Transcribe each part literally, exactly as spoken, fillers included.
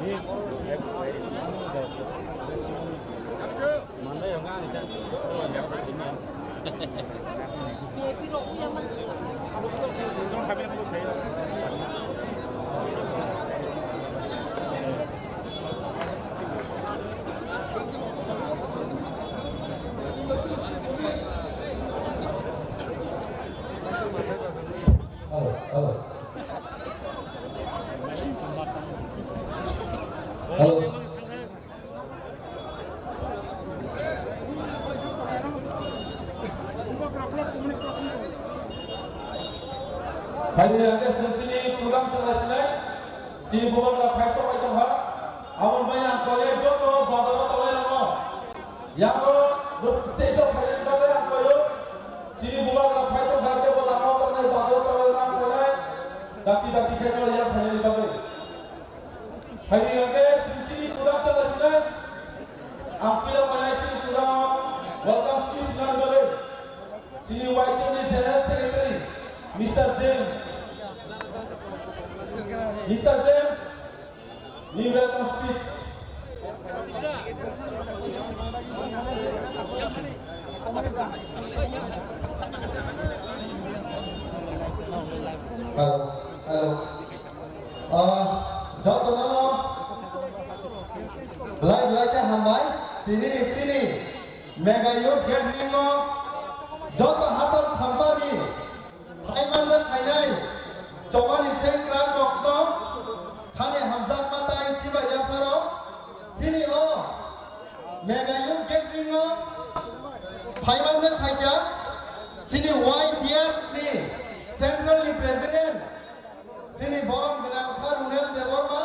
Hello, hello. Hello. Phaidi age sini program chwnglasinai, sini bubagra phaisok bai tongkha, aboni bai ang kole joto bazaro tonglairokno, yango bw stage o phainani bagwi ang koyo, sini bubagra phai tongkha, kebo lama o tongnai bazaro tonglairokno ang koinai, dakti dakti khe no yang phainani bagwi. Phaidi age sini program chwnglasinai, ang puila manai sini program welcome speech nani bagwi. Sini Y T F ni General Secretary, Mister James. Mister James, ni welcome speech. Hello, hello. Ah, jotono no belai belai khe hambai. Tini ni sini Mega Youth Gathering o joto hachal sampani phai manjak phainai chobani sengkrak rokno khani hamjakma tai chibai yapharo sini o Mega Youth Gathering o phai manjak phaikha sini Y T F ni Central ni President sini borom gwnang Sir Runel Debbarma.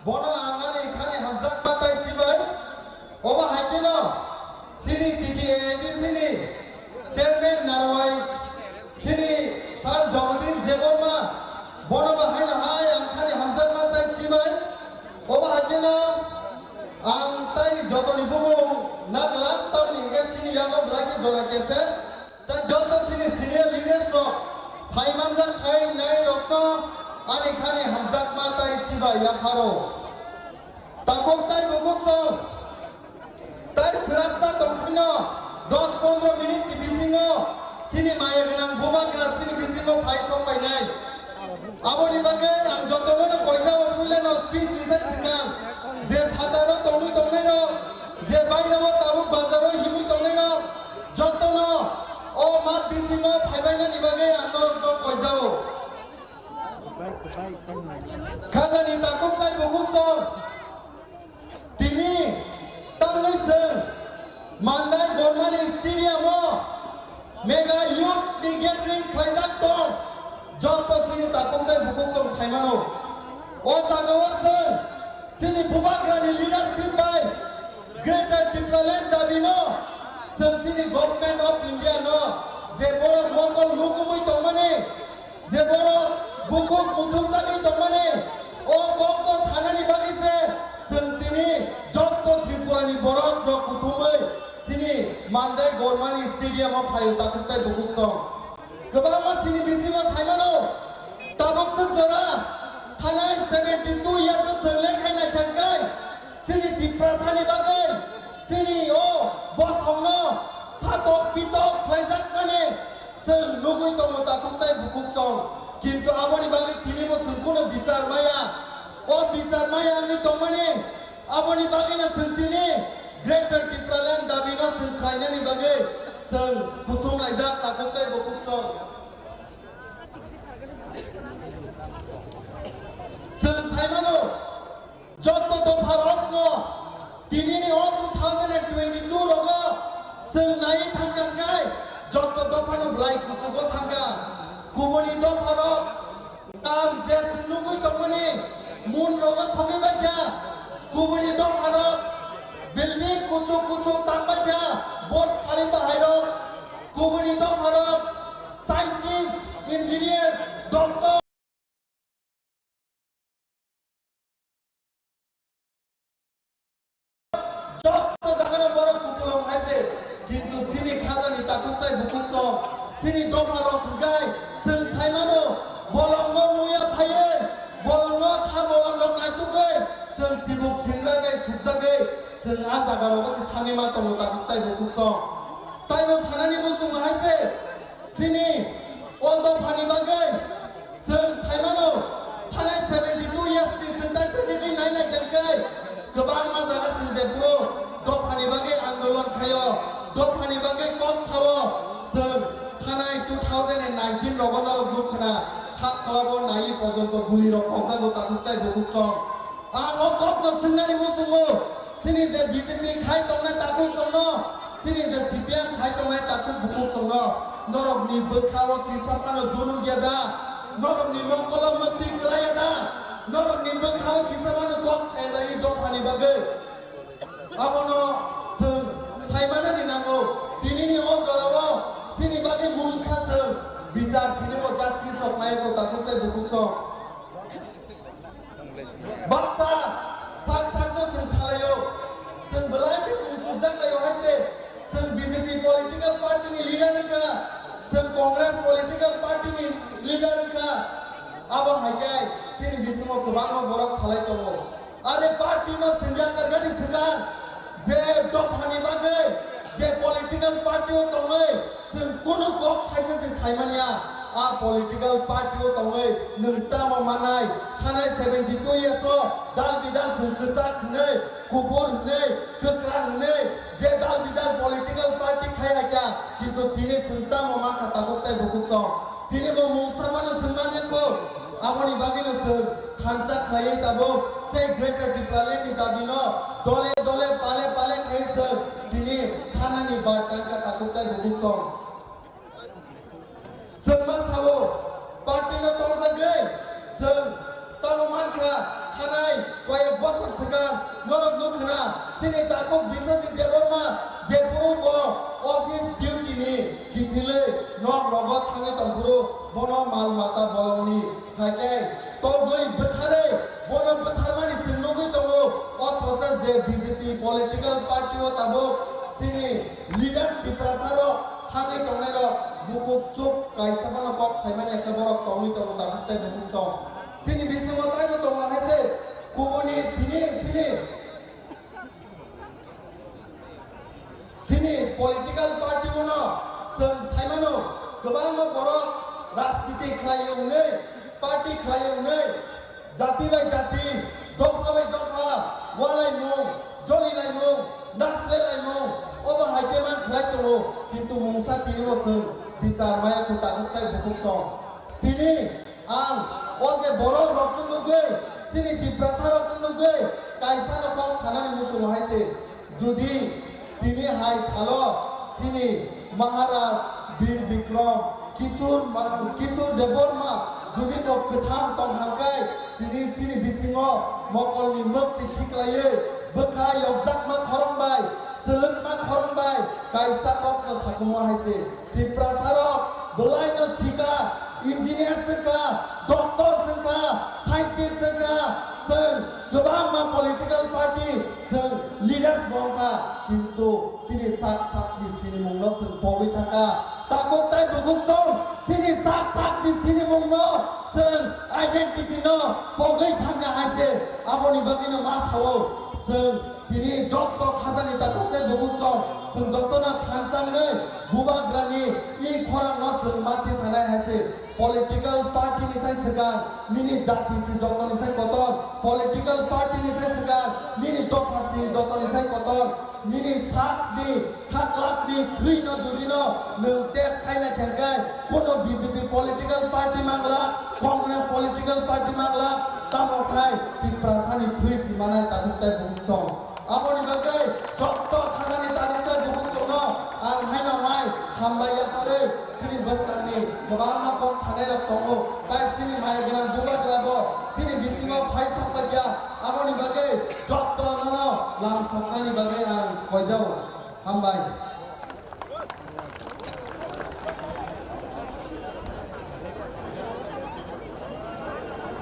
Bono ang ani khani hamjakma tai chibai. Obo hai kheno sini T T A A D C ni chairman narwai sini Sir Jagadish Debbarma. Bono bo haino hai ang khani hamjakma tai chibai. Obo hai kheno ang tai jotoni bumung naglam tamni hwnkhe sini yago belai khe jora kese. Tai joto sini senior leaders rok phai manjak khai nai rokno ani khani hamjakma tai chibai yapharo. Takhuk tai bukhuk song tai swrapsa tongkhino dos pondro minute ni bisingo sini maya gwnang bubagra sini bisingo phai sok painai. Aboni bagwi ang jotono no koijao puila no speech ni sai swkang je phataro tongwi tongnai rok je bairao tabuk bazaro himwi tongnai rok jotono o mat bisingo phaibainani bagwi ang norokno koijao. Khajani takhuk tai bukhuk song. Tini tangwi chwng Mandai Gormani Stadium o Mega Youth ni Gathering khlaijak tong, jotto chini takhuk tai bukhuk chwng saimano. O jaga o chwng chini bubagra ni leadership bai Greater Tipraland dabi no chwng chini Government of India no je borok mokol mukumui tongmani, je borok bukhuk muthumjagwi tongmani, o kokno sanani bagwi se chwng tini jotto Tripurani borok rok kuthumwi chini Mandai Gormani Stadium o phaio takhuk tai bukhuk song. Kwbangma chini bisingo saimano, tabuk swk jora thanai seventy two years o chwng lekhai naikha hwnkhe chini Tiprasani bagwi chini o bosongno satok pitok khlaijakmani. Chwng nugwi tongo takhuk tai bukhuk song, kintu aboni bagwi tinibo chwng kunu bichar maya. O bichar maya wngwi tongmani, aboni bagwino chwng tini Greater Tipraland dabino chwng khlainani bagwi chwng kuthum laijak takhuk tai bukhuk song. Chwng saimano, jotto dopha rokno tinini o two thousand and twenty-two rogo chwng naiwi thangkha hwnkhe jotto dophano bwlai kuchugo thangkha. Kubuni dopha rok tal je chwng nugwi tongmani mun rogo sogwi baikha. Kubuni dopha rok building kuchuk kuchuk tang baikha, Burj Khalifa hai rok. Kubuni dopha rok scientist, engineer, doctor. Jotto jagano borok kupulung hai se, kintu chini khajani takhuk tai bukhuk song, chini dopha rok hwnkhe chwng saimano, bolongo muya phaiwi, bolongo tha bolong rok naitugwi, Chwng chibuk singrai bai sukjagwi chwng a jaga rogo se thangwi ma tongo tabuk taibo kuksong. Taibo sanani muchung hai se chini o dophani bagwi chwng saimano thanai seventy two years ni chwng taisa rigwi naina khe kwbangma jaga chwng jephuru dophani bagwi andolon khaio, dophani bagwi kok sao chwng thanai two thousand and nineteen rogo norok nukha na kha kwlabo nai porjonto guli rok kokjago tabuk taibo kuksong. Ang o kokno swngnani muchungo, chini je B J P khai tongnai takhuk songno, chini je C P M khai tongnai takhuk bukhuk songno, norokni bwkhao kisa phano dunuk ya da, norokni mokolo mwktwi kwlai ya da, norokni bwkhao kisa phano kok saya da i dophani bagwi. Abono chwng saimanani nango, tinini o jorao chini bagwi mungsa chwng bichar khinibo justice rok nai ko takhuk tei bukhuk song. Baksa sak sakno chwng salaio, chwng belai khe kungchukjak laio hai se, chwng B J P political party ni leader wngkha, chwng Congress political party ni leader wngkha, abo hai khe chini bisingo kwbangma borok salai tongo. Are party no chwng yakargani swkang, je dophani bagwi, je political party o tongwi, chwng kunu kok thaisa se saimanya, a political party o tongwi nwng tamo manai, thanai seventy two years o dal bidal chwng kwchak hwnwi, kuphur hwnwi, kwkrang hwnwi, je dal bidal political party khai hakya, kintu tini chwng tamo mankha takhuk tei bukhuk song. Tini bo mungsa phano chwng manya kho, aboni bagwi no chwng thansa khlaiwi tabuk sei Greater Tipraland ni dabi no dole dole pale pale khai chwng tini sanani bar tangkha takhuk tei bukhuk song. Chwng ma sao, party no torjagwi chwng tamo mankha, thanai koyek bosor swkang norok nukha na, chini takhuk Biswajit Debbarma jephuru bo office duty ni kiphilwi nok rogo thangwi tongphuru bono mal mata bolongni hai khe togwi bwtharwi bono bwtharmani chwng nugwi tongo. O thoksa je B J P political party o tabuk chini leaders Tiprasa rok thangwi tongnai rok bukhuk chuk kaisa bono kok saimani khe borok tongwi tongo tabuk tei bukhuk chong. Chini bisingo taibo tongo hai se kubuni tini chini Chini political party-o no chwng saimano, kwbangma borok rajniti khlai-o hwnwi, party khlai-o hwnwi, jati bai jati, dopha bai dopha, walaimung, jolilaimung, naslailaimung, obo hai khe man khlai tongo, kintu mungsa tinibo chwng bichar maya kho tabuk tai bukhuk song. Tini Ang o je borok rok no nugwi, chini Tiprasa rok no nugwi, kaisa no kok sanani muchungo hai se. Jodi tini hai salo chini Maharaj Bir Bikram Kishore Ma-, Kishore Debbarma jodi bo kwthang tong hang kai, tini chini bisingo mokolni mwktwi khiklaiwi bwkha yokjakma khorang bai, swlwkma khorang bai kaisa kok no sakumo hai se. Tiprasa rok belai no sika, engineer swngkha, doctor swngkha, scientist swngkha, chwng kwbangma political party chwng leaders bo wngkha, kintu chini sak sak ni sinimung no chwng pogwi thangkha. Takhuk tai bukhuk song chini sak sak ni sinimung no chwng identity no pogwi thangkha hai se. Aboni bagwi no ma sao chwng Tini jotto khajani takhuk tei bukhuk chwng, chwng jottono thansa wngwi bubagrani i khorangno chwng mati sanai hai se. Political party ni sai swkang nini jati si jottoni sai kotor, political party ni sai swkang nini dopha si jottoni sai kotor, nini sakni khaklapni thwino judino nwng test khaina khe hwnkhe kuno B J P political party mangla, Congress political party mangla, tamo khai Tiprasani thwi si manai takhuk tei bukhuk chwng. Aboni bagwi jotto khajani tabuk tei bukhuk chwngno ang haino hai hambai yaphari chini bwskangni kwbangma kok sanai rok tongo, tai chini maya gwnang bubagra bo chini bisingo phai sok paikha, aboni bagwi jotto nono lam soknani bagwi ang koijao. Hambai.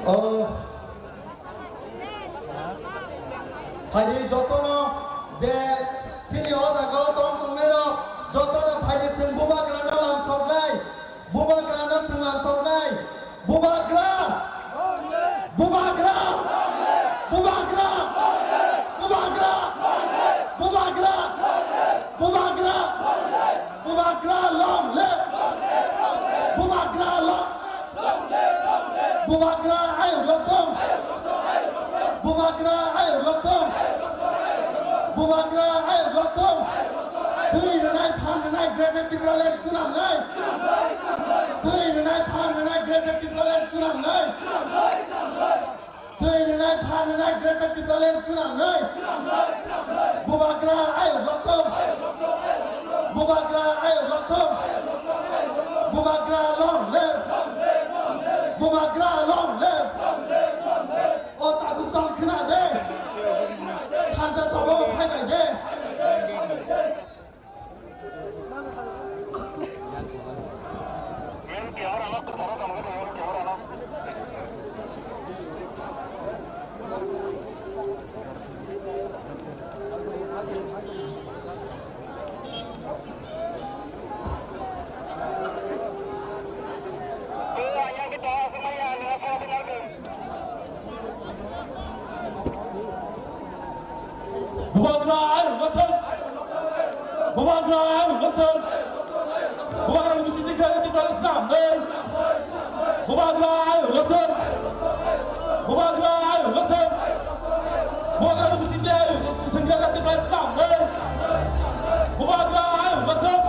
O, phaidi jotono je chini o jaga o tong tongnai rok, jotono phaidi chwng bubagrano lam soknai, bubagrano chwng lam soknai, bubagra, bubagra, bubagra. Bubagra! Bubagra! Bubagra long live! Bubagra long live! Bubagra ayuk lokthung! Bubagra ayuk lokthung! Bubagra ayuk lokthung! Twi rwnai phan rwnai Greater Tipraland swnamnai! Twi rwnai phan rwnai Greater Tipraland swnamnai! Twi rwnai phan rwnai Greater Tipraland swnamnai. Bubagra ayuk lokthung. Bubagra ayuk lokthung. Bubagra long live. Bubagra long live. O takhuk tong khna de. Thansa chobo phai bai de. Bubagra ayuk lokthung. Bubagra ayuk lokthung. Bubagra ni bising tikra tikra swnamnai. Bubagra ayuk lokthung. Bubagra ayuk lokthung. Bubagra ni bising tikra tikra swnamnai. Bubagra ayuk lokthung.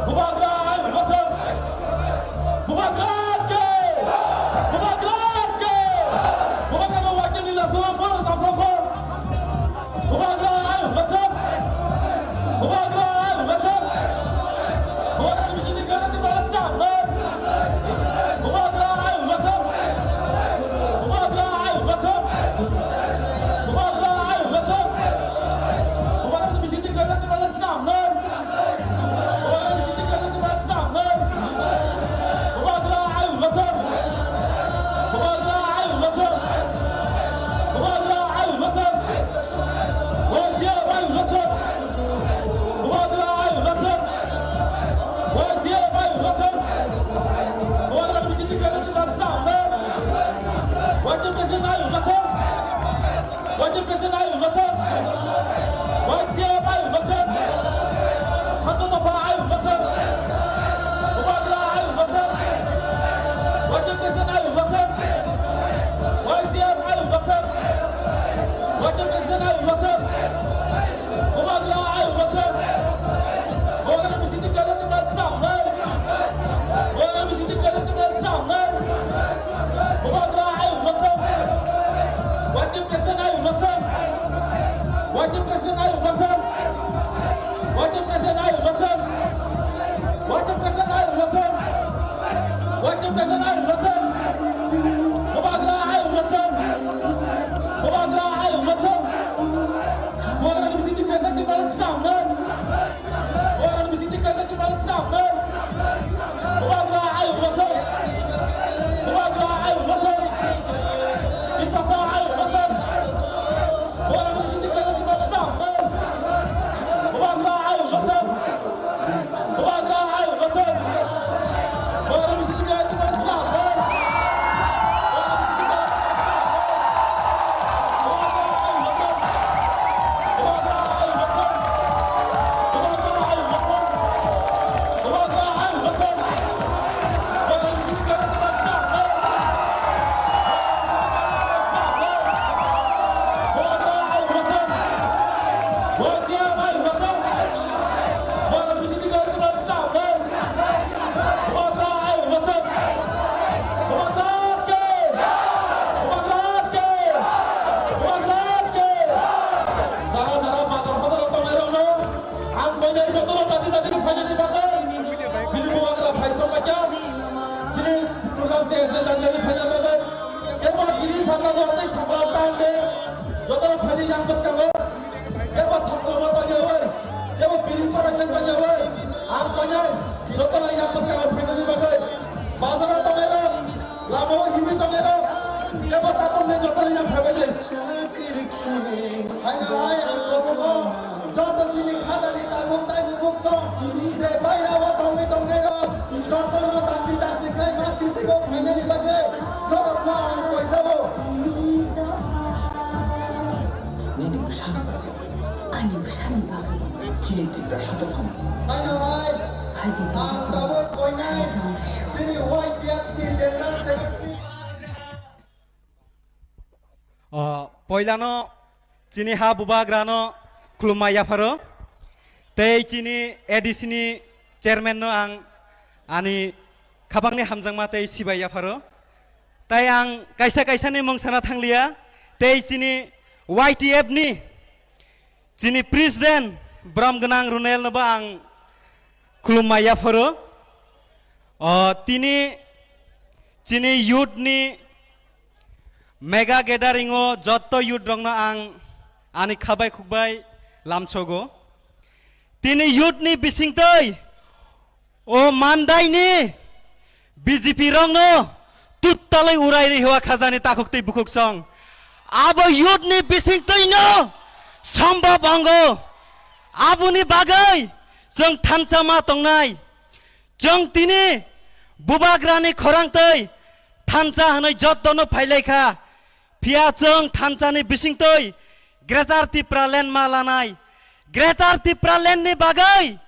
Bubagra ayuk lokthung. Bubagra ki! Bubagra ki! Bubagra no wakil ni laso no poro tamsoko. Bubagra ayuk lokthung. Bubagra ayuk lokthung. Bubagra ni bising tikra tikra swnamnai. Bubagra ayuk lokthung. Bubagra ayuk lokthung. Bubagra ayuk lokthung. Bubagra ni bising tikra tikra swnamnai. Bubagra ni bising tikra tikra swnamnai. Bubagra ayuk lokthung. Bubagra ayuk lokthung. Bubagra ayuk lokthung. Wajia ayuk lokthung. Bubagra ayuk lokthung. Wajia ayuk lokthung. Bubagra ni bising tikra tikra swnamnai. Wajia president ayuk lokthung. Wajib president ayuk lokthung. Wajib ayuk lokthung. Khato dopha ayuk lokthung. Bubagra ayuk lokthung. Wajib president ayuk lokthung. Wajib ayuk lokthung. Wajib president ayuk lokthung. Bubagra ayuk lokthung. Bubagra bising tikra tikra swnamnai. Bubagra bising tikra tikra swnamnai. Bubagra ayuk lokthung. Wajib president ayuk lokthung. Wajib president ayuk lokthung. Wajib president ayuk lokthung. Wajib president ayuk lokthung. Wajib president ayuk lokthung. Bubagra ayuk lokthung. Bubagra ayuk lokthung. Bubagra ni bising tikra tikra swnamnai. Bubagra ni bising tikra tikra swnamnai. Bubagra ayuk lokthung. Bubagra ayuk lokthung. Tiprasa ayuk lokthung. Bubagra ni bising tikra tikra swnamnai. Bubagra ayuk lokthung. Bubagra ayuk lokthung. Bubagra ni bising tikra tikra swnamnai. Bubagra ayuk lokthung. Bubagra ayuk lokthung. Bubagra bising tikra tikra swnamnai. Bubagra ayuk lokthung. Bubagra ki! Bubagra ki! Bubagra ki! Jara jara bazar bazar tongnai rokno ang koinai jotono dati dati phainani bagwi chini bubagra phaisok paikha. Chini program se se dati dati phainani bagwi kebo tini sakla do tei sakla tang de jotono phaidi yang bwskango. Kebo sakla bo tanya oi, kebo bini production tanya oi, ang tanya, joto lai yang bwskango phainani bagwi. Bazaro tongnai rok, lama o himwi tongnai rok, kebo takhuk ni joto lai yang phaibai di. Haino hai ang kobogo, joto chini khajani takhuk tai bubuk song, je baira o tongwi tongnai rok, jotono dakti dakti khai ma tisigo phainani bagwi, norokno ang koi jabo. Sani bagwi. Ani bwsani bagwi. Chini Tiprasa dophano. Hai di joto. Ang tabuk koinai. Thansa wngwi sio. Chini Y T F ni General Secretary. O, poilano chini ha bubagrano khulumma yapharo. Tei chini A D C ni chairman no ang ani khabangni hamjakma tei sibai yapharo. Tai ang kaisa kaisani mung sana thangliya. Tei chini Y T F ni chini president brom gwnang Runel nobo ang khulumma yapharo. O, tini chini youth ni mega gathering o jotto youth rokno ang ani khabai khukbai lamsogo. Tini youth ni bisingtwi o Mandai ni B J P rokno tuttalwi urai ri hua khajani takhuk tei bukhuk song. Abo youth ni bisingtwi no sombhob ongo. Aboni bagwi chwng thansa ma tongnai. Chwng tini bubagrani khorang tei thansa hwnwi jottono phailaikha. Phiya chwng thansani bisingtwi Greater Tipraland ma lanai. Greater Tipraland ni bagwi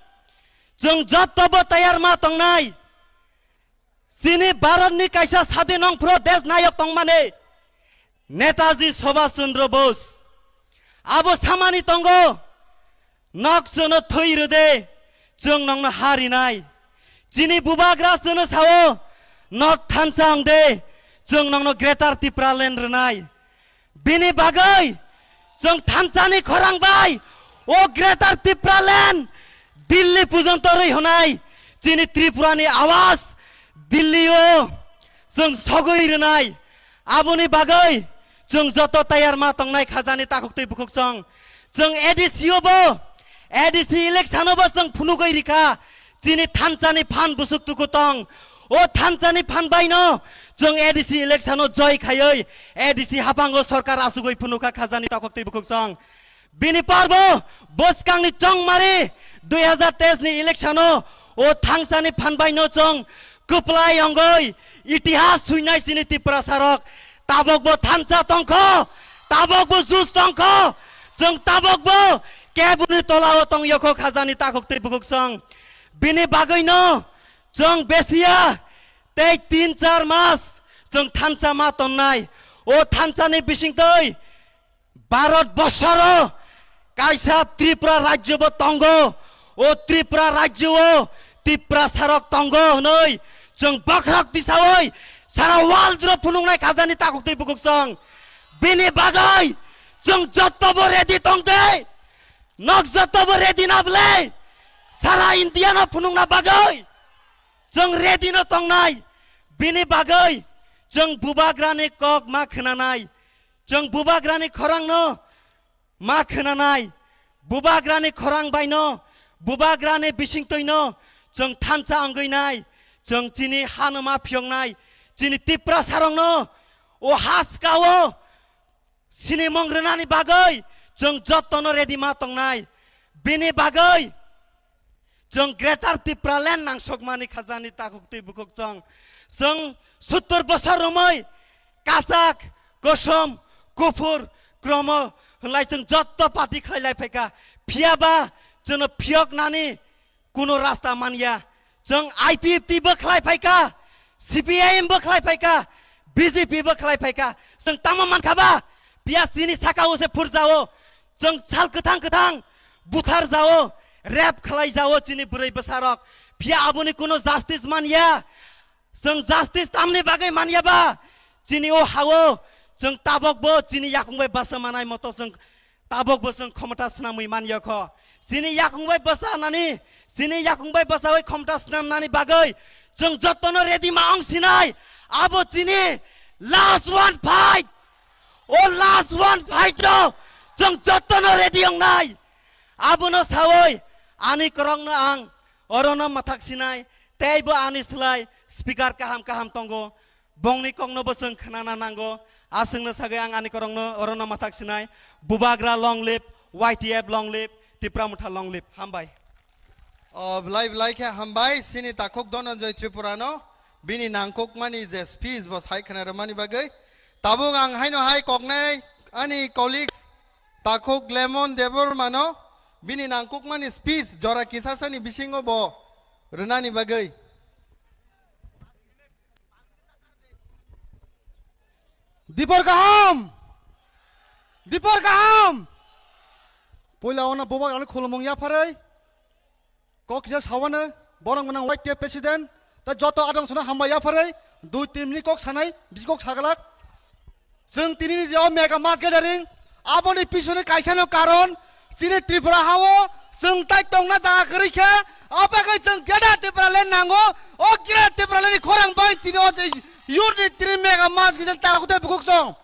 chwng jottobo tayar ma tongnai. Chini Bharatni kaisa sadin ongphru desh nayok tongmani Netaji Subhash Chandra Bose. Abo samani tongo, "Nok chwngno thwi rwde, chwng nokno ha rinai." Chini bubagra chwngno sao, "Nok thansa ongde, chwng nokno Greater Tipraland rwnai." Bini bagwi chwng thansani khorang bai o Greater Tipraland Delhi pujonto rwi honai, chini Tripurani awaz Delhi o chwng sogwi rwnai. Aboni bagwi chwng joto tayar ma tongnai khajani takhuk tei bukhuk song. Chwng A D C o bo, A D C election o bo chwng phunugwi rikha. Chini thansani phan busuk tuku tong. O thansani phan baino chwng A D C election o joy khaiwi A D C haphango sorkar asugwi phunukha khajani takhuk tei bukhuk song. Bini parbo bwskangni chongmari dui hazar teis ni election o o thansani phan baino chwng kwplai ongoi itihas suinai chini Tiprasa rok. Tabok bo thansa tongkho, tabok bo jus tongkho, chwng tabok bo kebuni tola o tong yokho khajani takhuk tei bukhuk song. Bini bagwi no chwng besiya tei tin char mas chwng thansa ma tonnai. O thansani bisingtwi Bharat borsoro kaisa Tripura rajyo bo tongo. O Tripura rajyo o Tiprasa rok tongo hwnwi chwng bokhorok tisawi sara world ro phunuknai khajani takhuk tei bukhuk song. Bini bagwi chwng jotto bo ready tongde. Nok jotto bo ready na bwle? Sara India no phunukna bagwi chwng ready no tongnai. Bini bagwi chwng bubagrani kok ma khwnanai. Chwng bubagrani khorangno ma khwnanai, bubagrani khorang baino, bubagrani bisingtwino chwng thansa wngwi nai, chwng chini hano ma phiyoknai, chini Tiprasarokno o haskao sinimung rwnani bagwi chwng jottono ready ma tongnai. Bini bagwi chwng Greater Tipraland nangsokmani khajani takhuk twi bukhuk chwng. Chwng suttur bosor romwi kachak, kosom, kuphur, kromo hwnlai chwng jotto party khlailai phaikha. Phiyaba chwngno phiyoknani kuno rasta manya. Chwng I P F T bo khlai phaikha, C P I M bo khlai phaikha, B J P bo khlai phaikha. Chwng tamo mankha ba? Phiya chini sakao se phurjao. Chwng sal kwthang kwthang buthar jao, rape khlai jao chini bwrwi bwsarok. Phiya aboni kuno justice manya. Chwng justice tamni bagwi manya ba? Chini o hao chwng tabok bo chini yakung bai basa manai moto chwng tabok bo chwng khomota swnamwi manya kho. Chini yakung bai basa nani, chini yakung bai basawi khomota swnamnani bagwi chwng jottono ready ma ong sinai. Abo chini last one fight. O last one fight no chwng jottono ready ong nai. Abono sawi ani kwrwngno ang orono mathak sinai, teibo ani slai speaker kaham kaham tongo. Bongni kokno bo chwng khnana nango. Aswkno sagwi ang ani kwrwngno orono mathak sinai. Bubagra long live, Y T F long live, Tipra Motha long live. Hambai. O, belai belai khe hambai chini takhuk Dhananjay Tripura no bini nangkukmani je speech bo sai khna rwmani bagwi. Tabuk ang haino hai koknai ani colleagues Takhuk Lemon Debbarmano bini nangkukmani speech jora kisasani bisingo bo rwnani bagwi. Dipor kaham! Dipor kaham! Puila ono bubak rani khulumung yapharwi. Kok kisa sawano, borok gwnang Y T F president, ta joto adong sono hambai yapharwi, dui tin minute kok sanai, bisi kok saglak. Chwng tini ni je o mega mass gathering, aboni pisoni kaisa no karon, chini Tripura hao, chwng tai tongna jaga kwrwi khe, abagwi chwng Greater Tipraland nango, o Greater Tipraland ni khorang bai tini o je youth ni tini mega mass gathering ta khute bukuk song.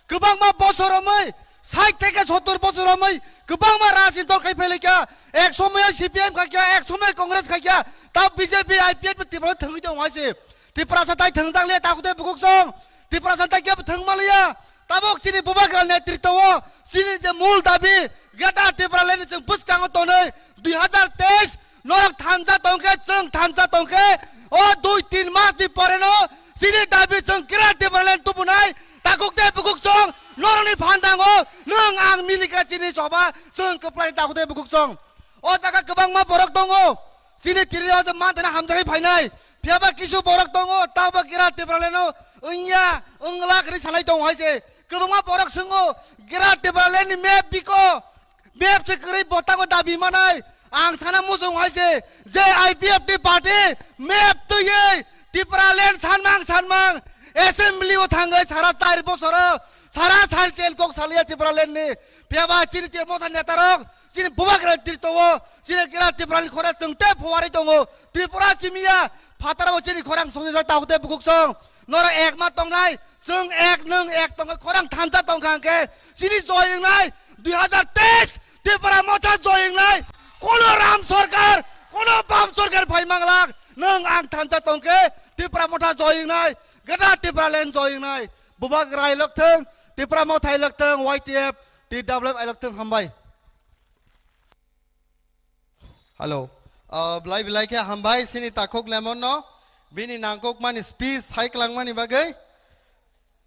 Kwbangma bosor romwi, sait theke sottor bosor romwi, kwbangma rajni dol khai phailaikha. Ek somoyo C P M khaikha, ek somoyo Congress khaikha. Ta B J P, I P F T Tripura thwngwi tongo hai se. Tiprasa tai thwngjak liya, takhuk tei bukuk song. Tiprasa tai kebo thwngma liya. Tabuk chini bubagra netritwo, chini je mul dabi, Greater Tipraland ni chwng bwskango tonwi, dui hazar teis, norok thansa tongkhe, chwng thansa tongkhe, o dui tin mas ni pore no chini dabi chwng Greater Tipraland tubunai, takhuk tei bukuk song, norokni phandango, nwng ang milikha chini choba, chwng kwplai takhuk tei bukuk song. O jaga kwbangma borok tongo, chini tiri o je manthana hamjakgwi phainai, phiyaba kisu borok tongo, tabo Greater Tipraland no wngya, wngla kwrwi salai tongo hai se. Kwbangma borok swngo, Greater Tipraland ni map biko, map se kwrwi bo tango dabi manai. Ang sana muchung hai se, je I P F T party map twiwi Tipraland sanmang sanmang assembly o thangwi sara char bosoro sara sar chel kok saliya Tipraland ni. Phiyaba chini Tipra Motha netarok, chini bubagra tritwo, chini Greater Tipraland khora chwng tei phuarwi tongo. Tripura simiya phataro chini khorang songwi jak takhuk tei bukuk song. Norok ek ma tongnai, chwng ek nwng ek tongkhe khorang thansa tongkha hwnkhe chini joy wngnai dui hazar teis Tipra Motha joy wngnai. Kono Ram Sarkar, kono Bam Sarkar phai manglak, nwng ang thansa tongkhe Tipra Motha joy wngnai, Greater Tipraland joy wngnai. Bubagra ailok thung, Tipra Motha ailok thung, Y T F, T W F ailok thung, hambai. Hello. Ah, belai belai khe hambai chini takhuk Lemon no bini nangkukmani speech hai kwlangmani bagwi.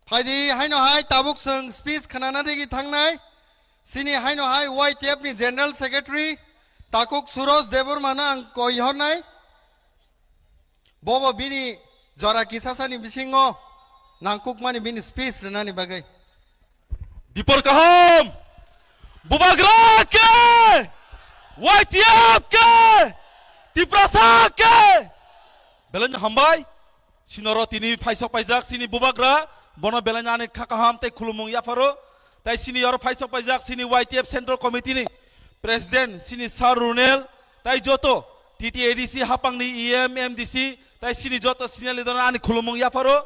Phaidi haino hai tabuk chwng speech khnana digi thangnai. Chini haino hai Y T F ni General Secretary takhuk Suroj Debbarma no ang koi hornai. Bobo bini jora kisasani bisingo nangkukmani bini speech rwnani bagwi. Dipor kaham! Bubagra ke! Y T F ke! Tiprasa ke! Belai no hambai. Sinoro tini phaisok paijak sini bubagra. Bono belai no ani kha kaham tei khulumung yapharo. Tai sini oro phaisok paijak sini Y T F Central Committee ni President sini Sir Runel. Tai joto T T A D C hapang ni E M, M D C, tai sini joto senior leader ani khulumung yapharo.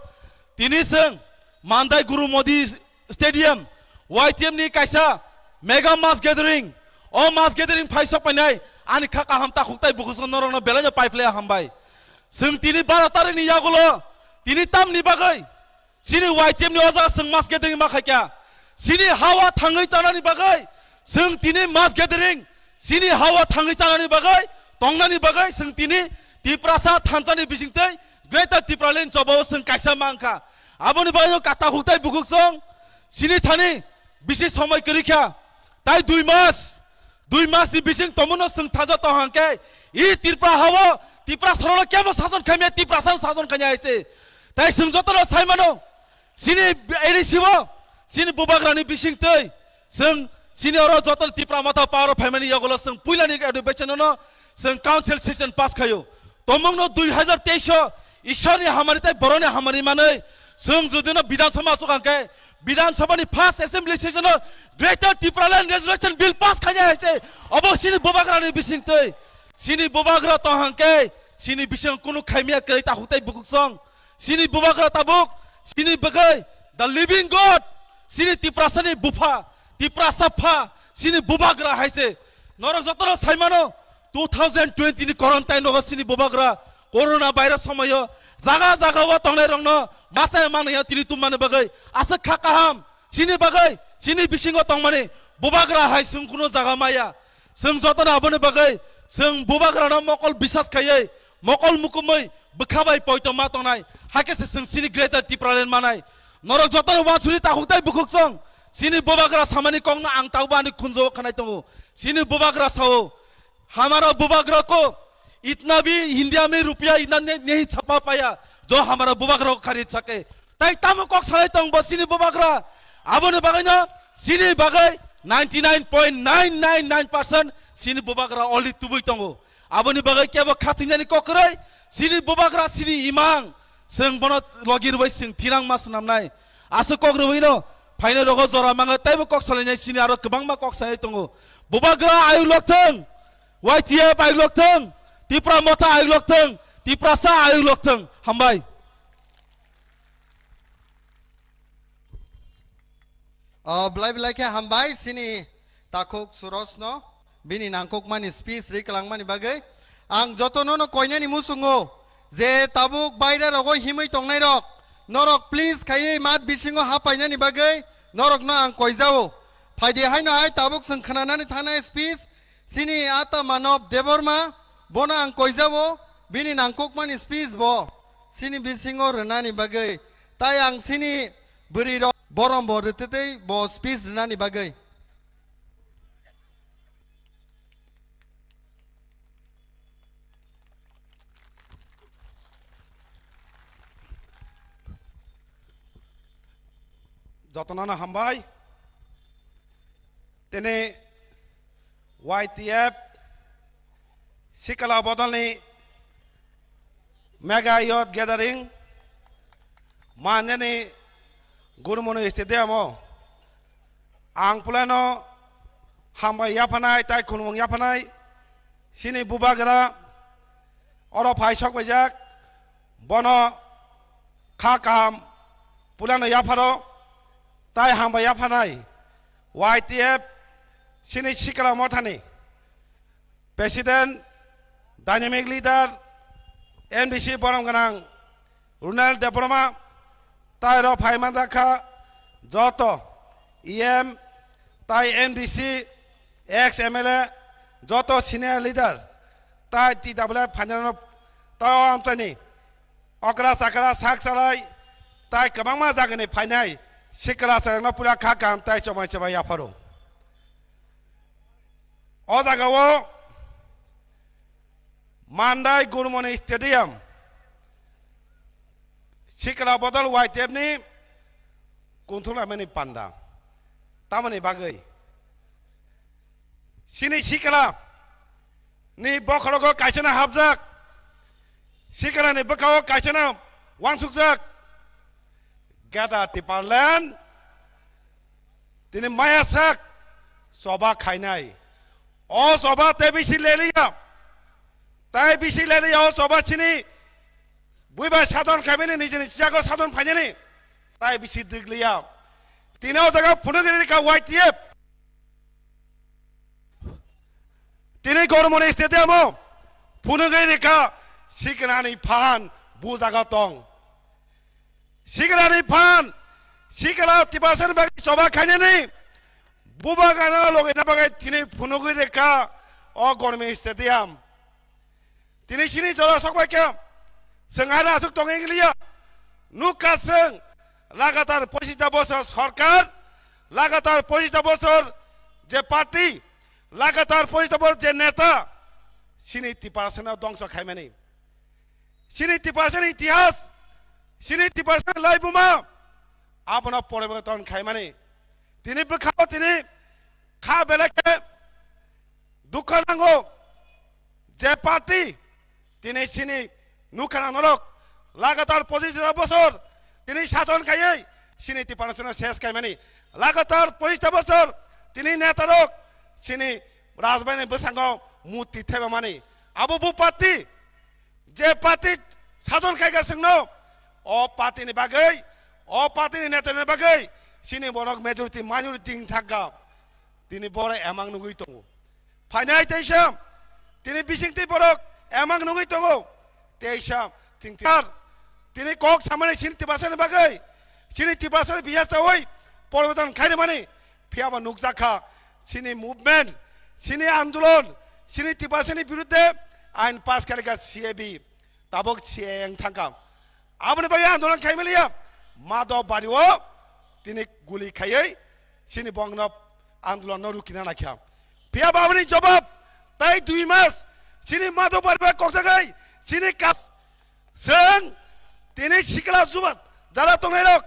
Tini chwng Mandai Guru Modi Stadium, Y T F ni kaisa mega mass gathering. O mass gathering phaisok painai ani kha kaham takhuk tai bukhuk song norokno belai no paiphlai hambai. Chwng tini baro tarik ni yagulo tini tamni bagwi Chini Y T F ni o jaga chwng mass gathering ma khaikha. Chini hawa thangwi chanani bagwi chwng tini mass gathering, chini hawa thangwi chanani bagwi, tongnani bagwi chwng tini Tiprasa thansani bisingtwi Greater Tipraland chobao chwng kaisa mankha. Aboni bagwi kata huktai bukhuk song chini thani bisi somoi kwrwi kha. Tai dui mas, dui mas ni bising tomono chwng thaja tong hangkhe, i Tripura hao, Tiprasa rokno kebo sason khaimya, Tiprasa sason khaimya hai se. Tai chwng jotono sai mano, chini A D C o, chini bubagrani bising twi, chwng chini oro joto Tipra Motha power o phaimani yagulo chwng puilani advocate no chwng council session pass khaio. Tomungno dui hazar teis o Ishwarni hamari tai borokni hamari manwi chwng judino Bidhan Sabha achuk hangkhe, Bidhan Sabha ni first assembly session o Greater Tipraland Resolution Bill pass khainai hai se, obo chini bubagrani bising twi. Chini bubagra tong hangkhe, chini bising kunu khaimya kwrwi takhuk tai bukhuk song. Chini bubagra tabuk, chini bagwi, the living God, chini Tiprasani bupha, Tiprasa pha, chini bubagra hai se. Norok jotono sai mano, two thousand twenty ni quarantine rogo chini bubagra, corona virus somoyo, jaga jaga o tongnai rokno, masa mangya tini tumani bagwi, aswk kha kaham, chini bagwi, chini bisingo tongmani, bubagra hai chwng kuno jaga maya. Chwng jotono aboni bagwi, chwng bubagrano mokol bisas khaiwi, mokol mukumwi, bwkha bai poito ma tongnai, hakhe se chwng chini Greater Tipraland manai. Norok jotono wansuri takhuk tai bukhuk song, Chini bubagra samani kokno ang taubo ani khunjo khanai tongo. Chini bubagra sao, "Hamara bubagra ko itna bhi India mein rupiya itna ne-, nahi chhapa paya, jo hamara bubagra ko kharid sake." Tai tamo kok salai tong bo chini bubagra? Aboni bagwi no chini bagwi ninety nine point nine nine nine percent chini bubagra already tubui tongo. Aboni bagwi kebo khatinani kok kwrwi, chini bubagra chini imang, chwng bono logi rwbai chwng thirang ma swnamnai. Aswk kok rwbaino phainai rogo jora mangwi taibo kok salainai chini aro kwbangma kok salai tongo. Bubagra ayuk lok thwng, Y T F ayuk lok thwng, Tipra Motha ayuk lok thwng, Tiprasa ayuk lok thwng. Hambai. O, belai belai khe hambai chini takhuk Surosno bini nangkukmani speech ri kwlangmani bagwi. Ang jotono no koinani muchungo je tabuk baire rogo himwi tongnai rok, norok please khaiwi mat bisingo hapainani bagwi norokno ang koijao. Phaidi haino hai tabuk chwng khnanani thanai speech chini Ata Manob Debbarma, bono ang koijao, bini nangkukmani speech bo chini bisingo rwnani bagwi. Tai ang chini bwrwi rok borom bo rwtwtwi bo speech rwnani bagwi. Jotono no hambai. Tini Y T F Sikla Bodolni Mega Youth Gathering manjani Gurumoni Stadium o ang pulano hambai yaphanai tai khulumung yaphanai chini bubagra oro phai sok paijak, bono kha kaham pulano yapharo tai hambai yaphanai Y T F chini Sikla Mothani President, Dynamic Leader, N B C borom gwnang Runal Debbarma, tai rok phai manjak kha joto E M, tai N B C, ex M L A, joto senior leader, tai T W F phainai rok tai o amchaini okra chakra sak salai tai kwbangma jagani phainai sikla chwrairokno pura kha kaham tai chobai chobai yapharo. O jagao Mandai Gurumoni Stadium, Sikla Bodol Y T F ni kunthumlaimani panda. Tamoni bagwi chini sikla ni bokhorogo kaisano hapjak, sikla ni bwkhao kaisano wansukjak. Greater Tipraland tini maya sak choba khainai. O choba tei bisi leliya. Tai bisi leliya o choba chini buibai sadon khaimani nijini chijago sadon phainani. Tai bisi digliya. Tini o jaga phunugwi rikha Y T F. Tini Gurumoni Stadium o phunugwi rikha sikla ni phan bu jaga tong. Sikla ni phan, sikla Tiprasa ni bagwi choba khainani bubagrano logina bagwi tini phunugwi rikha o Gurumoni Stadium. Tini chini jora sok bai khe chwng ano aswk tongwi wng liya. Nukha chwng lagatar pochista bosor sorkar, lagatar pochista bosor je party, lagatar pochista bosor je neta, chini Tiprasano dongso khaimani. Chini Tiprasani itihas, chini Tiprasani laibuma, abono poriborton khaimani. Tini bwkhao tini kha belai khe dukha nango je party tini chini nukha norok lagatar pochista bosor tini sason khaiwi chini Tiprasano ses khaimani. Lagatar pochista bosor tini netarok chini rajbaini bwskango murti thebamani. Abo bo party Je party sajon khaika chwngno, o party ni bagwi, o party ni neta ni bagwi chini borok majority minority wng thangkha. Tini borok emang nugwi tongo. Phainai teisa tini bisingtwi borok emang nugwi tongo. Teisa chwng tini kok samani chini Tiprasa ni bagwi, chini Tiprasa ni biya chawi poriborton khairwmani. Phiya ba nukjakha chini movement, chini andolon, chini Tiprasa ni birudde ain pass khalikha C A B. Tabuk C A A wng thangkha. Aboni bagwi andolon khaimaliya. Madhobari o tini guli khaiwi chini bongno andolonno rukina naikha. Phiya ba aboni jobab tai dui mas chini madok bari bai kokjagwi chini kas-, chwng tini sikla jubat jara tongnairok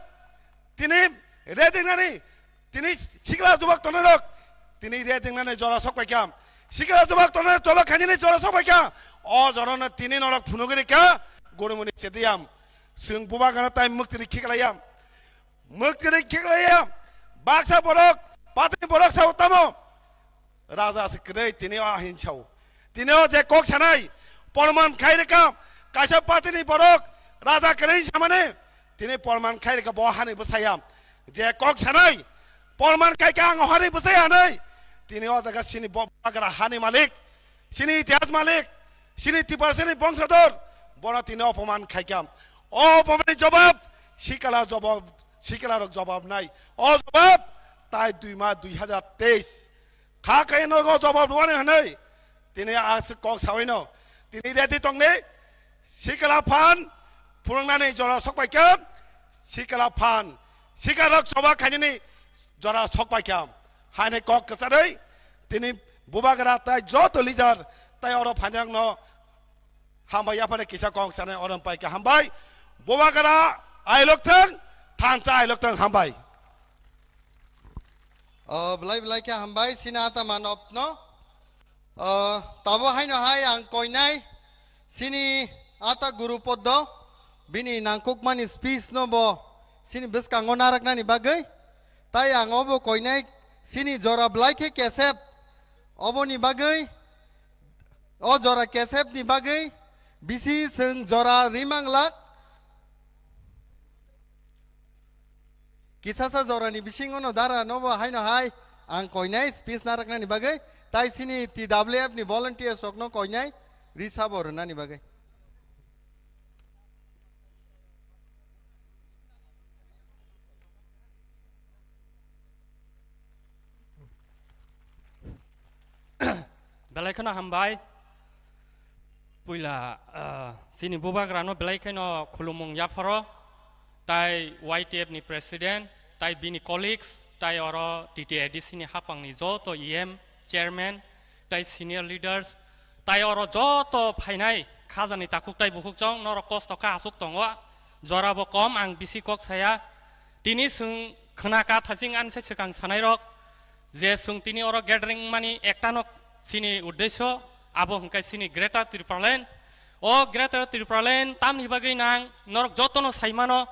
tini redingnani, tini sikla jubak tongnairok tini redingnani jora sok paikha. Sikla jubak tongnairok jobak khainani jora sok paikha. O jorano tini norok phunugwi rikha, gurumuni chetiyam. Chwng bubagrano tai mwktwiri khiklaiyam. Mwktwiri khiklaiyam. Baksa borok, patini borok sao tamo. Raja se kwrwi tini o ahin sao. Tini o je kok sanai, porman khai rikha, kaisa party ni borok raja kwrwi samani, tini porman khai rikha bo hani bwsaya. Je kok sanai, porman khai kha ang hani bwsaya hinwi. Tini o jaga chini bo-, bubagra hani malik, chini itihas malik, chini Tiprasani bongsador, bono tini opoman khai kha. O opoman ni jobab, sikla jobab, sikla rok jobab nai. O jobab, tai dui ma dui hajar teis. Kha khe nogo jobab rwani hwnwi tini aswk kok sawi no. Tini ready tongni sikla phan phunuknani jora sok paikha, sikla phan sikarok choba khainani jora sok paikha. Haini kok kwcharwi tini bubagra tai joto leader tai oro phanjakno hambai yaphare kisa kok sanai oro paikha hambai. Bubagra ailok thang, thansa ailok thang hambai. O, belai belai khe hambai, chini ata manopno. O, tabo haino hai ang koinai, chini ata guru poddo, bini nangkukmani speech no bo, chini bwskango naraknani bagwi. Tai ang obo koinai, chini jora belai khe kesep, oboni bagwi, o jora kesep ni bagwi, bisi chwng jora rimang lak. Kisasa jorani bisingo no dara nobo haino hai ang koinai speech naraknani bagwi, tai chini T W F ni volunteers rokno koinai risabo rwnani bagwi. Belai kheno hambai. Puila, ah, chini bubagrano belai kheno khulumung yapharo, tai Y T F ni president, tai bini colleagues, tai oro T T A D C ni haphangni joto E M, chairman, tai senior leaders, tai oro joto phainai khajani takhuk tai bukhuk chong, norok kosto kha aswk tongo, jorabo kom ang bisi kok saya. Tini chwng khna ka thaching anse swkang sanairok, je chwng tini oro gathering mani ektano chini uddesyo, abo hwnkhe chini Greater Tipraland. O Greater Tipraland tamni bagwi nang norok jotono saimano,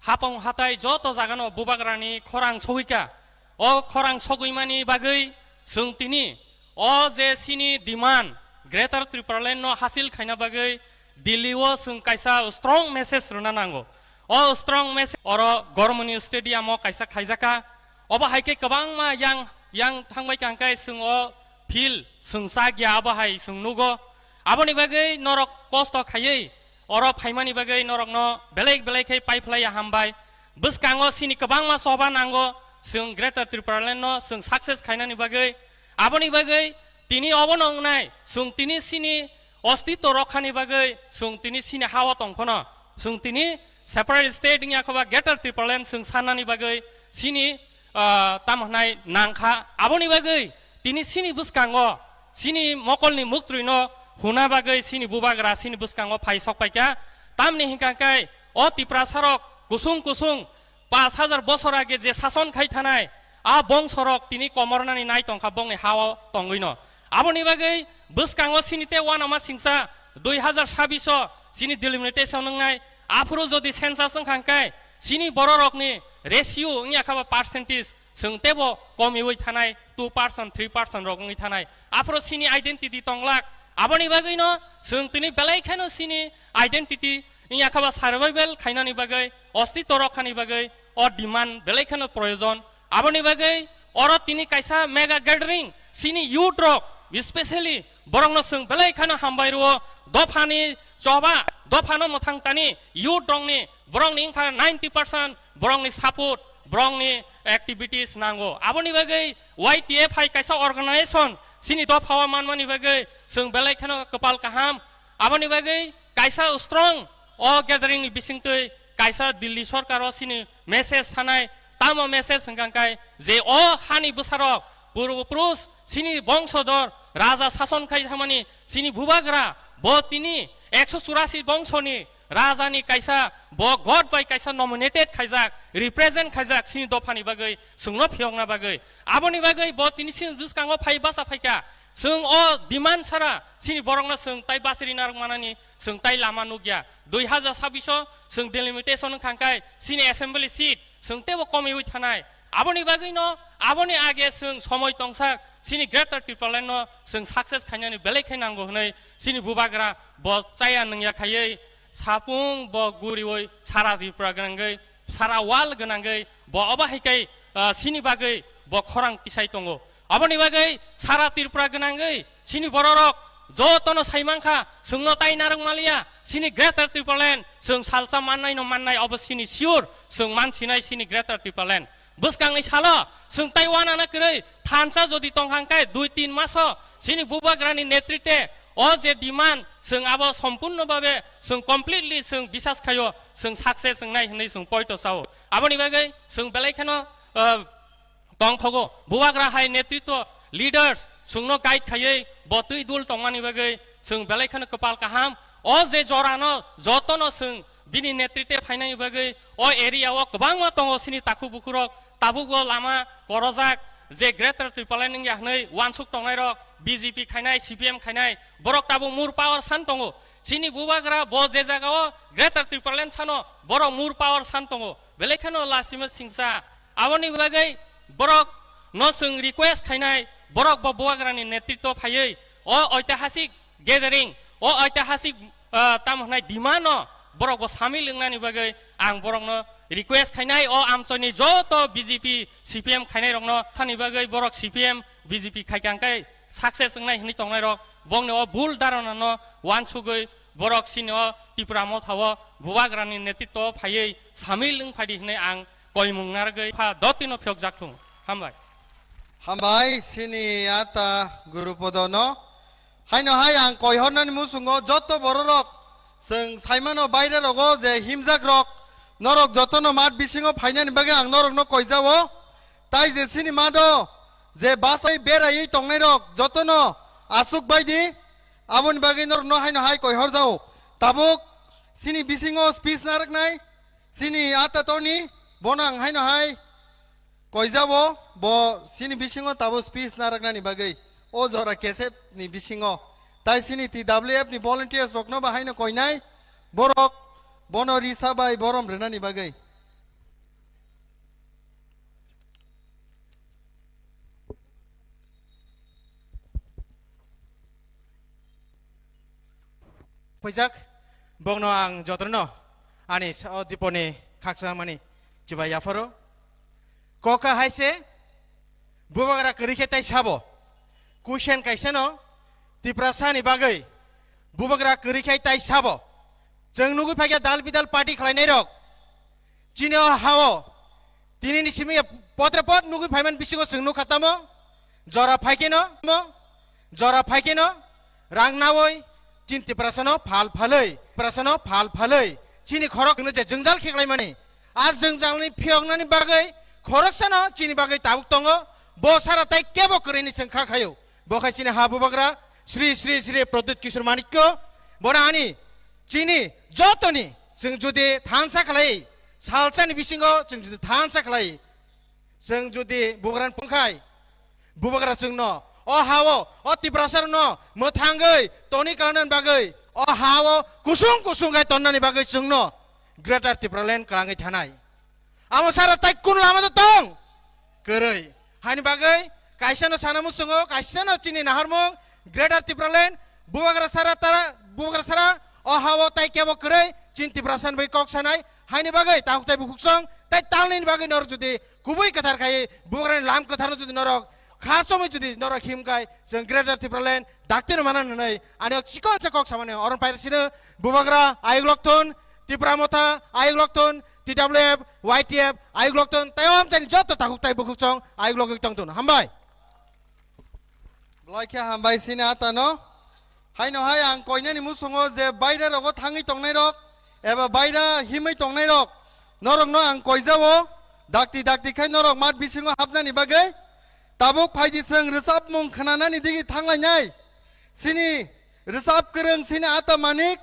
hapong hatai joto jagano bubagrani khorang sogwika. O khorang sogwimani bagwi chwng tini o je chini demand Greater Tipraland no hasil khaina bagwi Delhi o chwng kaisa strong message rwna nango. O strong message oro Gormoni Stadium o kaisa khaijaka. Obo hai khe kwbangma yang, yang thangbai kha hwnkhe chwng o field chwng chak ya, abo hai chwng nugo. Aboni bagwi norok kosto khaiwi oro phaimani bagwi norokno belai belai khe pai phlai ya hambai. Bwskango chini kwbangma choba nango chwng Greater Tipraland no chwng success khainani bagwi. Aboni bagwi tini obono wngnai chwng tini chini ostitw rokhani bagwi chwng tini chini ha-o tong phano, chwng tini separate state wngya khe ba Greater Tipraland chwng sanani bagwi chini, ah, tamo hwnai nangkha. Aboni bagwi tini chini bwskango chini mokolni muktrwino huna bagwi chini bubagra chini bwskango phai sok paikha. Tamni hwnkha khe o Tiprasarok kusung kusung pash hajar bosor age je sason khai thanai, a bongsorok tini komornani nai tongkha bongni ha-o tongwino. Aboni bagwi bwskango chini tei uanama singsa dui hajar sabbish o chini delimitation wngnai, aphuru jodi census wngkha hwnkhe chini bororokni ratio wngya kha ba percentage chwng teibo komiwi thanai, two percent, three percent rok wngwi thanai. Aphuru chini identity tonglak, aboni bagwino chwng tini belai kheno chini identity wngya kha ba survival khainani bagwi, ostitw rokhani bagwi o demand belai kheno proyojon. Aboni bagwi oro tini kaisa mega gathering, chini youth rok, specially borokno chwng belai kheno hambai rwo. Dophani choba, dophano mwthang tani youth rokni, borokni wngkha ninety percent borokni support, borokni activities nango. Aboni bagwi Y T F hai kaisa organization chini dophao manmani bagwi chwng belai kheno kwpal kaham. Aboni bagwi kaisa strong o gathering ni bisingtwi kaisa Delhi sorkaro chini message sanai, Tamo message hwnkha khe je o hani bwsarok purbo purush chini bongsodor raja sason khai thangmani chini bubagra bo tini ekso churasi bongsoni rajani kaisa bo God bai kaisa nominated khaijak, represent khaijak chini dophani bagwi, chwngno phiyokna bagwi. Aboni bagwi bo tini chini bwskango phai basa phaikha. Chwng o demand sara chini borokno chwng tai bachiri narwk manani chwng tai lama nukya. Dui hajar sabbish o chwng delimitation wngkha khe chini assembly seat chwng teibo komiwi thanai. Aboni bagwino, aboni age chwng somoi tongsak, chini Greater Tipraland no chwng success khainani belai khe nango hwnwi chini bubagra bo chaya nungya khaiwi sapung bo guriwi sara Tripura gwnangwi, sara world gwnangwi bo obo hai khe, ah, chini bagwi bo khorang tisai tongo. Aboni bagwi sara Tripura gwnangwi chini bororok jotono saimankha, chwngno tai narwk maliya, chini Greater Tipraland chwng salsa mannaino mannai, obo chini sure, chwng mansinai chini Greater Tipraland. Bwskangni salo chwng tai uanana kwrwi thansa jodi tongkha khe dui tin maso chini bubagrani netritwe o je demand chwng abo sompurno babe chwng completely chwng bisas khaio, chwng success wngnai hwnwi chwng poito sao. Aboni bagwi chwng belai kheno, ah, tongthogo. Bubagra hai netritwo, leaders chwngno guide khaiwi bo twi dul tongmani bagwi chwng belai kheno kwpal kaham. O je jorano jotono chwng bini netritwe phainani bagwi o area o kwbangma tongo chini takhuk bukhurok, tabukbo lama korojak, je Greater Tipraland wngya hwnwi uansuk tongnairok, B J P khainai, C P M khainai, borok tabuk more power san tongo. Chini bubagra bo je jagao Greater Tipraland sano borok more power san tongo. Belai kheno lasima singsa. Aboni bagwi borok no chwng request khainai, borok bo bubagrani netritwo phaiwi o oitihasik gathering, o oitihasik, ah, tamo hwnai demand no borok bo samil wngnani bagwi ang borokno request khainai, o amchoini joto B J P, C P M khainai rokno thani bagwi borok C P M, B J P khaikha khe success wngnai hwnwi tongnairok bongni o bul dharana no uansugwi borok chini o Tipra Motha o bubagrani netritwo phaiwi samil wng phaidi hwnwi ang koimung narwgwi pha dotino phiyokjak thung. Hambai. Hambai, chini ata Guru Podono. Haino hai ang koihornani muchungo joto bororok chwng saimano baire rogo je himjak rok norok jotono mat bisingo phainani bagwi ang norokno koijao. Tai je chini mado je basai beraiwi tongnairok jotono asuk baidi, aboni bagwi norokno haino hai koihorjao. Tabuk chini bisingo speech narwknai chini ata Tony, bono ang haino hai koijao, bo chini bisingo tabuk speech narwknani bagwi, o jora kesep ni bisingo. Tai chini T W F ni volunteers rokno bo haino koinai, borok bono risa bai borom rwnani bagwi. Khoijak, bokno ang jotono ani sa-, o diponi khaksa mani chibai yapharo. Kokha hai se, bubagra kwrwi khe tai sabo. Kuisen kaisano, Tiprasani bagwi, bubagra kwrwi khe tai sabo. Chwng nugwi phaikha dal bidal party khlainairok. Chini o hao, tinini simi potre pot nugwi phaiman bisingo chwng nukha tamo, jora phaikheno, mo, jora phaikheno, rang nawi, chini Tiprasano phal phalwi, Tiprasano phal phalwi, chini khorok no je jwngjal kheklaimani, a jwngjalni phiyoknani bagwi khoroksano chini bagwi tabuk tongo, bo sara tai kebo kwrwini chwng kha khaio, bo khai chini ha bubagra, Sri Sri Sri Pradyut Kishore Manikya, bono ani Chini jotoni chwng jodi thansa khlai, salsani bisingo chwng jodi thansa khlai, chwng jodi bubagrani pungkhai, bubagra chwngno o hao, o Tiprasarokno mwthangwi toni kwlanani bagwi o hao kusung kusung khai tonnani bagwi chwngno Greater Tipraland kwlangwi thanai. Amo sara tai kun lama do tong? Kwrwi. Hani bagwi kaisa no sana muchungo, kaisa no chini naharmung, Greater Tipraland, bubagra sara tara, bubagra sara, o hao tai kebo kwrwi, chini Tiprasa ni bagwi kok sanai, haini bagwi tahuk tai bukhuksong, tai talnini bagwi norok jodi kubui kwthar khai, bubagrani lam kwthar no jodi norok kha chomwi jodi norok himkai, chwng Greater Tipraland, dakti no mana hwnwi, ani o chikon se kok samani, oron pair sino, bubagra, ayuk lokthon, Tipra Motha, ayuk lokthon, T W F, Y T F, ayuk lokthon, tei o amchaini joto takhuk tai bukhuksong ayuk logwi tongthon. Hambai. Belai khe hambai sini atano. Haino hai ang koinani musungo je baira rogo thangwi tongnairok eba baira himwi tongnairok, norokno ang koijao, Dakti dakti khai norok mat bisingo hapnani bagwi tabuk phaidi chwng rwchapmung khwnanani digi thanglainai. Chini rwchap kwrwng chini Ata Manik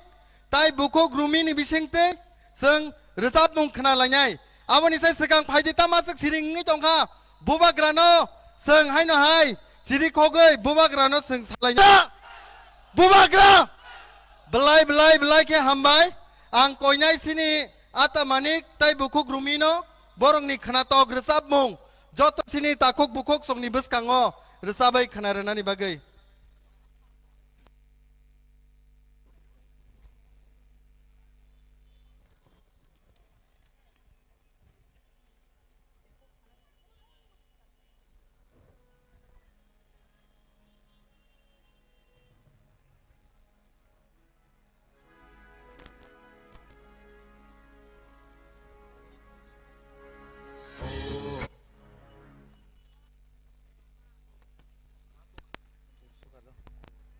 tai bukhuk Rumini bisingtwi chwng rwchapmung khwnalainai. Aboni sai swkang phaidi tama swk siring wngwi tongkha. Bubagrano chwng haino hai chiri khogwi bubagrano chwng salainai. Bubagra! Belai, belai, belai khe hambai. Ang koinai chini Ata Manik tai bukhuk Rumino borokni khwnatok rwchapmung joto chini takhuk bukhuk chwngni bwskango rwchabwi khwna rwnani bagwi.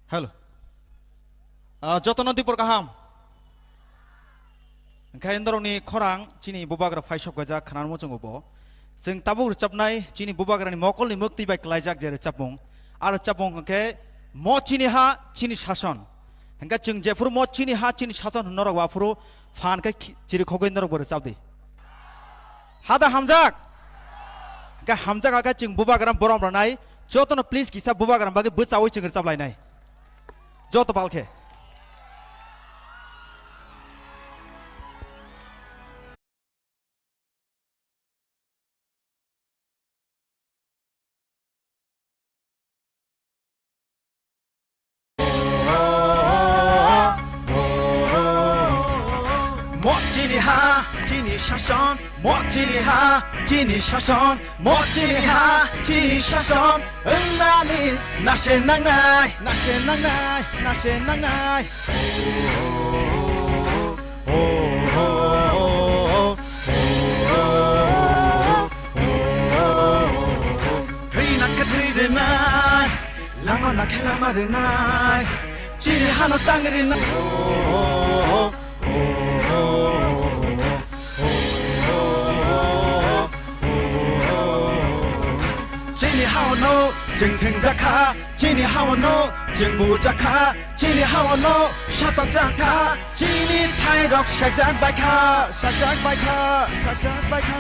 Hello. Ah, jotono dipor kaham. Hwnkhe norokni khorang chini bubagra phai sok gajak khwnarmo chwngo bo. Chwng tabuk rwchapnai chini bubagrani mokolni mwktwi bai klaijak je rwchapmung. A rwchapmung hwnkhe Mo Chini Ha Chini Sason. Hwnkhe chwng jephuru Mo Chini Ha Chini Sason hwnwi norok aphuru phan khe khi-, chiri khogwi norok bo rwchap di. Hada hamjak. Hwnkhe hamjak hakhe chwng bubagra borom rwnai. Jotono please kisa bubagra bagwi bwchaui chwng rwchap lainai. Joto pal khe. Mo chini ha, chini sason, mo chini ha, chini sason, mo chini ha, chini sason, wngnani nase nangnai, nase nangnai, nase nangnai. Thwi nang khe thwi rwnai, lama nang khe lama rwnai, chini hano tang rwnai. Chini hao no chwng thwngjakha, chini hao no chwng bujakha, chini hao no satok jakha, chini thairok sakjak baikha, sakjak baikha, sakjak baikha.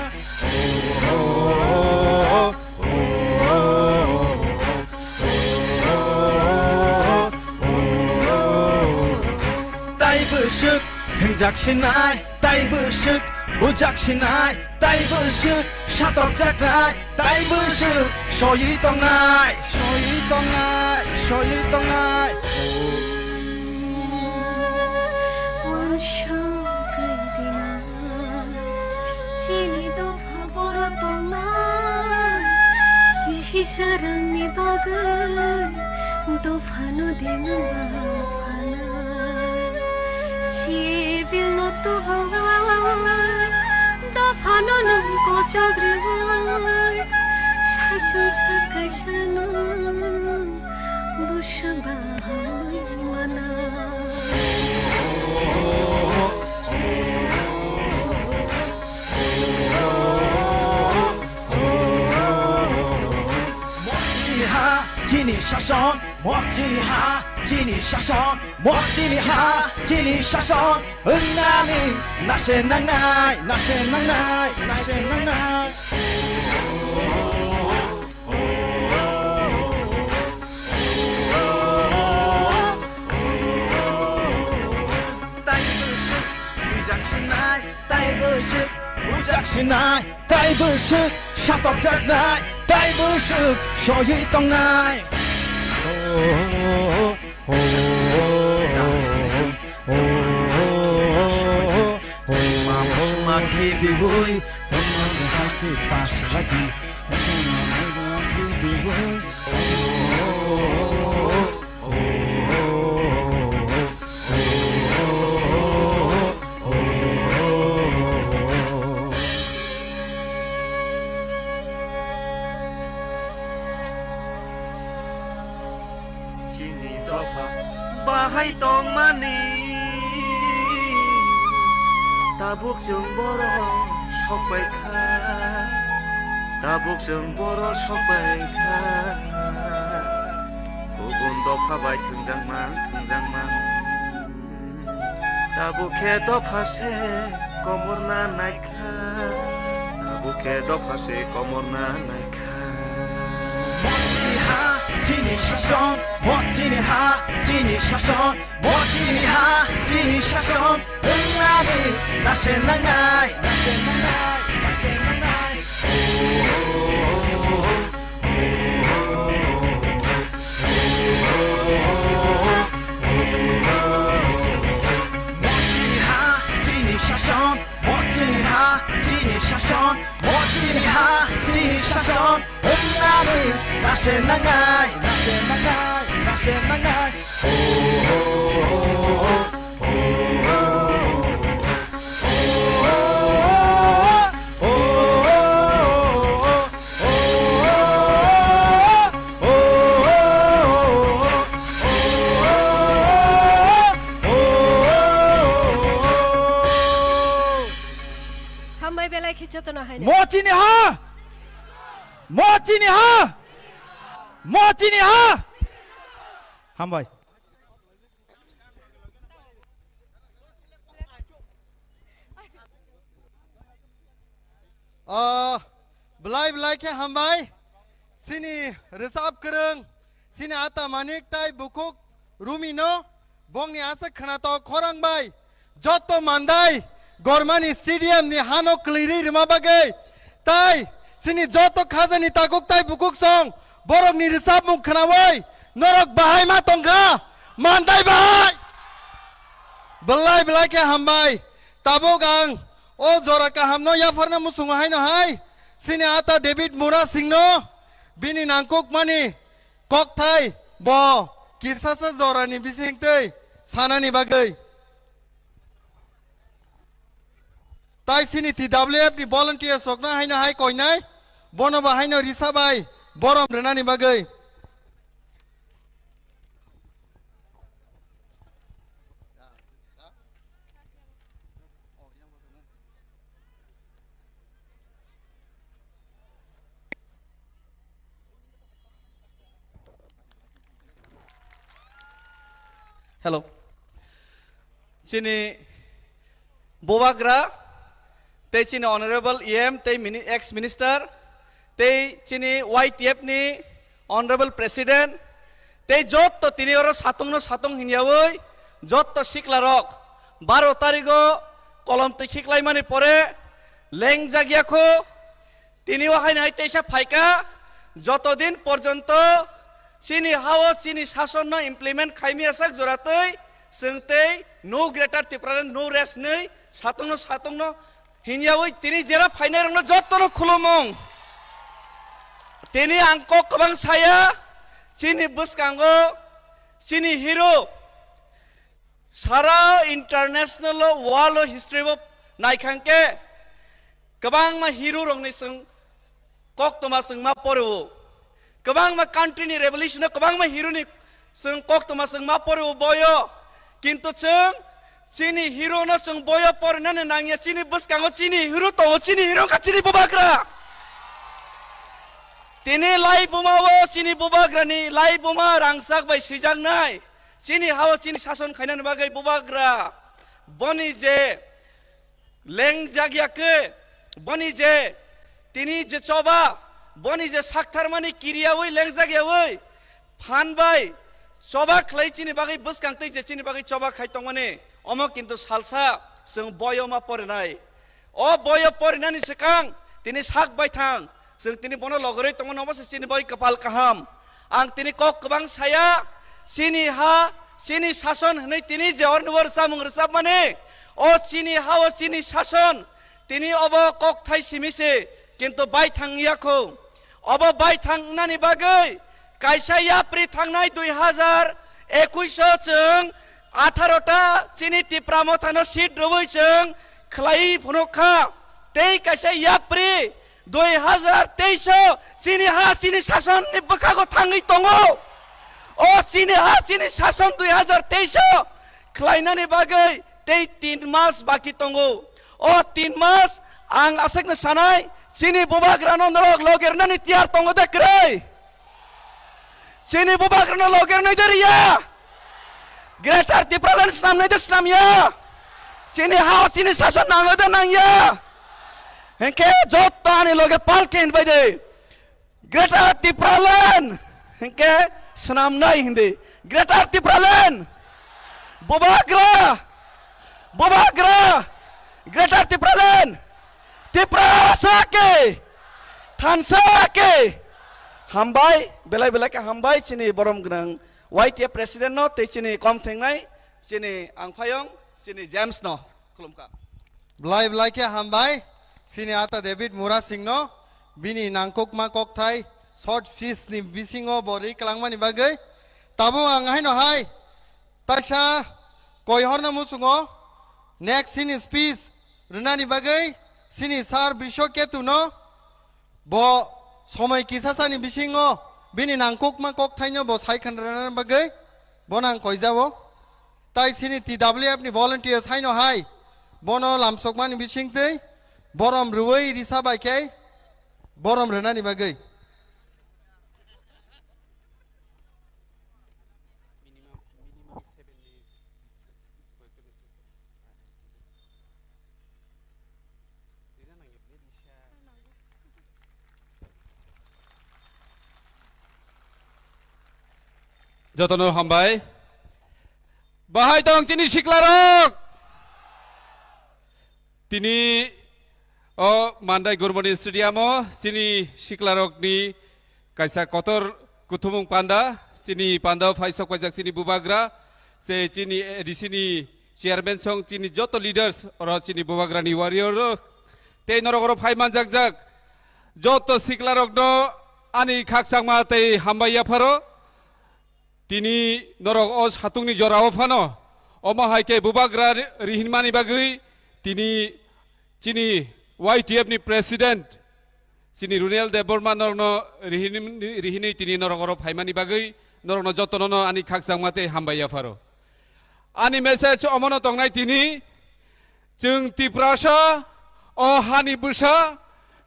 Tai bwswk thwngjak sinai, tai bwswk bujak sinai, tai bwswk satokjaknai, tai bwswk soiwi tongnai, soiwi tongnai, soiwi tongnai. Wansok gwi dina, chini dopha boro tongma, kisi sarangni bagwi dophano dima phana. Sibilno tuhowai, dophano nwng kochok rwui, saichung sak kaisano bwswk bahai mana. Mo chini ha, chini sason, mo chini ha, chini sason, mo chini ha, chini sason, wngnani nase nangnai, nase nangnai, nase nangnai. Tai bwswk thwngjak sinai, tai bwswk bujak sinai, tai bwswk satokjaknai, tai bwswk soiwi tongnai. Chini dopha bahai tongmani tabuk chwng borok sok bai kha. Tabuk chwng boro sokbai kha, kubun dopha bai thwngjakmang, thwngjakmang. Tabuk khe dopha se komorna naikha, tabuk khe dopha se komorna naikha. Mo chini ha, chini shason, mo chini ha, chini shason, mo chini ha, chini shason, wngnani nase nangnai, nase nangnai, nase nangnai. Mo chini ha, chini shason, mo chini ha, chini shason, mo chini ha, chini shason, wngnani nase nangnai, nase nangnai, nase nangnai. Hambai belai khe jotono haino. Mo chini ha! Mo chini ha! Mo chini ha! Hambai. Ah, belai belai khe hambai. Chini rwchap kwrwng, chini ata Manik tai bukhuk Rumi no, bongni aswk khwnatok khorang bai. Joto mandai Gormani stadium ni hano kwlwirwi rwma bagwi tai chini joto khajani takuk tai bukhuk song borokni rwchapmung khwnawi norok bahai ma tongkha, mandai bahai. Belai belai khe hambai. Tabuk ang o jora kahamno yapharna muchungo haino hai chini ata David Mura Singh no bini nangkukmani kokthai bo kisasa jorani bisingtwi sanani bagwi. Tai chini T W F ni volunteers rokno haino hai koinai, bono bo haino risa bai borom rwnani bagwi. Hello. Chini Bubagra, tei chini Honorable E M, tei mini-, ex minister, tei chini Y T F ni Honorable President, tei jotto tini oro satungno satung hinyawi jotto siklarok baro tarigo kolom twi khiklaimani pore lengjak ya kho. Tini o haino hai teisa phaikha, joto din porjonto chini hao chini sasonno implement khaimya sak joratwi chwng tei no greater Tipraland, no rest hinwi satungno satungno hinyawi tini jera phainairokno jottono khulumung. Tini ang kok kwbang saya, chini bwskango chini hero sara international o, world o history o naikhangkhe kwbangma hero rokni chwng koktwma chwng ma poreo. Kwbangma country ni revolution o kwbangma hero ni chwng koktwma chwng ma poreo boyo. Kintu chwng chini hero no chwng boyo porinani nangya, chini bwskango chini hero tongo, chini hero wngkha chini Bubagra. Tini lai buma o chini Bubagra ni lai buma rangchak bai swijaknai. Chini hao chini sason khainani bagwi Bubagra boni je lengjak ya khe, boni je tini je choba, boni je saktharmani kiriyawi lengjak yawi phan bai choba khlai chini bagwi bwskang tei je chini bagwi choba khai tongmani, omo kintu salsa chwng boyo ma porinai. O boyo porinani swkang tini sak bai thang, chwng tini bono logorwi tongmani, omo se chini bagwi kwpal kaham. Ang tini kok kwbang saya, chini ha, chini sason hwnwi tini je orni o rwchapmung rwchapmani, o chini ha, o chini sason, tini obo kokthai simi se, kintu baithang ya kho. Obo baithang wngnani bagwi kaisa yapri thangnai dui hazar ekuish o chwng atharo ta chini Tipra Mothano seat rwui chwng khlaiwi phunuk kha. Tei kaisa yapri dui hazar teis o chini ha chini sasonni bwkhago thangwi tongo. O chini ha chini sason dui hazar teis o khlainani bagwi tei tin mas baki tongo. O tin mas ang aswkno sanai, Chini bubagrano norok loge rwnani tiyar tongo de kwrwi? Chini bubagrano loge rwnai de riya? Greater Tipraland snamnai de snamya? Chini ha chini sasan nango de nangya? Hinkhe jotto ani loge palke hinbai de. Greater Tipraland hinkhe swnamnai hindi. Greater Tipraland! Bubagra! Bubagra! Greater Tipraland! Tiprasa ke! Thansa ke! Hambai, belai belai ke hambai chini borom gwnang Y T F president no tei chini kom thengnai chini angphayong chini James no. Khulumkha. Belai belai khe hambai, chini ata David Mura Singh no, bini nangkukma kokthai short speech ni bisingo bo ri kwlangmani bagwi. Tabuk ang haino hai, taisa koi horno muchungo, next chini speech rwnani bagwi, chini sir Brisho Ketu no, bo somoi kisasani bisingo bini nangkukma kokthaino bo sai khanrana bagwi bono ang koijao. Tai chini T W F ni volunteers haino hai bono lamsokmani bisingtwi borom rwui risa bai khe borom rwnani bagwi. Jotono hambai. Bahai tong chini siklarok. Tini o Mandai Gurmani Stadium o chini siklarokni kaisa kotor kuthumung panda, chini panda o phai sok paijak chini bubagra, se chini A D C ni chairman song chini joto leaders oro chini bubagra ni warrior rok tei norok oro phai manjak jak joto siklarok no ani khakchangma tei hambai yapharo. Tini norok o satung ni jora o phano omo hai khe bubagra ri-, rihinmani bagwi tini chini Y T F ni president chini Runel Debbarma norokno rihinwi, rihinwi tini norok oro phaimani bagwi norokno jotono no ani khakchangma tei hambai yapharo. Ani message omono tongnai tini, chwng Tiprasa, o hani bwsa,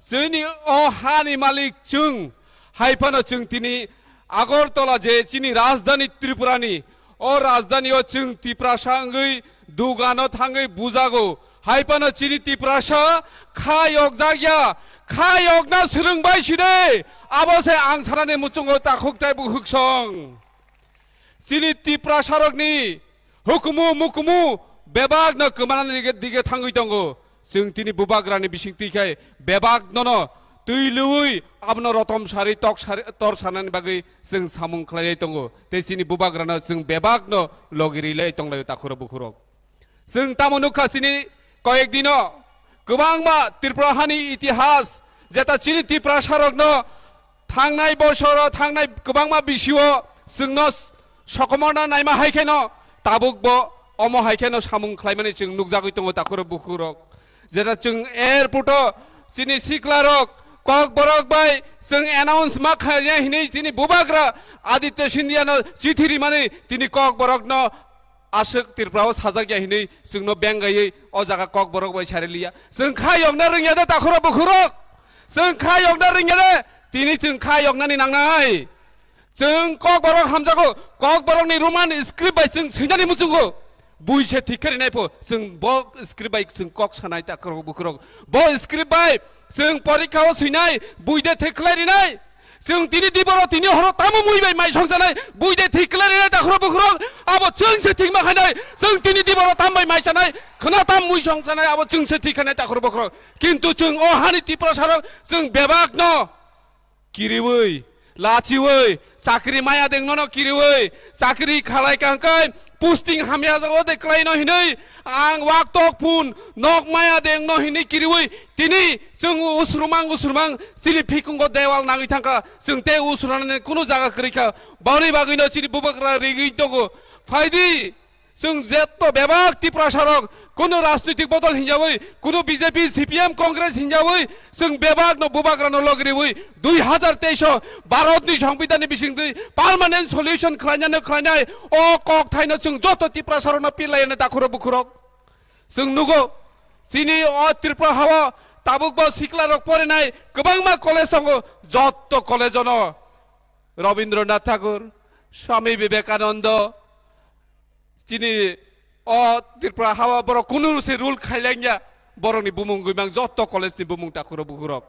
chini o hani malik chwng, hai phano chwng tini Agartala je chini rajdhani Tripurani, o rajdhani o chwng Tiprasa wngwi dugano thangwi bujago, hai phano chini Tiprasa kha yokjak ya, kha yokna swrwngbai side, abo se ang sanani muchungo takhuk tei bukhuk song. Chini Tiprasarokni hukumu mukumu bebakno kwmanani dige, dige thangwi tongo. Chwng tini bubagrani bisingtwi khai bebaknono twi lwui abono rotom sari tok sari tor sanani bagwi chwng samung khlailai tongo. Tei chini bubagrano chwng bebakno logi rilai tonglaio takhurok bukhurok. Chwng tamo nukha chini koyek dino kwbangma Tripura hani itihas jeta chini Tiprasarokno thangnai bosoro thangnai kwbangma bisio chwngno sokomorna naima hai kheno tabukbo omo hai kheno samung khlaimani chwng nukjagwi tongo takhurok bukhurok. Jeta chwng airport o chini siklarok Kokborok bai chwng announce ma khaina hinwi chini bubagra Aditya Scindia no chithi rimani tini Kokborok no aswk Tripura o sajak ya hinwi chwngno bengaiwi o jaga Kokborok bai sari liya. Chwng kha yokna rwngya de takhurok bukhurok. Chwng kha yokna rwngya de. Tini chwng kha yoknani nangnai. Chwng Kokborok hamjago. Kokborokni Roman script bai chwng swinani muchungo. Bui se thik khe rinai pho. Chwng bo script bai chwng kok sanai takhurok bukhurok. Bo script bai chwng porikha o swinai. Bui de thik khlai rinai. Chwng tini diboro tini horo tamo mui bai mai songchanai, buide thik khlai rinai takhurok bukhurok, abo chwng se thik ma khainai, chwng tini diboro tam bai mai chanai, khna tam mui songchanai, abo chwng se thik khainai takhurok bukhurok. Kintu chwng o hani Tiprasarok chwng bebak no kiriwi, lachiwi, chakri maya deng no no kiriwi, chakri khalai kangkai, posting hamya jago de klai no hinwi, ang wak tok phun, nok maya deng no hinwi kiriwi, tini chwng usrumang usrumang, chini phikungo dewal nangwi thangkha, chwng tei usrunani kunu jaga kwrwi kha, boni bagwino chini bubagra rigwi tongo. Phaidi, chwng jetto bebak Tiprasarok, kunu rajnitik bodol hinjawi, kunu B J P, C P M, Congress hinjawi, chwng bebakno bubagrano logriwi, dui hazar teis o Bharatni Songbidanni bisingtwi permanent solution khlainani khlainai, o kokthaino chwng joto Tiprasarokno pirlaiyani takhurok bukhurok. Chwng nugo, chini o Tripura hao Tabuk bo sikla rok porinai kwbangma college tongo, jotto college ono Rabindranath Tagore, Swami Vivekananda, chini o Tripura hawa borok kunu se rule khailangya, borokni bumung gwimang jotto college ni bumung takhuro bukhurok.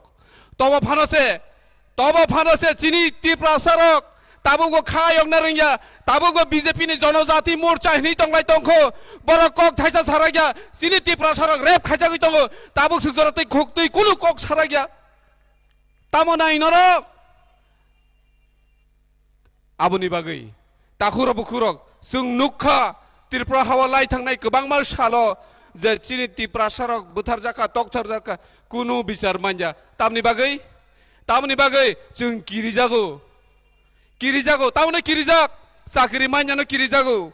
Tobo phano se, tobo phano se chini Tiprasa rok tabuk bo kha yokna rwngya, tabuk bo B J P ni Jonojati Morcha hinwi tonglai tongkho, borok kok thaisa sarakya, chini Tiprasa rok rep khaijagwi tongo, tabuk sukjora tei khuk twi kunu kok sarakya. Tamo nai norok? Aboni bagwi takhuro bukhurok chwng nukha, Tripura hawa lai thangnai kwbangma salo je chini Tiprasa rok butharjakha, tokthorjakha, kunu bichar manya. Tamni bagwi, tamni bagwi chwng kirijago, kirijago, tamoni kirijak, chakri manyano kirijago.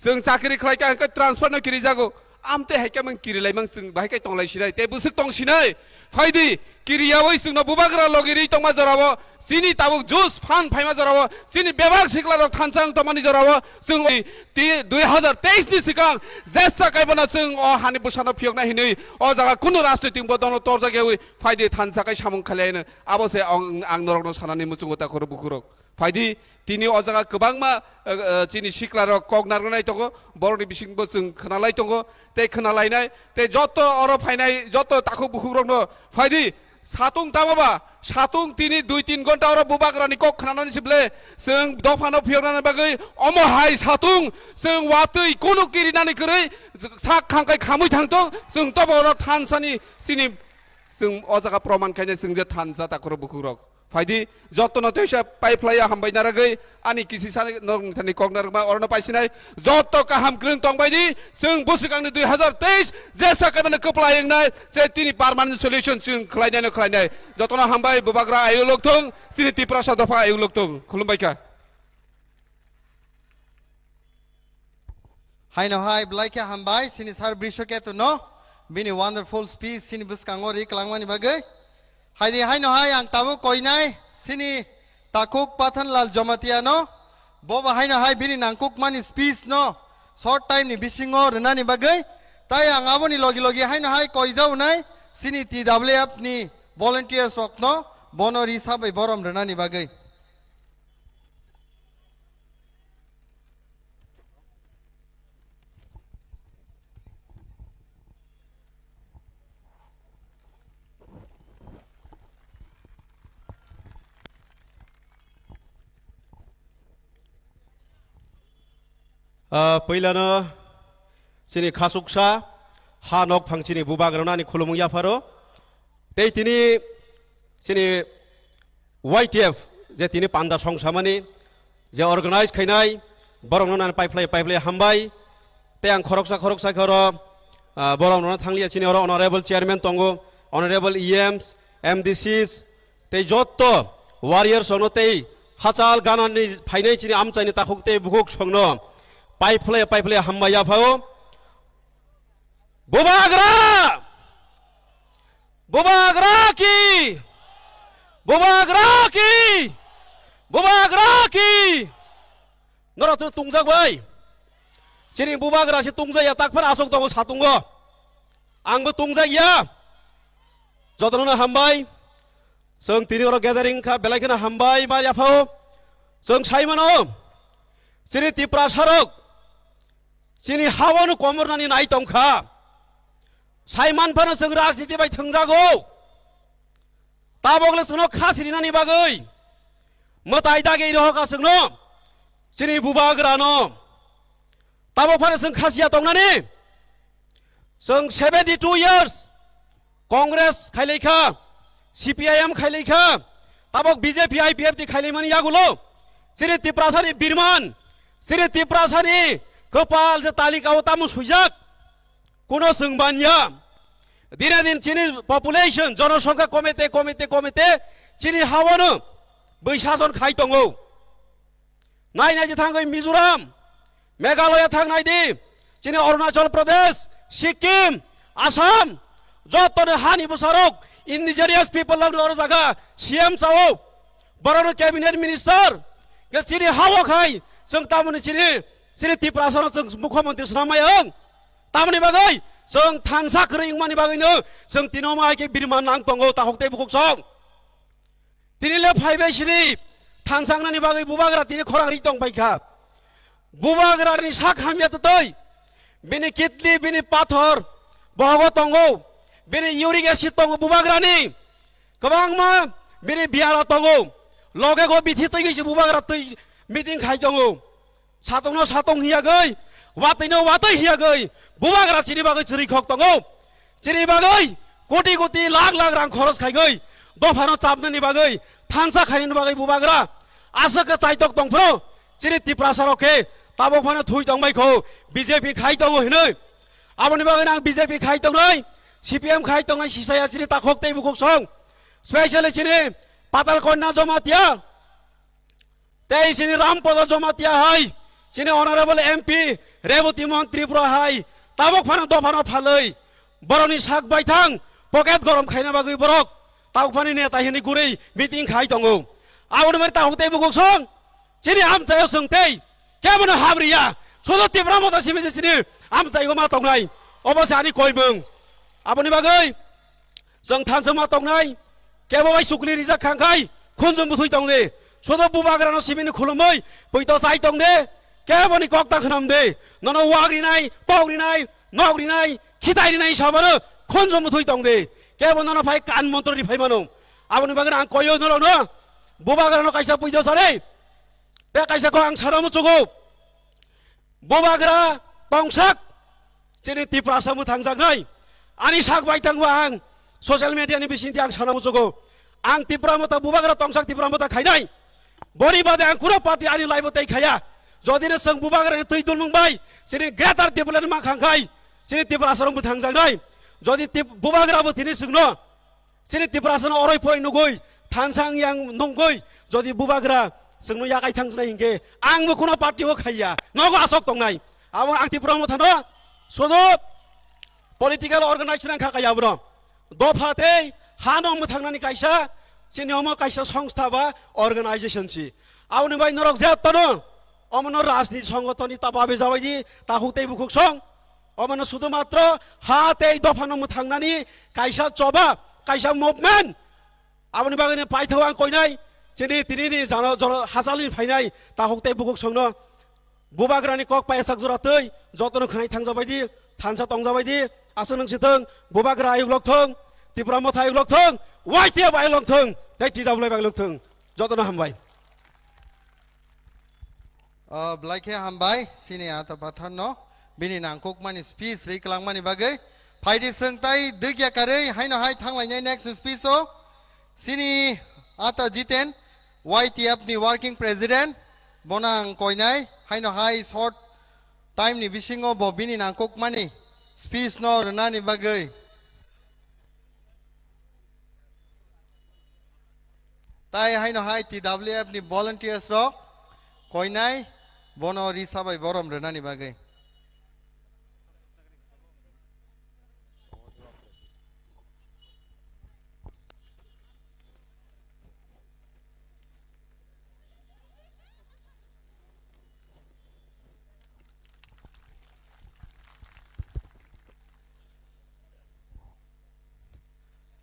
Chwng chakri khlai kha hwnkhe transfer no kirijago. Amtwi hai khe mang kirilaimang chwng bahai khe tonglai sinai. Tei bwswk tong sinai. Phaidi kiriyawi chwngno bubagra logi ri tongma jorao. Chini tabuk jus phan phaima jorao. Chini bebak sikla rok thansa wng tongmani jorao. Chwng ti dui hazar teis ni swkang jesa kaibono chwng o hani bwsano phiyokna hinwi o jaga kunu rajnoitik bo dono torjak yawi phaidi thansa kai samung khlai no. Abo se ang, ang norokno sanani muchungo takhuro bukhurok. Phaidi, tini o jaga kwbangma, eh, eh, chini siklarok kok narwknai tongo, borokni bisingbo chwng khwnalai tongo, tei khwnalainai, tei joto oro phainai joto takhuk bukhukrokno phaidi, satung tamo ba, satung tini dui tin gonta oro bubagrani kok khwnanani sible, chwng dophano phiyoknani bagwi omo hai satung chwng watwi kunu kirinani kwrwi sak khangkai khamwi thangtong, chwng tobo oro thansani chini chwng o jaga proman khainai chwng je thansa takhuro bukhukrok. Phaidi, jotono teisa paiphlaiya hambai naragwi, ani kisi sani norok thani kok narwkma orono paisinai, joto kaham kwrwng tongbaidi, chwng bwswkangni dui hazar teis jesa kaimano kwplai wngnai, je tini permanent solution chwng khlainaino khlainai. Jotono hambai, bubagra ayuk lokthung, chini Tiprasa dopha ayuk lokthung. Khulumbaikha. Haino hai belai khe hambai chini Sir Brishaketu no bini wonderful speech chini bwskango ri kwlangmani bagwi. Haidi haino hai ang tabuk koinai chini takhuk Pathanlal Jamatia no, bo bo haino hai bini nangkukmani speech no short time ni bisingo rwnani bagwi. Tai ang aboni logi logi haino hai koijaunai chini T W F ni volunteers rok no bono ri sabai borom rwnani bagwi. Ah, puilano chini khasuksa ha nok phang chini bubagrano ani khulumung yapharo. Tei tini chini Y T F je tini panda songsamani je organize khainai, borokno nani paiphlai paiphlai hambai. Tei ang khoroksa khoroksa khe oro, ah, borokno thanglia chini oro honorable chairman tongo, honorable E Ms, M D Cs, tei jotto warriors rokno tei hachal ganani phainai chini amchaini takhuk tei bukhuk songno paiphlai paiphlai hambai yaphao. Bubagra! Bubagra ki! Bubagra ki! Bubagra ki! Norok tini tungjak bai. Chini bubagra se tungjak ya, tak phano aswk tongo satungo. Angbo tungjak ya. Jotono hambai. Chwng tini oro gathering kha, belai kheno hambai ma yaphao. Chwng sai mano. Chini Tiprasa rok. Chini hawano komornani nai tongkha. Saiman phano chwng rajniti bai thwngjago. Tabokle chwngno kha sirinani bagwi mwtai dagi rohoka chwngno. Chini bubagrano. Tabok phano chwng kha siya tongnani. Chwng seventy two years. Congress khailaikha, C P I M khailaikha, tabok B J P I P F T khailaimani yagulo, chini Tiprasani birman, chini Tiprasani kwpal je talikao tamo swijak, kuno chwng banya. Dine din chini population, jonosongkha komete, komete, komete, chini hawano bwisa jon khai tongo. Nai nai je thangwi Mizoram, Meghalaya thang nai di, chini Arunachal Pradesh, Sikkim, Assam, joto ni hani bwsarok indigenous people rok ni oro jaga C M chao, borok no cabinet minister, ke chini hao khai, chwng tamoni chini, chini Tiprasa no chwng mukhyamantri swnam mayung, tamoni bagwi, Chwng thansa kwrwi wngmani bagwino chwng tini omo hai khe birman nang tongo, takhuk tei bukhuk song. Tini le phaibai sini thansa wngnani bagwi bubagra tini khorang ri tong pai kha. Bubagrani sak hamya twtwi, bini kidney, bini pathor bohogo tongo, bini uric acid tongo bubagrani, kwbangma bini biyara tongo, loge go bithi twi gwi se bubagra twi meeting khai tongo. Satongno satong hiyagwi, watwino watwi hiyagwi, bubagra chini bagwi chwrwi khok tongo. Chini bagwi koti koti lakh lakh rang khoros khaigwi, dophano chapnani bagwi, thansa khainani bagwi bubagra aswk khe chaitok tongphuru. Chini Tiprasa rok khe tabok phano thui tongbai kho, B J P khai tongo hinwi. Aboni bagwi ang B J P khai tongnai, C P M khai tongnai sisaya chini takhuk tei bukhuk song. Specially chini Patal Kanya Jamatia. Tei chini Rampada Jamatia hai, chini Honorable M P Reboti Mohan Tripura hai, tabok phano dophano phalwi, borokni sak baithang pocket gorom khaina bagwi borok tabok phani neta hini gurwi meeting khai tongo. Aboni bagwi takhuk tei bukhuk song, chini amchaio chwng tei kebono hamriya, sudu Tipra Motha simi se chini amchaio ma tongnai, obo se ani koimung. Aboni bagwi Chwng thansa ma tongnai, kebo bai chukli rijak khang khai, khunjung bwthwi tong de. Sodo bubagrano simini khulumwi, pwito chai tong de, keboni kok ta khnam de. Nono wak rinai, tok rinai, nok rinai, khitai rinai sabano khunjung bwthwi tong de. Kebo nono phai kan montro ri phai mano. Aboni bagwi ang koyo norokno, bubagrano kaisa pwito sare. Tei kaisa kok ang sana muchugo. Bubagra tongsak chini Tiprasa mwthangjaknai. Ani sak bai tangbo ang social media ni bisingtwi ang sana muchugo. Ang Tipra Motha bubagra tongsak Tipra Motha khainai. Boni bade ang kuno party ani laibo tei khaya. Jodi no chwng bubagra ni twi dulmung bai chini Greater Tipraland ma khang khai chini Tiprasa rok mwthangjaknai. Jodi tip-, bubagra bo tini chwngno Chini Tiprasano oroi poroi nugui, thansa wng yang nungui, jodi bubagra chwngno yakai thangjwnai hinkhe, ang bo kuno party o khaiya, nogo asok tongnai. Abo ang Tipra Mothano sodo political organization ang kha kaya abono. Dopha tei hano mwthangnani kaisa, chini omo kaisa songstha ba organization si. Aboni bai norok je tono, omono rajniti songotoni ta babe jabaidi, ta huk tei bukhuk song. Omono sudu matro ha tei dophano mwthangnani kaisa choba, kaisa movement. Aboni bagwino paithao ang koinai, chini tinini jano, joro hachalni phainai, ta huk tei bukhuk songno. Bubagrani kok payasak jora twi, jotono khwnai thangjabaidi, thansa tongjabaidi, aswk nung sithwng, bubagra ayuk lok thung, Tipra Motha ayuk lok thung, Y T F ayuk lok thung, tei T W F ayuk lok thung. Jotono hambai. O, belai khe hambai, chini ata patharno, bini nangkukmani speech ri kwlangmani bagwi. Phaidi chwng tai dwgya karwi, haino hai thanglainai next speech o. Chini ata Jiten, Y T F ni working president, bono ang koinai, haino hai short time ni bisingo bo bini nangkukmani speech no rwnani bagwi. Tai haino hai T W F ni volunteers rok koinai bono risa bai borom rwnani bagwi.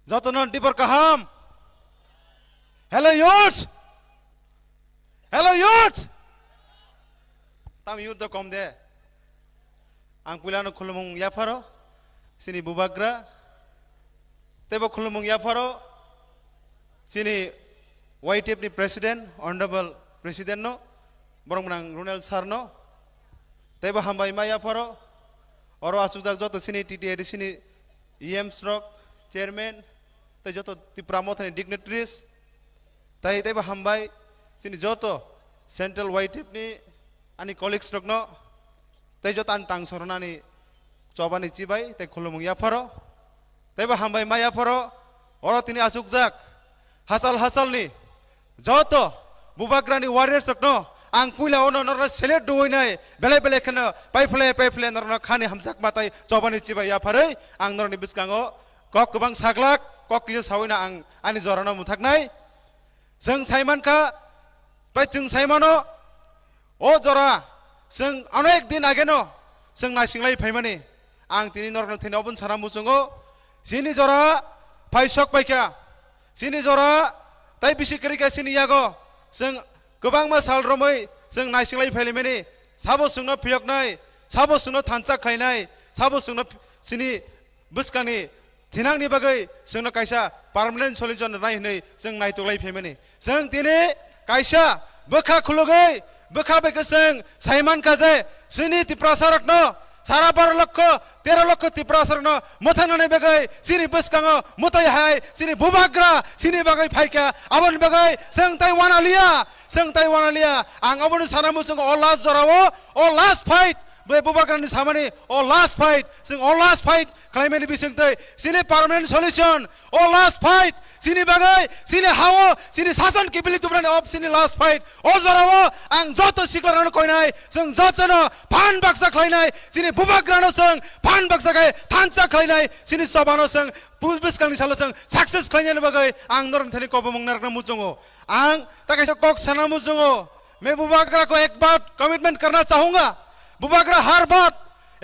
Jotono dibor kaham. Hello youth. Hello youth. Tam youth do kom de. Ang puilano khulumung yapharo sini bubagra. Tebo khulumung yapharo chini Y T F ni president, honorable president no, borok mwnang Ronald sir no, tebo hambai ma yapharo, oro achukjak joto chini T T A D C ni E Ms rok, chairman, tei joto Tipra Mothani dignitaries, tei tebo hambai chini joto central Y T F ni ani colleagues rokno, tei joto ani tang sornani chobani chibai tei khulumung yapharo. Teibo hambai ma yapharo, oro tini achukjak hachal hachalni joto bubagrani warriors rokno ang puila ono norokno select duoinai belai belai kheno paiphle paiphle norokno khani hamjakma tei chobani chibai yapharwi ang norokni bwskango kok kwbang saglak kok kisa sawino ang ani jorano mwthaknai. Chwng saimankha, bai chwng saimano, o jora, chwng onek din ageno, chwng naisinglai phaimani. Ang tini norokno thini oboni sana muchungo, chini jora phai sok paikha, chini jora tai bisi kwrwikha chini yago. Chwng kwbangma sal romwi chwng naisinglai phailaimani, sabo chwngno phiyoknai, sabo chwngno thansa khlainai, sabo chwngno ph-, chini bwskangni thinangni bagwi chwngno kaisa permanent solution rwnai hwnwi chwng naituklai phaimani. Chwng tini kaisa bwkha khulugwi, bwkha bai khe chwng saimankha je chini Tiprasarokno sara baro lokho, tero lokho Tiprasarokno mwthangnani bagwi chini bwskango mwtai hai chini bubagra chini bagwi phaikha. Aboni bagwi chwng tai wanaliya, chwng tai wanaliya. Ang aboni sana muchungo o last jorao, o last fight, bai bubagrani samani o last fight, chwng o last fight khlaimani bisingtwi chini permanent solution, o last fight, chini bagwi, chini hao, chini sason kibili tubrani op chini last fight. O jorao ang joto siklarano koinai, chwng jotono phan baksa khlainai, chini bubagrano chwng phan baksa khai thansa khlainai, chini chobano chwng bu-, bwskangni salo chwng success khlainani bagwi ang norokni thani kobomung narakna muchungo. Ang ta kaisa kok sana muchungo, मैं बुबागरा को एक बात कमिटमेंट करना चाहूंगा। बुबागरा हर बात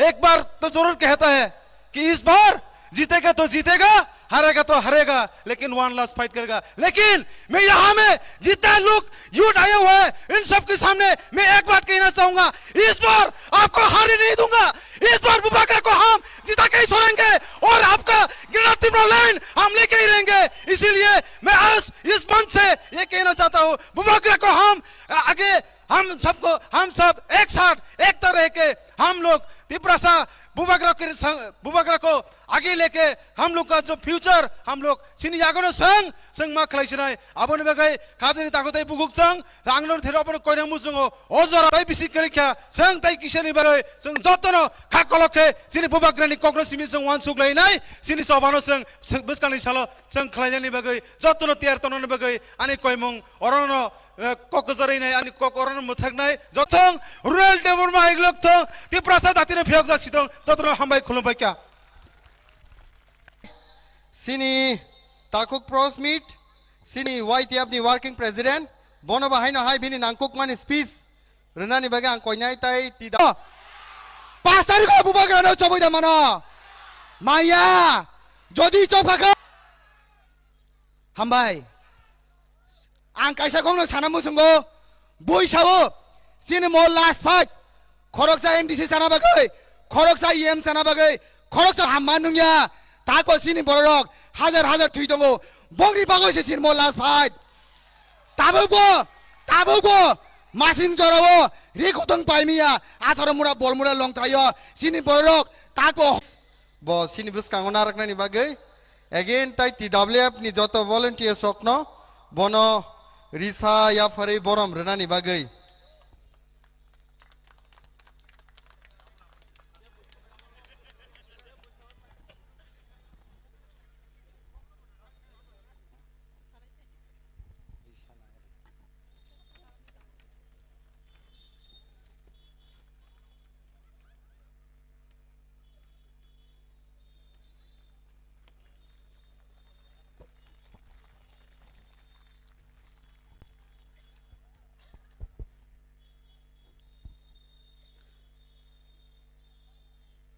एक बार तो जरूर कहता है कि इस बार जीतेगा तो जीतेगा, हारेगा तो हारेगा, लेकिन वन लास्ट फाइट करेगा। लेकिन मैं यहाँ में जितने लोग यूथ आए हुए हैं, इन सब के सामने मैं एक बात कहना चाहूंगा, इस बार आपको हारने नहीं दूंगा। इस बार बुबागरा को हम जिता के ही छोड़ेंगे और आपका ग्रेटर तिब्रा लैंड हम लेके ही रहेंगे। इसीलिए मैं आज इस मंच से ये कहना चाहता हूँ, बुबागरा को हम आगे हम सबको, हम सब एक साथ, एकता रह के हम लोग तिपरासा बुबागरा के संग, बुबागरा को आगे लेके हम लोग का जो फ्यूचर, हम लोग chini yagono chwng, chwng ma khlai sinai. Aboni bagwi khajani takhuk tai bukhuk chwng, ang norokni thani abono koinai muchungo, o jora tai bisi kwrwikha, chwng tai kisani bagwi, chwng jotono kha kolok khe chini bubagrani kokno simi chwng uansuk lainai, chini chobano chwng, chwng bwskangni salo chwng khlainani bagwi, jotono tiyar tongnani bagwi ani koimung orono eh, kok kwcharwi nai ani kok orono mwthaknai. Jothong Runal Debbarma hai glok thong, Tiprasa jatino phiyokjak sitong, jotono hambai khulumbai kha. Chini takhuk press meet, chini Y T F ni working president, bono bahaino hai bini nangkukmani speech rwnani bagwi ang koinai tai tida. Pas tarikh o bubagrano chobwi da mano. Maya, jodi chobkha kha. Hambai. Ang kaisa kokno sana muchungo, bui sao, chini mo last fight, khoroksa M D C sana bagwi, khoroksa E M sana bagwi, khoroksa hamma nungya, tako chini bororok hajar hajar thwi tongo, bongni bagwi se chini mo last fight. Tabukbo, tabukbo, masing jorao, ri khotong paimiya, atharo mura bol mura longtraio, chini bororok, tako. Bo chini bwskango narwknani bagwi, again tai T W F ni joto volunteers rokno bono risa yapharwi borom rwnani bagwi.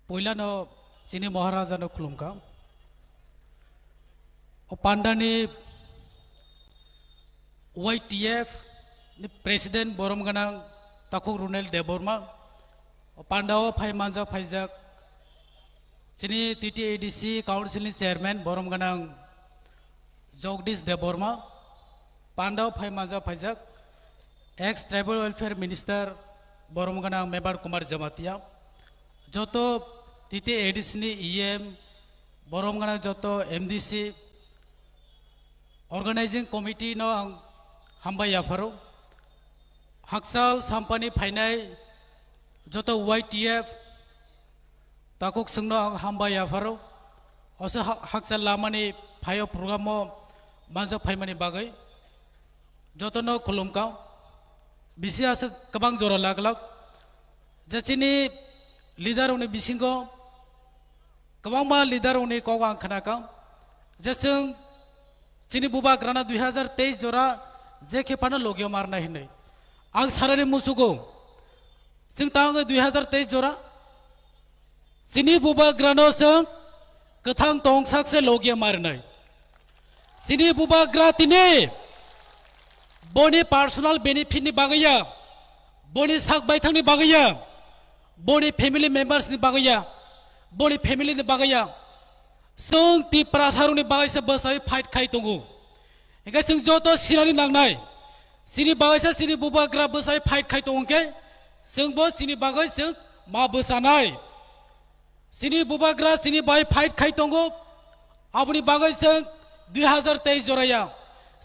Puilano chini Maharaja no khulumkha. O pandani Y T F ni President borom gwnang Takhuk Runel Debbarma, o pandao phai manjak phaijak chini T T A D C Council ni Chairman borom gwnang Jagdish Debbarma, pandao phai manjak phaijak ex Tribal Welfare Minister borom gwnang Mebar Kumar Jamatia, joto T T A D C ni E M, borom gwnang joto M D C, Organizing Committee no ang hambai yapharo. Hakchal sampani phainai joto Y T F takhuk chwngno ang hambai yapharo. Oso ha-, hakchal lamani phaio program o manjak phaimani bagwi jotono khulumkha. Bisi aswk kwbang jora laglak je chini leader rokni bisingo kwbangma leader rokni kok ang khnakha je chwng chini bubagrano dui hazar teis jora je khe phano logio marnai hinwi. Ang sanani muchugo, chwng tangwi dui hazar teis jora Chini bubagrano chwng kwthang tongsak se logia marinai. Chini bubagra tini boni personal benefit ni bagwi ya, boni sak baithang ni bagwi ya, boni family members ni bagwi ya, boni family ni bagwi ya. Chwng Tiprasa rokni bagwi se bwsai fight khai tongo. Hingke chwng joto sinani nangnai. Chini bagwi se chini bubagra bwsai fight khai tongo hingke chwngbo chini bagwi chwng ma bwsanai. Chini bubagra chini bai fight khai tongo. Aboni bagwi chwng dui hazar teis joraya.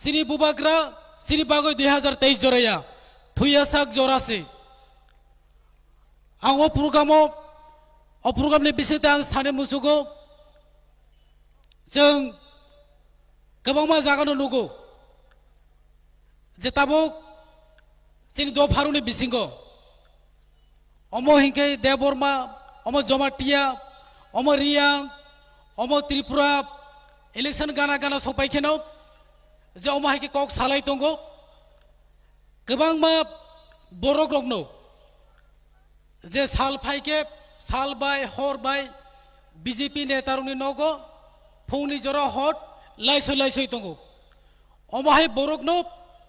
Chini bubagra chini bagwi dui hazar teis joraya. Thuya sak jora se. Ang o program o, o program ni bisingtwi ang sani muchugo. Chwng kwbangma jaga no nugo. Je tabuk chini dopharokni bisingo omo hinkhe Debbarma, omo Jamatia, omo Reang, omo Tripura election gana gana sokpai kheno je omo hai khe kok salai tongo. Kwbangma borok rokno je sal phai khe sal bai hor bai B J P neta rokni nogo phungni jora hot laisoi laisoi tongo. Omo hai borokno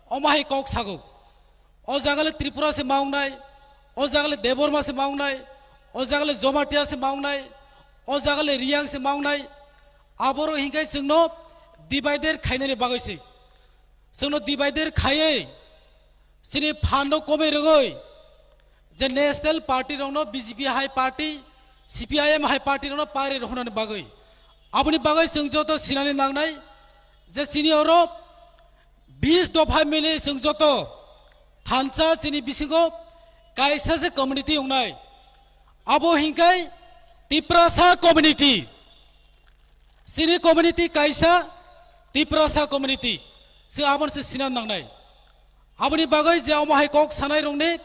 omo hai kok sago. O jaga le Tripura se ma wngnai, o jaga le Debbarma se ma wngnai, o jaga le Jamatia se ma wngnai, o jaga le Reang se ma wngnai. Aborok hinkhe chwngno divider khainani bagwi se. Chwngno divider khaiwi chini phan no komwi rwgwi je national party rokno B J P hai party, C P I M hai party rokno pari rohornani bagwi. Aboni bagwi chwng joto sinani nangnai je chini oro bis dopha mili chwng joto thansa chini bisingo kaisa se community wngnai. Abo hinkai Tiprasa community. Chini community kaisa Tiprasa community. Chwng abono se sinan nangnai. Aboni bagwi je omo hai kok sanai rokni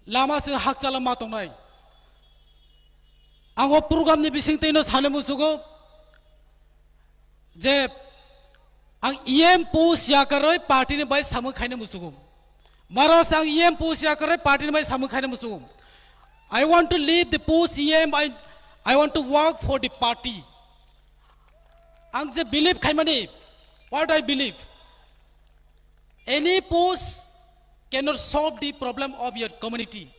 lama chwng hakchala ma tongnai. Ang o program ni bisingtwi no sani muchugo je ang E M post yakarwi party ni bai samung khaina muchugo. Maras ang E M post yakarwi party ni bai samung khaina muchugo. I want to leave the post E M, I, I want to work for the party. Ang je believe khaimani, what I believe, any post cannot solve the problem of your community.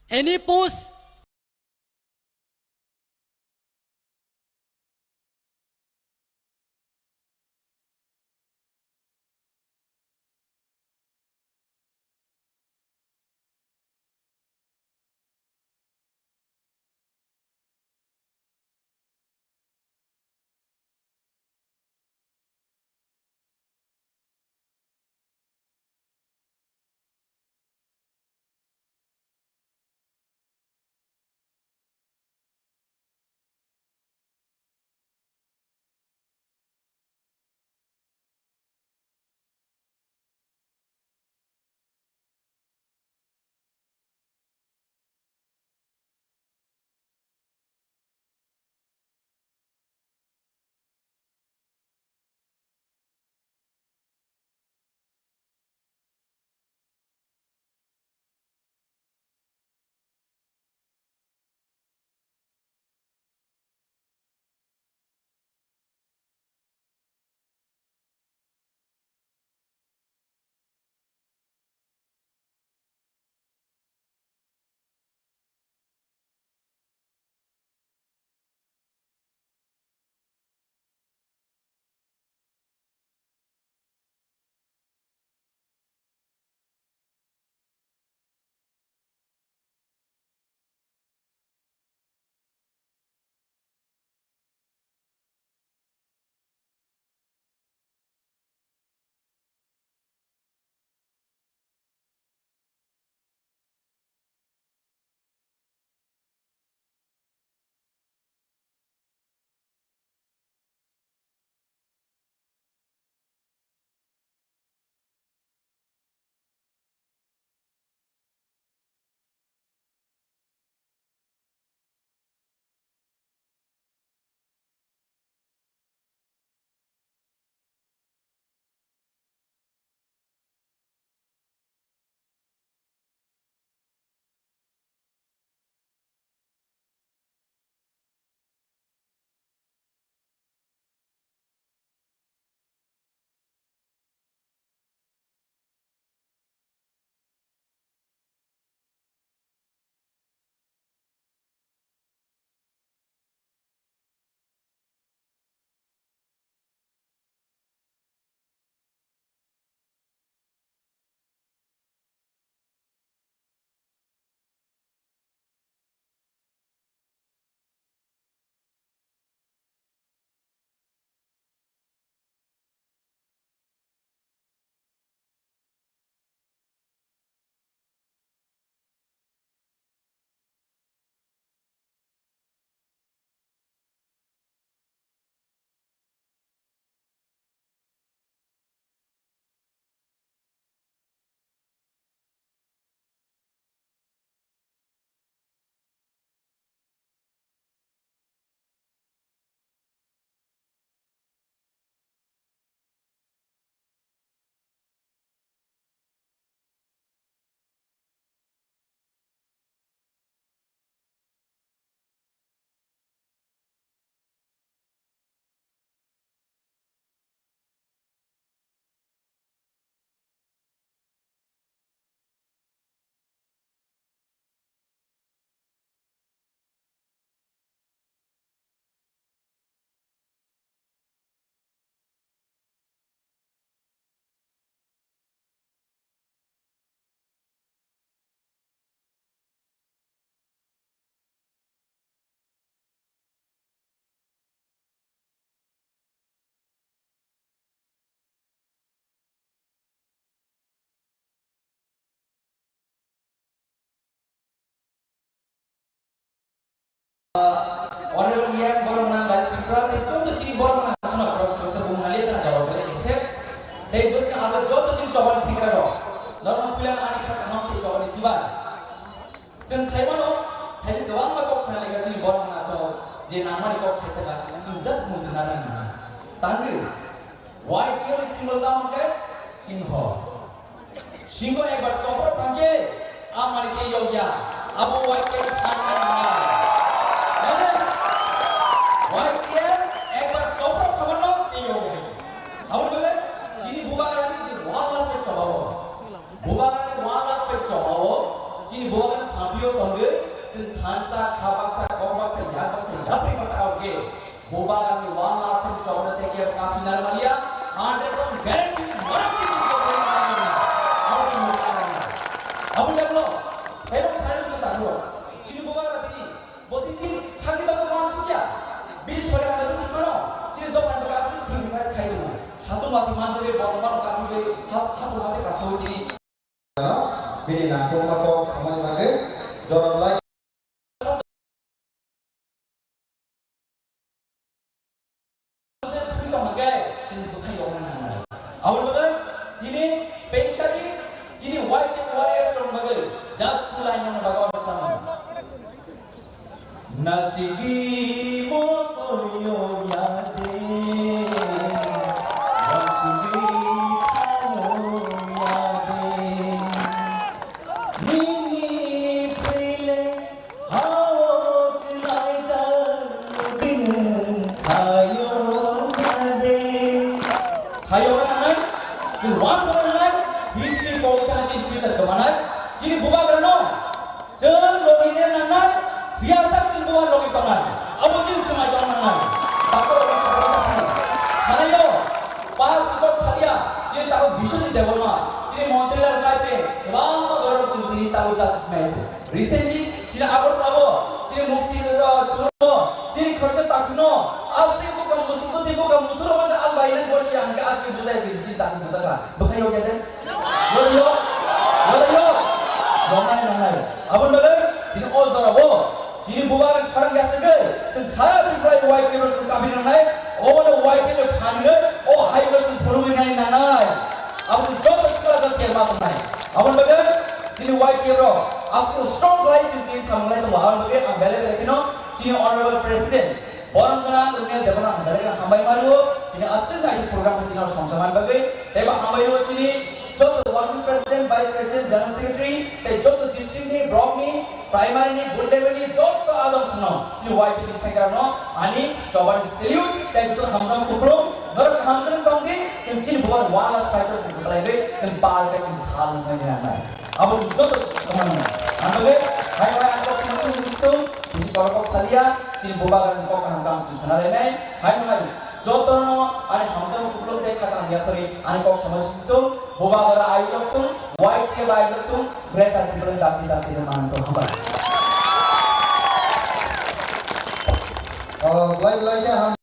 Any post? Honorable E M Bormana, Rais Tripura, tei joto chini Bormana suna khoroksa khoroksa bumung naliya tang jawab belai khe se. Tei bwskang ajo joto chini chobani sengkrak rok. Norok puila ani kha kaham tei chobani chiba. Chwng sai mano, thailik kwbangma kok khna lekha chini Bormana so je nangmani kok sai taka, chwng just mung twi narwknani. Tangwi, Y T F ni symbol tamo khe singho. Singho ekbar chopra phangkhe, amani tei yokya, abo Y T F thangna nangya. Mane, Y T F ekbar chopra khamarno tei yokya hai se. Aboni bagwi chini bubagrani je one last page chobao. Bubagrani one last page chobao. Chini bubagrani sampio tongwi, chwng thansa, kha baksa, kok baksa, yak baksa, yapri baksa, okay. Bubagrani one last time chobani tei kebo kasui narwkmaliya, hundred percent guarantee ni borok ni twi kebo narwkmaliya. Abo se bubagrani. Abo ni abo, tei bo sai rwksa tangro. Chini bubagra tini, bo tini tini sakni bagwi wan sukya. Bini sori hamya twi phano, chini dophani bagwi aswk sacrifice khai tongo. Satung mati manjagwi, botong botong kaphigwi, ha-, hapung hati kasaui tini. Bini nangkukma kok samani bagwi jorok lai. Thwi tong hwnkhe chini bwkhak yokna nangnai. Aboni bagwi chini specially chini Y T F warriors rok bagwi just two line nangna bagwi oro samani. Nasigi mokoyo yade, nasigi khalo yade. Nini pile hao knaija gini khayo yade. Khayo na nangnai, chini one for one nai, history pogwi thangnai, chini future kwmanai, chini bubagrano. Chwng logi rina nangnai, phiya sak chwng bubar logi tongnai. Abo chini swmai tong nangnai. Takhoro wngkha tabuk takhani. Thanaio, pass record salia, chini tabuk Biswajit Debbarma, chini Montri Lal Kaipe, kwbangma borok chwng tini tabuk justice mai kho. Recently, chini Agartala bo, chini Mukti, uh, Showroom bo, chini khoroksa takhukno, aswk bukam musuk, bwtwi bukam musuk rok mano ang bai nang borsi ang khe aswk bujai bini chini takhuk bujaka. Bwkhai rok ya de? Yo, yo, yo, yo. Nongnai, nongnai. Aboni bagwi, tini o jora o, chini bubar pharang ya se ke, chwng sara Tripura Y T F rok chwng kabi nangnai, o no Y T F rok phangnai, o hai rok chwng phunugwi nai nangnai. Aboni joto sikla jat ker ma tongnai. Aboni bagwi, chini Y T F rok, aswk strong lai chwng tini samung lai tongo. Aboni bagwi, ang belai belai kheno, chini honorable president, Borok gwnang Rumial Debbarma ang belai kheno hambai mario, tini aswk nai program khe tini songcha man bagwi, tei bo hambai rio chini joto working president, vice president, general secretary, tei joto district ni, block ni, primary ni, booth level ni joto adong sano, chini Y T F ni secretary no, ani chobar ni salute, tei joto hamjak kupulung, norok hamjak tong di, chwng chini bubar wala cycle chwng kwplai wi, chwng pal khe chwng sal nai nai. Abo joto khamani. Ang bagwi, hai hai ang kok sini tung tung, bisi borok kok salia, chini bubagrani kok kaham kaham sing khna lainai, hai hai. Jotono ani hamjakma kupulung tei kha kaham yaphari ani kok samai sing tung, bubagra ayuk tung, Y T F ayuk tung, Greater Tipraland dati dati rwmani tung hambai. Oh, lai lai ya ham.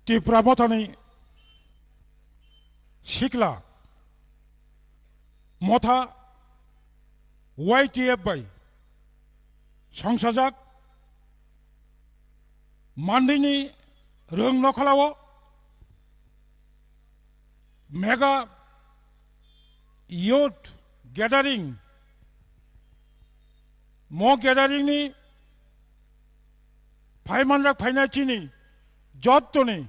Tipra Mothani sikla motha Y T F bai songsajak mandini rwng nokhalao mega youth gathering, mo gathering ni phaimanjak phainai chini jottoni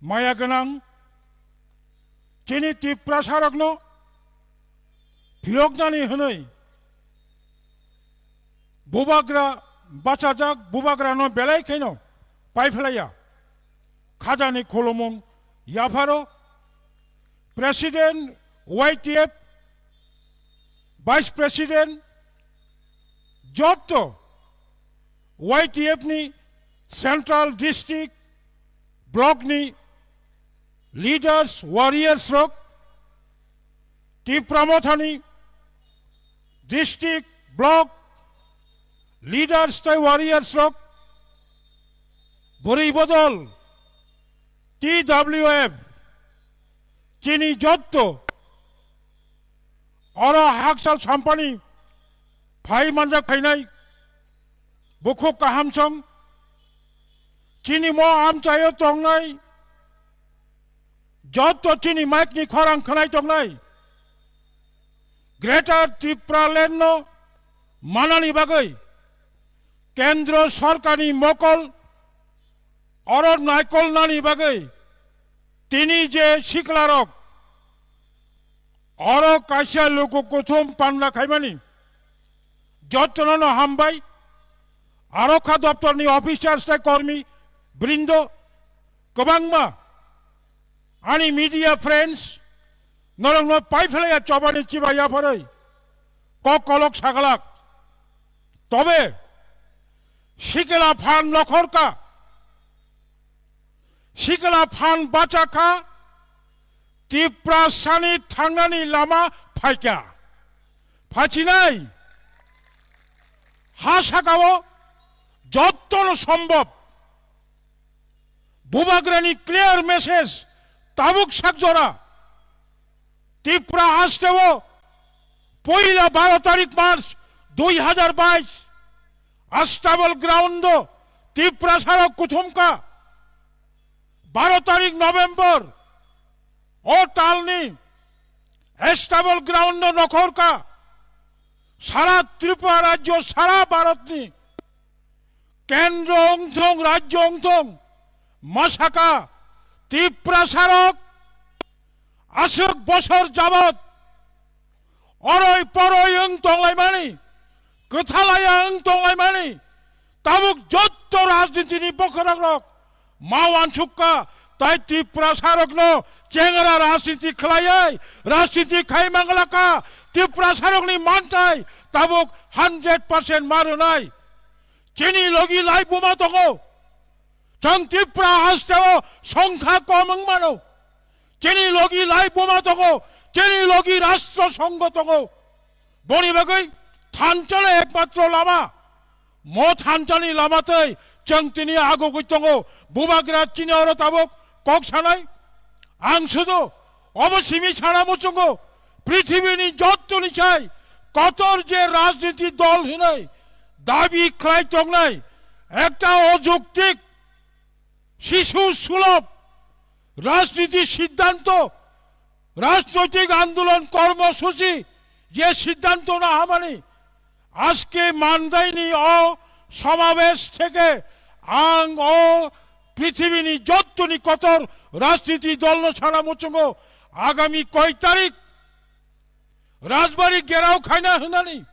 maya gwnang chini Tiprasarokno phiyoknani hwnwi bubagra bachajak bubagrano belai khaino paiphlaiya khajani khulumung yapharo President Y T F, Vice President, jotto Y T F ni central district block ni leaders, warriors rok, Tipra Mothani district, block leaders tei warriors rok, bwrwi bodol, T W F, chini jotto oro hakchal sampani phai manjak phainai bukhuk kaham song, chini mo amchaio tongnai jotto chini mic ni khorang khwnai tongnai Greater Tipraland no manani bagwi Kendro Sorkarni mokol oro naikolnani bagwi tini je siklarok oro kaisa luku kuthum panda khaimani jottono no hambai. Arokha doptorni officers tei kormi brindo kwbangma ani media friends norokno paiphlaiya chobani chiba yapharwi kok kolok saglak. Tobe sikla phan nokhorka, sikla phan bachakha, Tiprasani thangnani lama phaikha. Phachinai ha sakao jottono sombhob Bubagrani clear message tabuk sakjora. Tripura hasteo poila baro tarik March dui hajar bais Astabal ground o Tiprasarok kuthumkha. Baro tarik November o talni Astabal ground o nokhorkha. Sara Tripura rajyo, sara Bharatni kendro wngthong, rajyo wngthong, masakha Tiprasarok aswk bosor jabot oroi poroi wng tonglaimani, kwthalaya wng tonglaimani, tabuk jotto rajnitini bokhorok rok ma wansukha, tai Tiprasarokno chengra rajniti khlaiwi rajniti khai manglakha. Tiprasarokni manthai tabuk hundred percent ma rwnai. Chini logi lai buma tongo. Chwng Tripura hasteo songkha kom wng mano. Chini logi lai buma tongo. Chini logi rashtra songho tongo. Boni bagwi thanchalo ekmatro lama. Mo thanchani lama tei chwng tini agogwi tongo. Bubagra chini oro tabuk kok sanai. Ang sudu obo simi sana muchungo, prithibini jottoni chai kotor je rajniti dol hinwi dabi khlai tongnai ekta ojuktik, shishu sulob rajniti siddhanto, rajnoitik andolon kormosuchi je siddhanto nahamani, aske mandaini o somabesh theke ang o prithibini jottoni kotor rajniti dolno sana muchungo agami koi tarik Rajbari gherao khaina hwnani.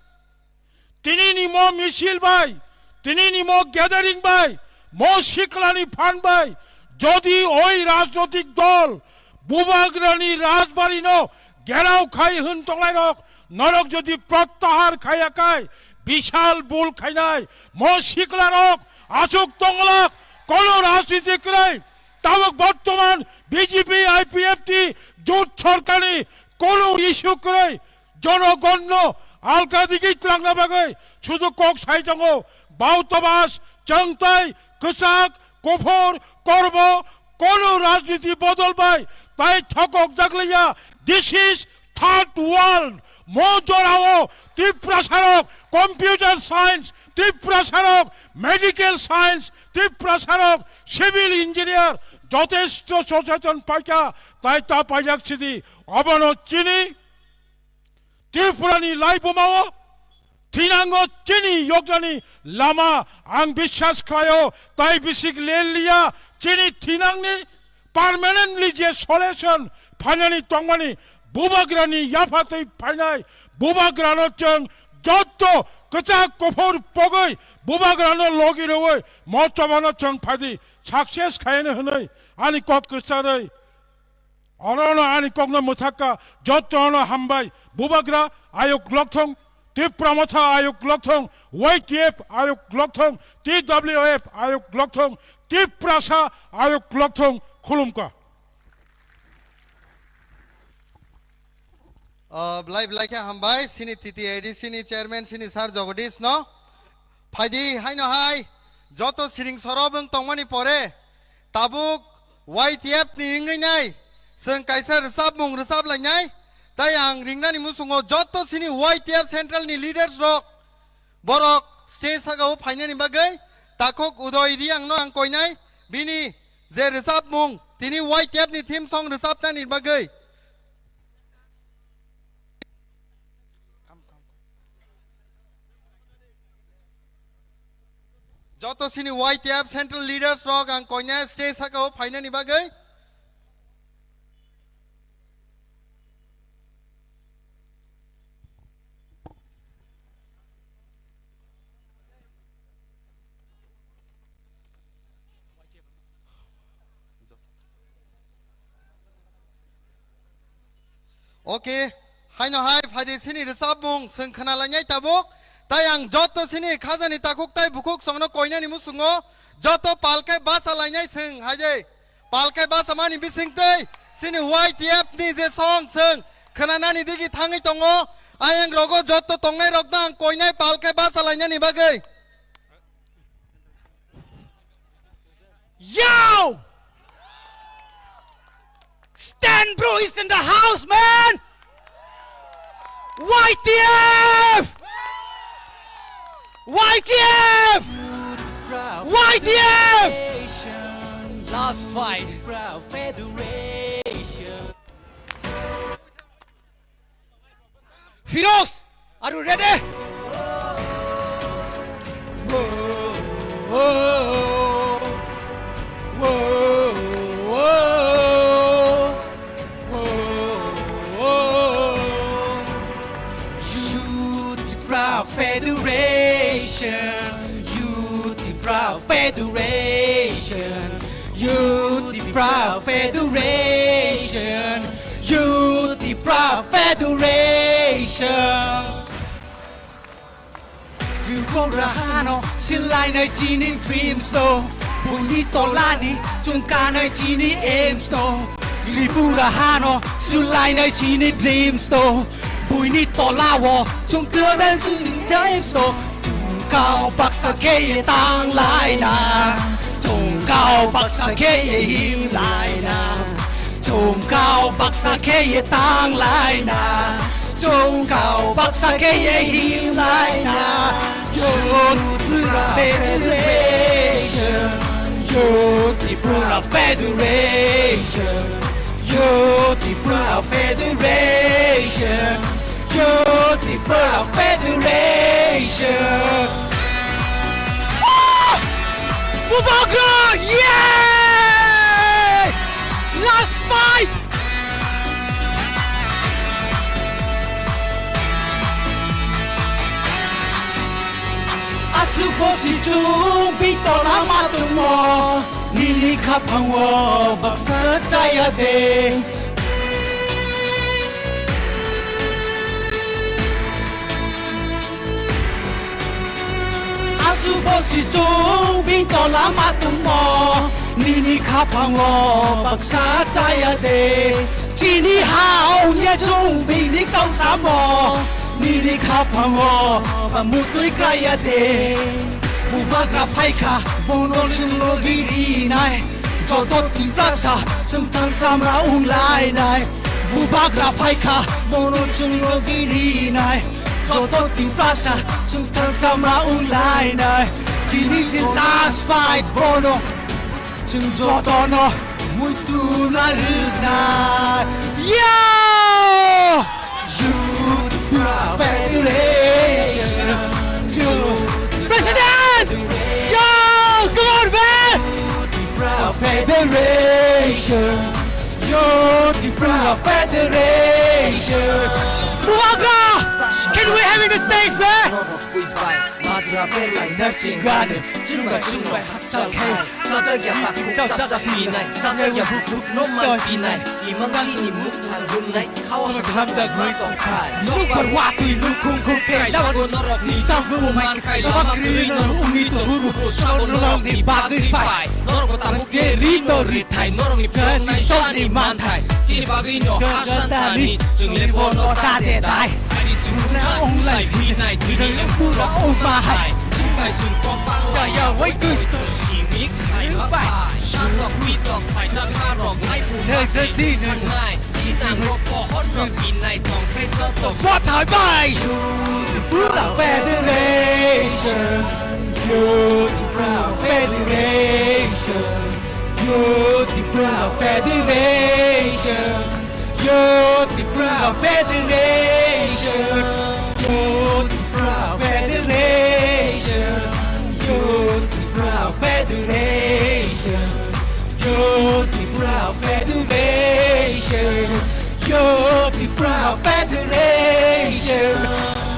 Tinini mo misil bai, tinini mo gathering bai, mo siklani phan bai, jodi oi rajnoitik dol Bubagrani Rajbari no gherao khai hwn tongnai rok, norok jodi prottahar khaiya khai, bishal bul khainai, mo sikla rok asuk tonglak, kono rajniti kwrwi, tabuk bortoman B J P I P F T jut sorkarni kono issue kwrwi, jonogonno alka digi tlangna bagwi sudu kok sai tongo. Bautobas, chwngtai, kwchak, kuphur, korbo, kono rajniti bodol bai tai thokok jakliya. This is third world. Mo jorao Tiprasarok computer science, Tiprasarok medical science, Tiprasarok civil engineer jotesto socheton paikha, tai ta paijak sidi. Obono chini Tripurani laibumao thinango chini yoknani lama ang biswas khlaio, tai bisik leliya chini thinangni permanently je solution phainani tongmani Bubagrani yaphatwi phainai. Bubagrano chwng jotto kwchak kuphur pogwi Bubagrano logi rwui mo chobano chwng phaidi success khaiyani hwnwi ani kok kwcharwi. Orono ani kokno mwthakha, jottono hambai. Bubagra ayuk lokthong, Tipra Motha ayuk lokthong, Y T F ayuk lokthong, T W F ayuk lokthong, Tiprasa ayuk lokthong, khulumkha. O, belai belai khe hambai, sini T T A D C ni chairman, sini Sir Jagadish no. Phaidi haino hai, joto siring soro bwng tongmani pore, tabuk Y T F ni wngwi nai, chwng kaisa rwchapmung rwchap lainai, tai ang ringnani muchungo joto sini Y T F central ni leaders rok, borok stage saka o phainani bagwi takhuk Udoy Riang no ang koinai, bini je rwchapmung, tini Y T F ni theme song rwchapnani bagwi. Joto sini Y T F central leaders rok ang koinai stage saka o phainani bagwi. Okay, haino hai phaidi sini rwchapmung chwng khna lainai tabuk. Tai ang joto sini khajani takhuk tai bukhuk songno koinani muchungo joto palkai basa lainai chwng haide. Palkai basa mani bising tei sini Y T F ni je song chwng khna nani digi thangwi tongo. Ayang rogo joto tongnai rokno ang koinai palkai basa lainani bagwi. Yo! Stan Bro is in the house, man! Y T F! Y T F! Y T F! Last fight. Firoz, are you ready? Youth Tipra Federation, Youth Tipra Federation, Youth Tipra Federation, Youth Tipra Federation. Tripura hano silainai chini dreams no, buini tolani chungkanai chini aims no. Tripura hano silainai chini dreams no, buini tolao chungkanai chini dreams no. Chungkao baksa khe ye tang laina, chungkao baksa khe ye him laina. Chungkao baksa khe ye tang laina, chungkao baksa khe ye him laina. Youth Tripura Federation, Youth Tripura Federation, Youth Tripura Federation. Youth Tipra Federation. Ah! Bubagra! Yay! Last fight! Aswk bosi chwng bini tola ma tongmo, nini khaphango baksa chaya de. Aswk bosi chwng bini tola ma tongmo, nini khaphango baksa chaya de. Chini ha ongya chwng bini kau samo, nini khaphango ba mutwi kaya de. Bubagra phaikha, bono chwng logi rinai. Joto Tiprasa chwng thang samra wng lainai. Bubagra phaikha, bono chwng logi rinai. Joto Tiprasa chwng thang samra wng lainai. Tini je last fight bono. Chwng jotono muitu narwknai. Yo! Youth Federation. Youth President! Yo! Come on, man! Federation. Youth Federation. Bubagra! Can we have in the stage, man? Chwla belai narching gani, chwngbai chwngbai hakchal khai. Chajak ya takhuk chajak sinai, chajak ya bukhuk no man pinai. Imang chini muktang gungnai, khawa hamjak bai tong khai. Nukbar watwi nukhung khuk khai, lama sago norok ni sago man khai. Lama kwrwi no ungwi to suru, sabo norok ni bagwi phai. Norok bo tabuk de ri no ri thai, norok ni phiyok nai sani man thai. Chini bagwi no asan thani, chwngni bono ta de dai. Ani chwngna ong lai phi nai, tini pura ong ma hai. Chwng bai chwng kok bang lai ya, wai twi. Simi khai ma bai. Shan rok mi tok bai chang ma rok lai pu ma hai. Chwng chwng chwng chwng. Nai, chi chang rok pohor rok pinai tong khai to to. Bathai bai. Pura Federation, Youth Proud Federation, Youth Proud Federation. Youth Tipra Federation, Youth Tipra Federation, Youth Tipra Federation, Youth Tipra Federation, Youth Tipra Federation.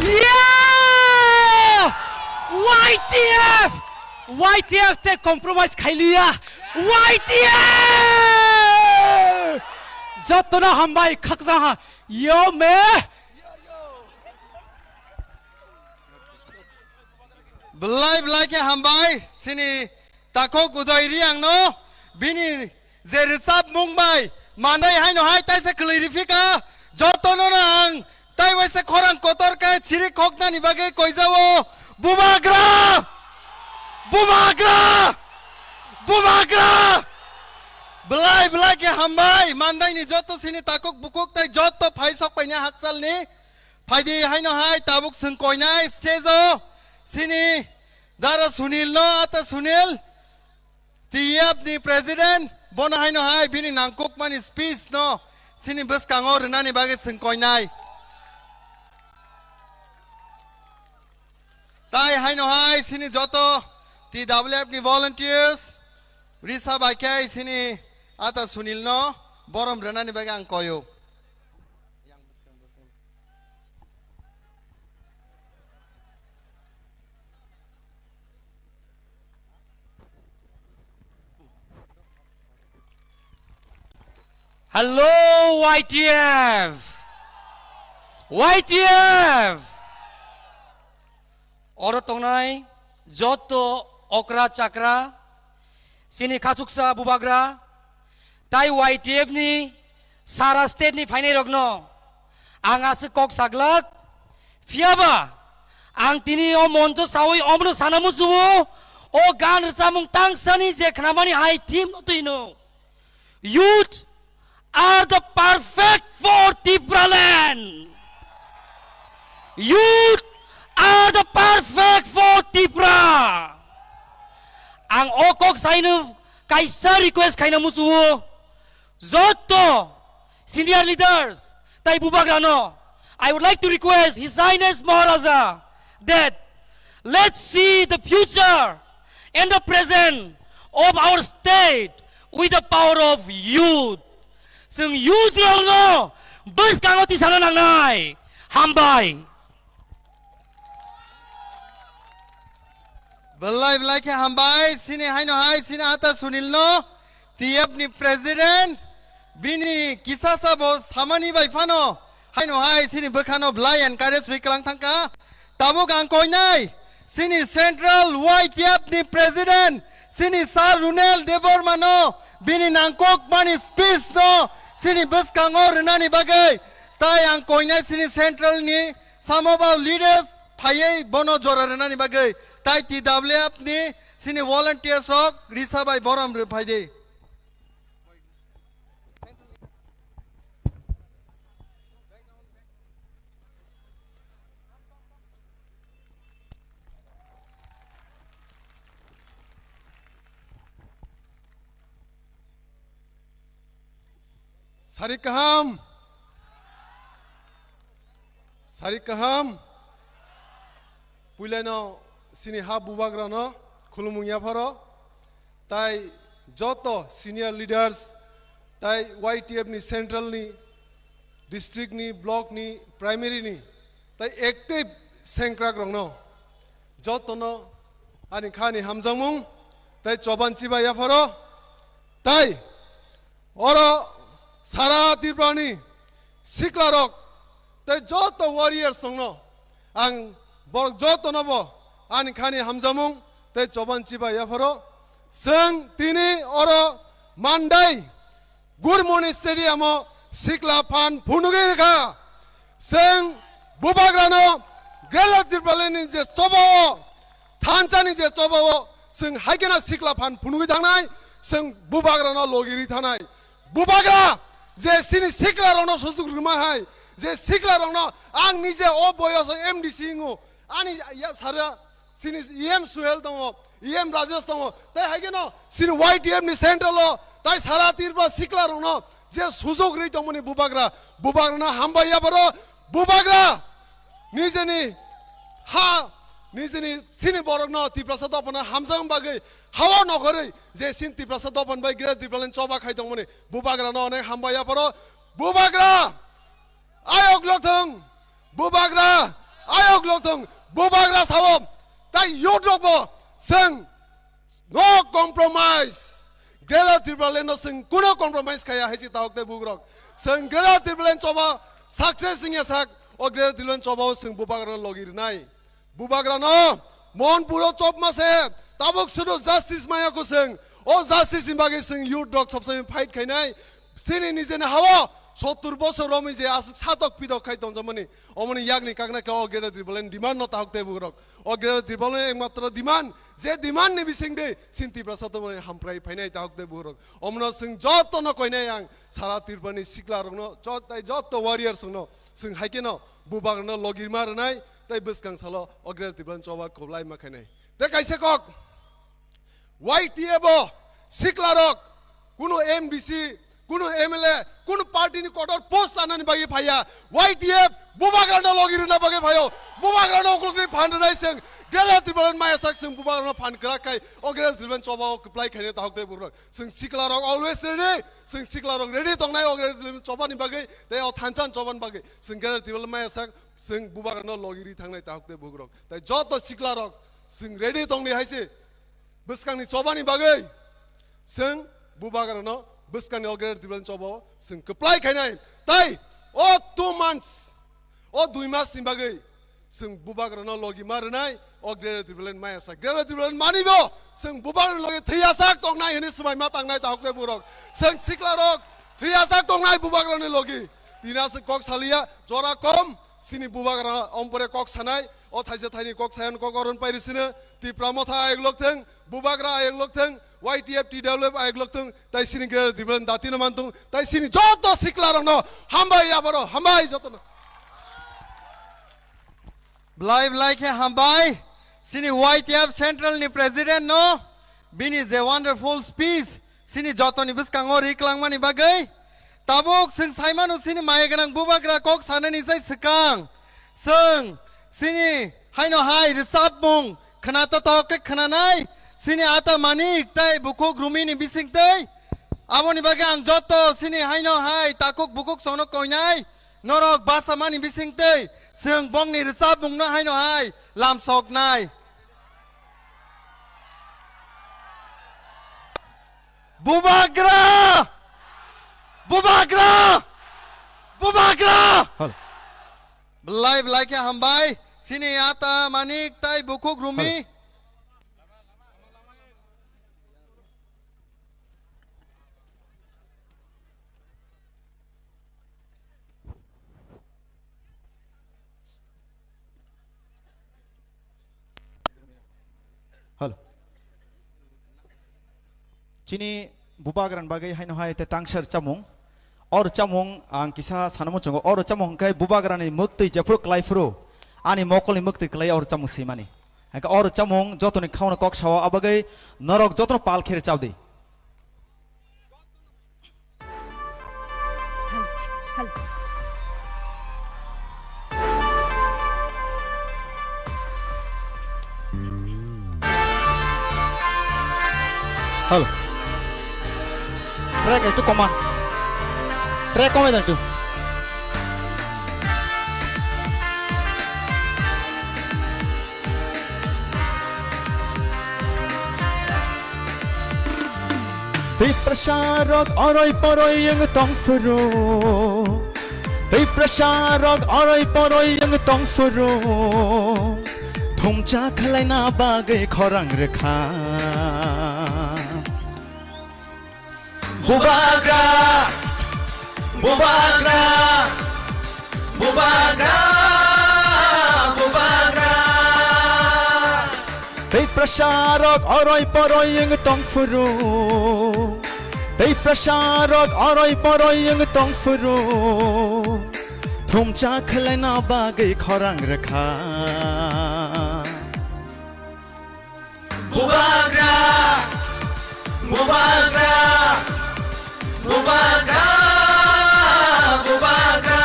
Yeah! Y T F! Y T F te compromise khailiya. Y T F! Jotono hambai khakjang ha. Yo me. Belai belai khe hambai sini takhuk Udoy Reang no bini je rwchapmung bai manwi haino hai taisa kwlwi rifika jotono no ang tai waisa khorang kotor khe chiri khoknani bagwi koijao. Bubagra! Bubagra! Bubagra! Belai belai khe hambai mandaini joto sini takhuk bukhuk tai joto phai sok paini hakchalni phaidi haino hai tabuk chwng koinai stage o sini Dara Sunil no, ata Sunil, T F ni president, bono haino hai bini nangkukmani speech no sini bwskango rwnani bagwi chwng koinai. Tai haino hai sini joto T W F ni volunteers risa bai khe sini ata Sunil no borom rwnani bagwi ang koyo. Hello, Y T F! Y T F! Oro tongnai joto okra chakra, sini khachuksa bubagra, tai Y T F ni sara state ni phainai rokno ang aswk kok saglak, phiyaba ang tini o moncho sawi omono sana muchuo, o gan rwchapmung tangsani je khnamani hai theme no twi hino. Youth are the perfect for Tipraland. Youth are the perfect for Tipra. Ang o kok saino kaisa request khaina muchuo. Joto senior leaders tai bubagrano, I would like to request His Highness Maharaja that let's see the future and the present of our state with the power of youth. Chwng youth rokno bwskango tisana nangnai. Hambai. Belai belai khe hambai, sini haino hai, sini ata Sunil no, T F ni president, bini kisa sabo samani bai phano, haino hai, sini bwkhano belai encourage rwi kwlang thangkha. Tabuk ang koinai, sini central Y T F ni president, sini Sir Runel Debbarma no, bini nangkok mani speech no, sini bwskango rwnani bagwi, tai ang koinai, sini central ni Samo ba leaders phaiwi bono jora rwnani bagwi tai T W F ni sini volunteers rok risa bai borom rw phai di. Sari kaham. Sari kaham. Puilano sini ha bubagrano khulumung yapharo. Tai joto senior leaders, tai Y T F ni central ni, district ni, block ni, primary ni, tai active sengkrak rokno. Jotono ani khani hamjakmung tei choban chiba yapharo, tei oro sara Tripurani siklarok tei joto warriors rokno ang borok jotonobo ani khani hamjakmung tei choban chiba yapharo. Chwng tini oro Mandai Gurmoni Stadium o sikla phan phunugwi rwkha. Chwng Bubagrano Greater Tipraland ni je choba o, thansa ni je choba o, chwng hai kheno sikla phan phunugwi thangnai, chwng Bubagrano logi ri thangnai. Bubagra je chini sikla rokno sujuk rwma hai, je sikla rokno ang nije o boyos o M D C wngo, ani ya sara chini E M Suhel tongo, E M Rajesh tongo, tei hai kheno chini Y T F ni central o, tei sara Tripura sikla rokno je sujuk ri tongmani Bubagra, Bubagrano hambai yapharo, Bubagra nijeni ha, nijeni chini borokno Tiprasa dophano hamjakma bagwi hao nokhorwi je chini Tiprasa dophani bai Greater Tipraland choba khai tongmani Bubagrano onek hambai yapharo, Bubagra ayok lokthung, Bubagra ayok lokthung, Bubagra sao, tai youth rokbo chwng no compromise. Greater Tipraland no chwng kuno compromise khaya hai se tahok tei bugrok. Chwng Greater Tipraland choba success wngya sak, o Greater Tipraland choba o chwng Bubagrano logi rwnai. Bubagrano Monpuro chopma se, tabuk sudu justice maya ko chwng. O justice ni bagwi chwng youth rok sab samai fight khainai. Chini nijeni hao sottur bosor romwi je aswk satok pidok khai tongjakmani, omoni yakni kakna khe o Greater Tipraland demand no tahok tei bugrok. O Greater Tipraland ekmatro demand, je demand ni bising de chini Tiprasa tongmani hamprai phainai tahok tei bugrok. Omono chwng joto no koinai ang sara Tripurani sikla rokno, jot-, tai joto warriors rokno chwng hai kheno Bubagrano logi ma rwnai, tei bwskang salo o Greater Tipraland choba kwplai ma khainai. Tei kaisa kok, Y T F o sikla rok, kunu M D C, kunu M L A, kunu party ni kotor post chanani bagwi phaiya, Y T F Bubagrano logi rwna bagwi phaio, Bubagrano ukulukni phan rwnai chwng, Greater Tipraland maya sak chwng Bubagrano phan kwrak khai, o Greater Tipraland choba o kwplai khainai tahok tei bugrok. Chwng sikla rok always ready, chwng sikla rok ready tongnai o Greater Tipraland chobani bagwi, tei o thansa ni chobani bagwi. Chwng Greater Tipraland maya sak, chwng Bubagrano logi ri thangnai tahok tei bugrok. Tai joto sikla rok chwng ready tongni hai se bwskangni chobani bagwi. Chwng Bubagrano bwskangni o Greater Tipraland choba o chwng kwplai khainai. Tai o two months, o dui mas ni bagwi chwng Bubagrano logi ma rwnai, o Greater Tipraland maya sak. Greater Tipraland mani bo chwng Bubagrano logi thwiyasak tongnai hwnwi swmai ma tangnai tahok tei bugrok. Chwng sikla rok thwiyasak tongnai Bubagrani logi. Tini aswk kok saliya, jora kom, chini Bubagra ompore kok sanai, o thaisa thaini kok sayan kok oron pairi sino, Tipra Motha ayok lokthwng, Bubagra ayok lokthwng, Y T F T W F ayok lokthwng, tai chini Greater Tipraland dati no mantung, tai chini joto sikla rokno hambai aboro, hambai jotono. Blai blai khe hambai, chini Y T F Central ni President no, bini je wonderful speech, chini jotoni bwskango ri klangmani bagwi. Tabuk chwng saimano chini maya gwnang Bubagra kok sanani sai swkang. Chwng chini haino hai rwchapmung khna totok khe khnanai, chini ata Manik tei bukhuk Rumini bisingtwi. Aboni bagwi ang joto chini haino hai takhuk bukhuk songno koinai, norok bachamani bisingtwi chwng bongni rwchapmungno haino hai lamsoknai. Bubagra! Bubagra! Bubagra! Hal. Belai belai khe hambai, chini ata Manik tai bukhuk Rumi. Hal. Hal. Chini Bubagrani bagwi haino hai te tangser chamung. Or chamung ang kisa sanamo chungo. Or chamung hwnkhe Bubagrani mwktwi jephuru kwlai phuru ani mokolni mwktwi kwlai or chamung swimani. Hwnkhe or chamung jotoni khauna kok sao abagwi norok jotono pal khe rwchapdi. Hal, hal. Hal. Track ektu koma. Track komai da ektu. Tiprasa rok oroi poroi wng tong phuru. Tiprasa rok oroi poroi wng tong phuru. Thumcha khlaina bagwi khorang rwkha. Bubagra, bubagra, bubagra, bubagra. Tiprasa rok oroi poroi wng tong phuru. Tiprasa rok oroi poroi wng tong phuru. Thumcha khlaina bagwi khorang rwkha. Bubagra, bubagra, bubagra, bubagra.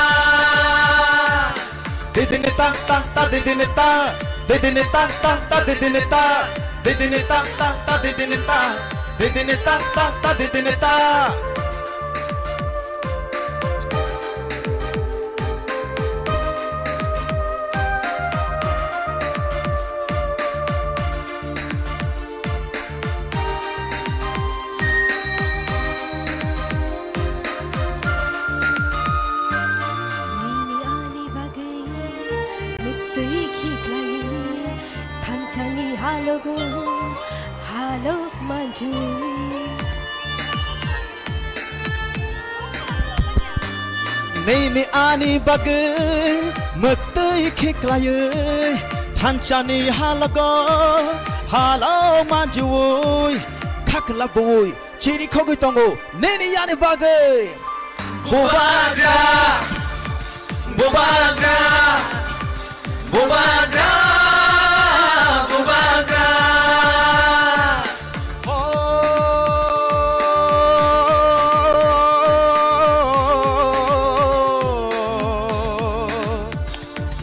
Didini tang tang ta didini ta, didini tang tang ta didini ta, didini tang tang ta didini ta, didini tang tang ta didini ta. Nini ani bagwi muktwi khiklai thansani halogo halok manjui. Nini ani bagwi muktwi khiklaiwi thansani halogo halo manjui khaklabui chiri khogwi tongo nini ani bagwi. Bubagra, bubagra, bubagra, bubagra.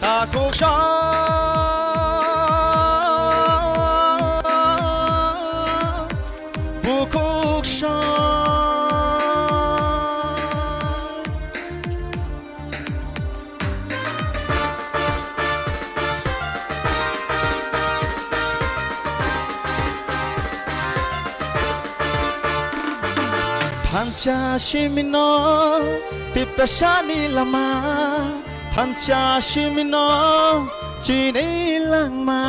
Takhuksa, bukhuksa. Thansa simino Tiprasani lama, thansa simino chini langma.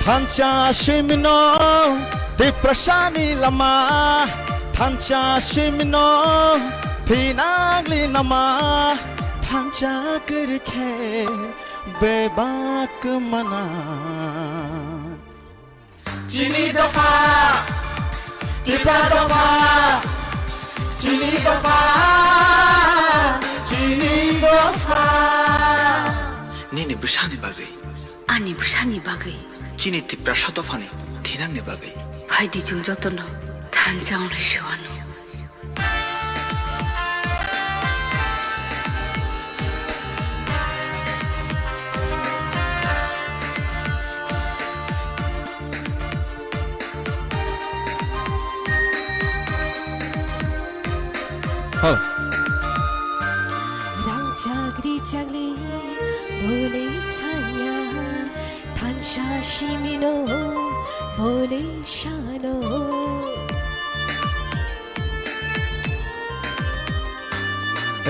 Thansa simino Tiprasani lama, thansa simino thinangli nama, thansa kwrwi khe bebak mana. Chini dopha, Tipra dopha, chini dopha, chini dopha. Nini bwsani bagwi. Ani bwsani bagwi. Chini Tiprasa dophani thinangni bagwi. Phaidi chwng jotono thansa wngwi sewano. Hal. Rang chagri chagli bole sanya, thansa simino bole sano.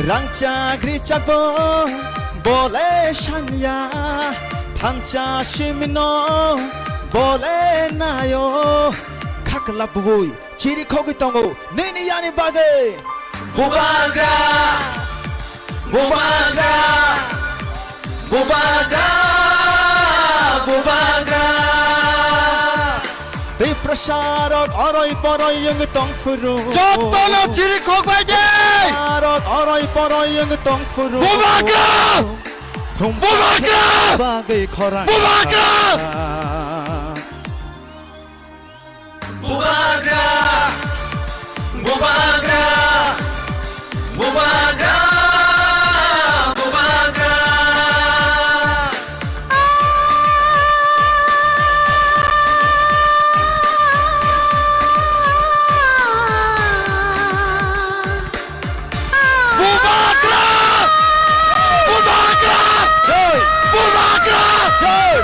Rang chagri chagbo bole sanya, thansa simino bole nayo. Khakla bui chiri khogwi tongo nini ani bagwi. Bubagra, bubagra, bubagra, bubagra. Tiprasa rok oroi poroi wng tong phuru. Jotono chiri khok bai de. Tiprasa rok oroi poroi wng tong phuru. Bubagra! Thum bubagra! Bagwi khorang. Bubagra! Bubagra! Bubagra! Bubagra! Bubagra! Bubagra! Bubagra! Jai! Bubagra! Jai!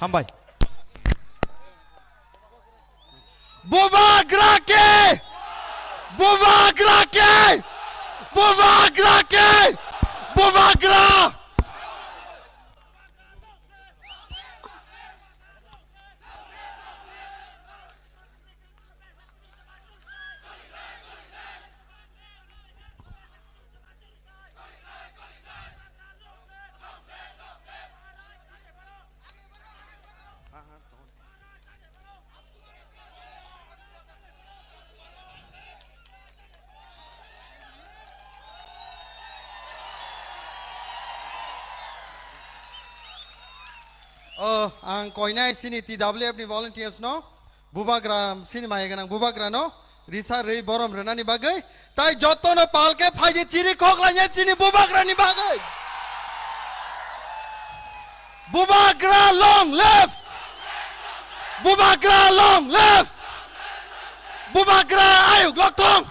Hambai. Bubagra ke! Bubagra ke! Bubagra ke! Bubagra! Oh, ang koinai sini T W F ni volunteers no. Bubagra, sini maya ganang bubagra no risa rwi borom rwnani bagwi, tai jotono palke phaidi chiri khoklainai chini bubagrani bagwi. Bubagra long live! Bubagra long live! Bubagra ayuk lokthong!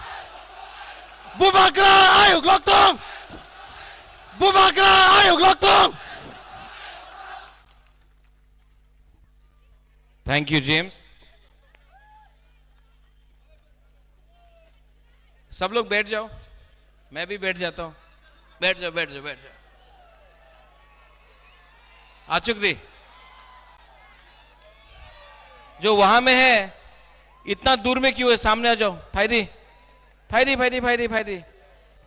Bubagra ayuk lokthong! Bubagra ayuk lokthong! Thank you, James. सब लोग बैठ जाओ, मैं भी बैठ जाता हूँ। बैठ जाओ, बैठ जाओ, बैठ जाओ। आचुक दी, जो वहां में है, इतना दूर में क्यों है? सामने आ जाओ। फायदी, फायदी, फायदी, फायदी, फायदी।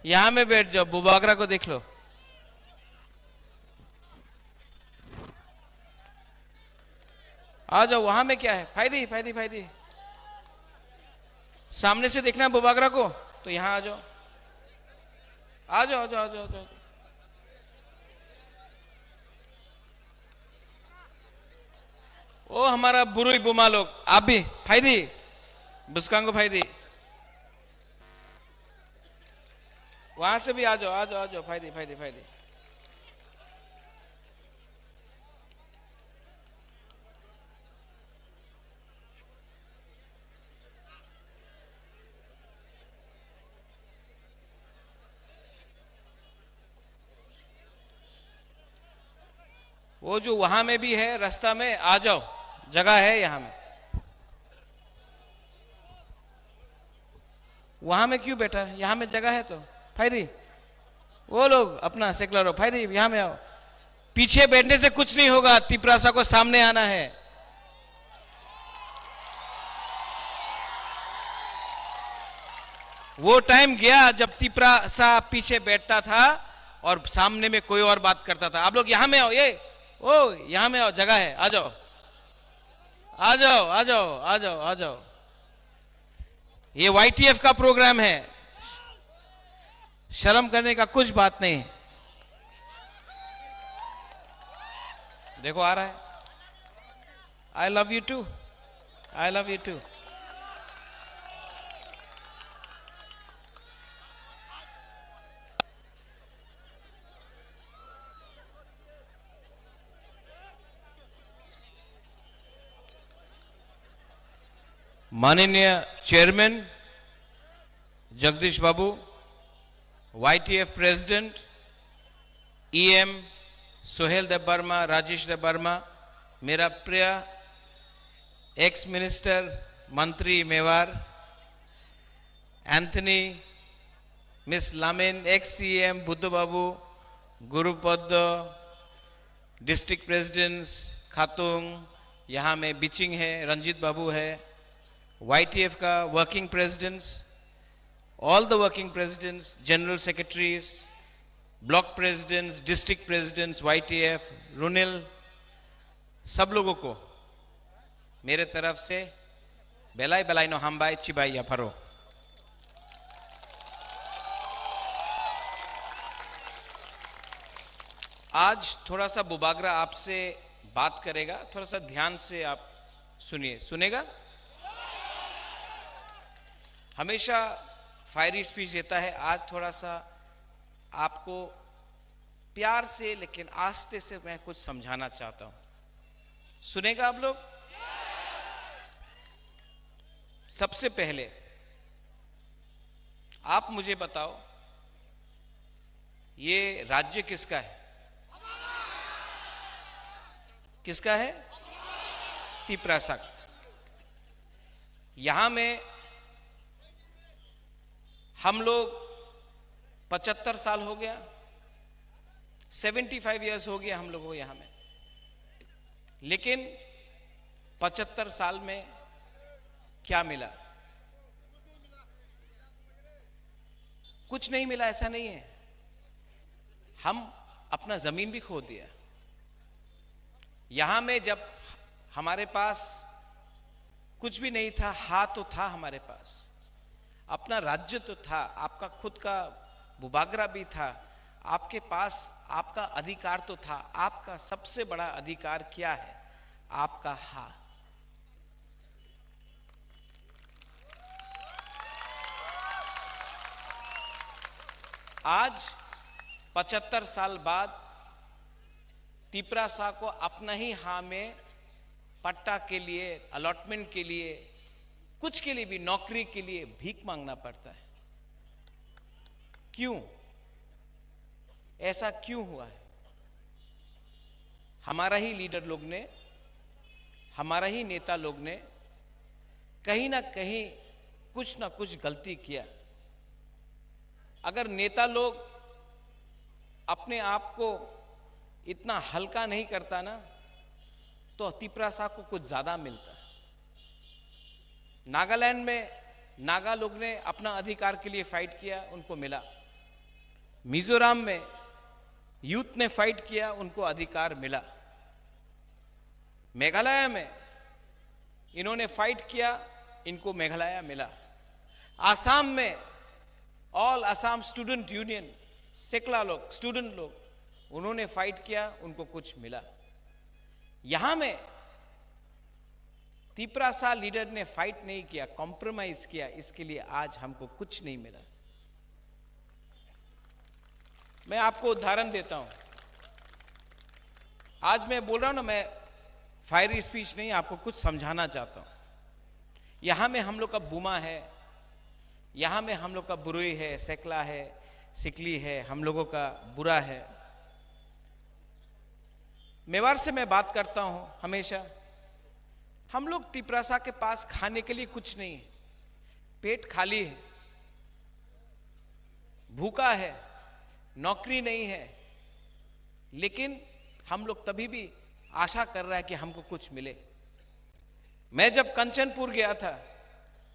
यहाँ में बैठ जाओ, बुबागरा को देख लो। आ जाओ, वहां में क्या है? फायदी, फायदी, फायदी। सामने से देखना है बुबागरा को, तो यहाँ आ जाओ। आ जाओ, आ जाओ, आ जाओ, आ जाओ। ओ हमारा बुरुई बुमा लोग, आप भी फायदी, बुस्कांगो फायदी। वहां से भी आ जाओ, आ जाओ, आ जाओ, फायदी, फायदी, फायदी। वो जो वहां में भी है, रास्ता में आ जाओ, जगह है यहाँ में। वहां में क्यों बैठा है? यहाँ में जगह है तो। फायदी, वो लोग अपना सेकला रो, फायदी, यहाँ में आओ। पीछे बैठने से कुछ नहीं होगा, तिपरासा को सामने आना है। वो टाइम गया जब तिपरासा पीछे बैठता था और सामने में कोई और बात करता था। आप लोग यहाँ में आओ, ये, ओ, यहाँ में आओ, जगह है, आ जाओ, आ जाओ, आ जाओ, आ जाओ, आ जाओ। ये वाईटीएफ का प्रोग्राम है, शर्म करने का कुछ बात नहीं है। देखो, आ रहा है। I love you too. I love you too. माननीय चेयरमैन जगदीश बाबू, वाईटीएफ प्रेसिडेंट, ईएम सोहेल देबबर्मा, राजेश देबबर्मा, मेरा प्रिय एक्स मिनिस्टर मंत्री Mewar, Anthony, miss Lamine, ex CM बुद्धबाबू, गुरुपद, डिस्ट्रिक्ट प्रेसिडेंट्स खातुंग, यहाँ में बिचिंग है, रंजीत बाबू है, वाईटीएफ का working presidents, all the working presidents, general secretaries, block presidents, district presidents, YTF, रुनिल, सब लोगों को मेरे तरफ से belai belai no hambai, chibai yapharo. आज थोड़ा सा बुबागरा आपसे बात करेगा, थोड़ा सा ध्यान से आप सुनिए, सुनेगा? हमेशा फायरी स्पीच देता है, आज थोड़ा सा आपको प्यार से लेकिन आस्ते से मैं कुछ समझाना चाहता हूं, सुनेगा आप लोग? सबसे पहले आप मुझे बताओ, ये राज्य किसका है? किसका है? तिपरासा। यहाँ में हम लोग पचहत्तर साल हो गया, सेवेंटी फाइव ईयर्स हो गया हम लोगों को यहाँ में, लेकिन पचहत्तर साल में क्या मिला? कुछ नहीं मिला, ऐसा नहीं है। हम अपना जमीन भी खो दिया। यहाँ में जब हमारे पास कुछ भी नहीं था, हा तो था हमारे पास, अपना राज्य तो था, आपका खुद का बुबागरा भी था, आपके पास आपका अधिकार तो था। आपका सबसे बड़ा अधिकार क्या है? आपका हा। आज पचहत्तर साल बाद तिपरासा को अपना ही हा में पट्टा के लिए, अलॉटमेंट के लिए, कुछ के लिए भी, नौकरी के लिए भीख मांगना पड़ता है। क्यों? ऐसा क्यों हुआ है? हमारा ही लीडर लोग ने, हमारा ही नेता लोग ने कहीं ना कहीं कुछ ना कुछ गलती किया। अगर नेता लोग अपने आप को इतना हल्का नहीं करता ना, तो तिपरासा को कुछ ज़्यादा मिलता। नागालैंड में नागा लोग ने अपना अधिकार के लिए फाइट किया, उनको मिला। मिजोरम में यूथ ने फाइट किया, उनको अधिकार मिला। मेघालय में इन्होंने फाइट किया, इनको मेघालय मिला। आसाम में ऑल आसाम स्टूडेंट यूनियन, सेकला लोग, स्टूडेंट लोग, उन्होंने फाइट किया, उनको कुछ मिला। यहाँ में तिपरासा लीडर ने फाइट नहीं किया, कॉम्प्रोमाइज किया, इसके लिए आज हमको कुछ नहीं मिला। मैं आपको उदाहरण देता हूं। आज मैं बोल रहा हूं ना, मैं फायरी स्पीच नहीं, आपको कुछ समझाना चाहता हूं। यहां में हम लोग का बुमा है, यहां में हम लोग का बुरुई है, सेकला है, सिकली है, हम लोगों का बुरा है। मेवाड़ से मैं बात करता हूं हमेशा। हम लोग तिपरासा के पास खाने के लिए कुछ नहीं है, पेट खाली है, भूखा है, नौकरी नहीं है, लेकिन हम लोग तभी भी आशा कर रहा है कि हमको कुछ मिले। मैं जब कंचनपुर गया था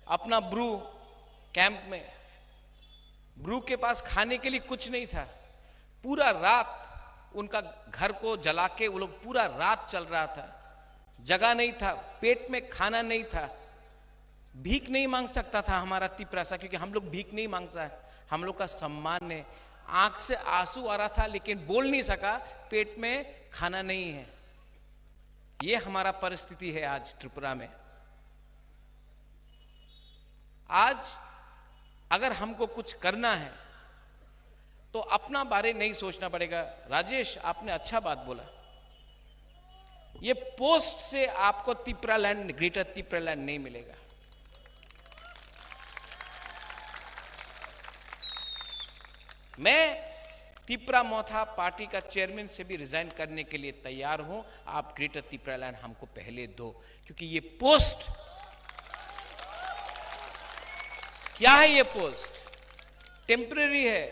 अपना ब्रू कैंप में, ब्रू के पास खाने के लिए कुछ नहीं था। पूरा रात उनका घर को जला के वो लोग पूरा रात चल रहा था, जगह नहीं था, पेट में खाना नहीं था। भीख नहीं मांग सकता था हमारा तिपरासा, क्योंकि हम लोग भीख नहीं मांगता है, हम लोग का सम्मान है। आंख से आंसू आ रहा था, लेकिन बोल नहीं सका, पेट में खाना नहीं है। ये हमारा परिस्थिति है आज त्रिपुरा में। आज अगर हमको कुछ करना है तो अपना बारे नहीं सोचना पड़ेगा। राजेश, आपने अच्छा बात बोला, ये पोस्ट से आपको तिपरा लैंड, ग्रेटर तिपरा लैंड नहीं मिलेगा। मैं तिपरा मोथा पार्टी का चेयरमैन से भी रिजाइन करने के लिए तैयार हूं। आप ग्रेटर तिपरा लैंड हमको पहले दो, क्योंकि ये पोस्ट क्या है? ये पोस्ट टेम्परेरी है,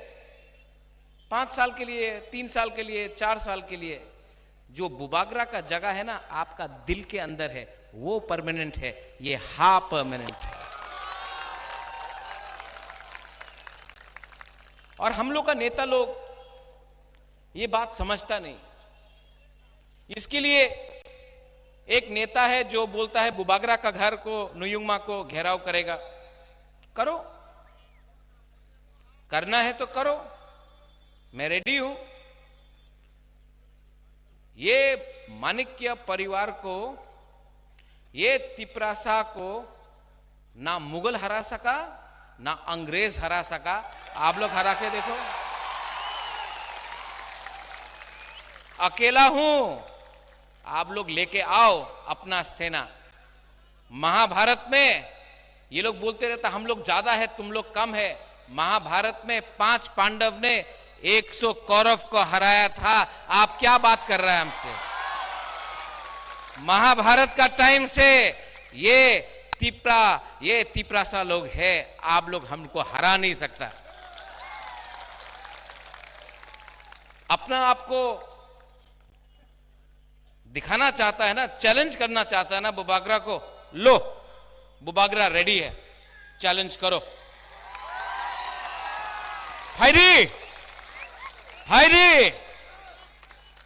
पांच साल के लिए, तीन साल के लिए, चार साल के लिए। जो बुबागरा का जगह है ना, आपका दिल के अंदर है, वो परमानेंट है, ये हा परमानेंट है। और हम लोग का नेता लोग ये बात समझता नहीं। इसके लिए एक नेता है जो बोलता है बुबागरा का घर को, नुयुंगमा को घेराव करेगा। करो, करना है तो करो, मैं रेडी हूं। ये माणिक्य परिवार को, ये तिपरासा को ना मुगल हरा सका, ना अंग्रेज हरा सका। आप लोग हरा के देखो, अकेला हूं, आप लोग लेके आओ अपना सेना। महाभारत में ये लोग बोलते रहता, हम लोग ज्यादा है, तुम लोग कम है। महाभारत में पांच पांडव ने एक सौ कौरव को हराया था। आप क्या बात कर रहे हैं हमसे? महाभारत का टाइम से ये तिपरा, ये तिपरासा लोग है, आप लोग हमको हरा नहीं सकता। अपना आपको दिखाना चाहता है ना, चैलेंज करना चाहता है ना बुबागरा को, लो, बुबागरा रेडी है, चैलेंज करो। हायरी, हायरी,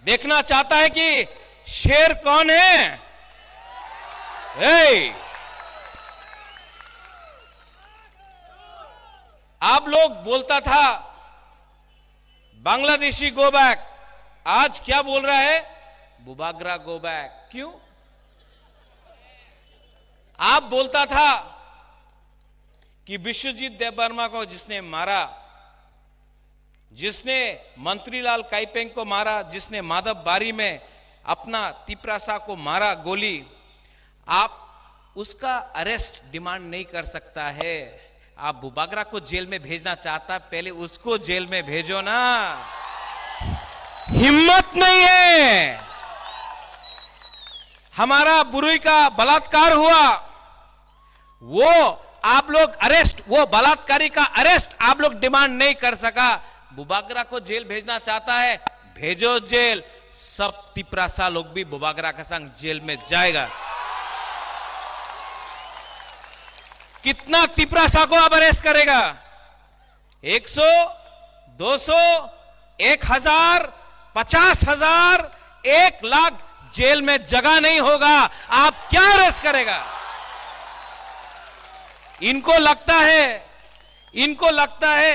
देखना चाहता है कि शेर कौन है? ए, आप लोग बोलता था बांग्लादेशी गो बैक, आज क्या बोल रहा है? Bubagra go back. क्यों? आप बोलता था कि विश्वजीत देबबर्मा को जिसने मारा, जिसने मंत्रीलाल काइपेंग को मारा, जिसने माधव बारी में अपना तिपरासा को मारा गोली, आप उसका अरेस्ट डिमांड नहीं कर सकता है। आप बुबागरा को जेल में भेजना चाहता, पहले उसको जेल में भेजो ना। हिम्मत नहीं है। हमारा बुरुई का बलात्कार हुआ, वो आप लोग अरेस्ट, वो बलात्कारी का अरेस्ट आप लोग डिमांड नहीं कर सका। बुबागरा को जेल भेजना चाहता है, भेजो जेल। सब तिपरासा लोग भी बुबागरा का संग जेल में जाएगा। कितना तिपरासा को आप अरेस्ट करेगा? एक सौ, दो सौ, एक हजार, पचास हजार, एक लाख, जेल में जगह नहीं होगा। आप क्या अरेस्ट करेगा? इनको लगता है, इनको लगता है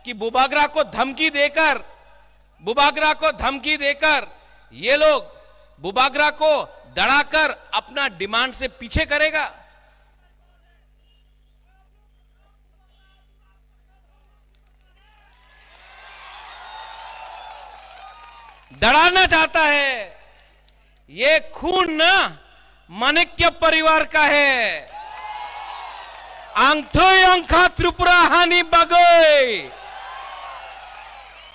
कि बुबागरा को धमकी देकर, बुबागरा को धमकी देकर ये लोग बुबागरा को डराकर अपना डिमांड से पीछे करेगा। डराना चाहता है। ये खून ना माणिक्य परिवार का है। Ang thwi wngkha Tripura hani bagwi।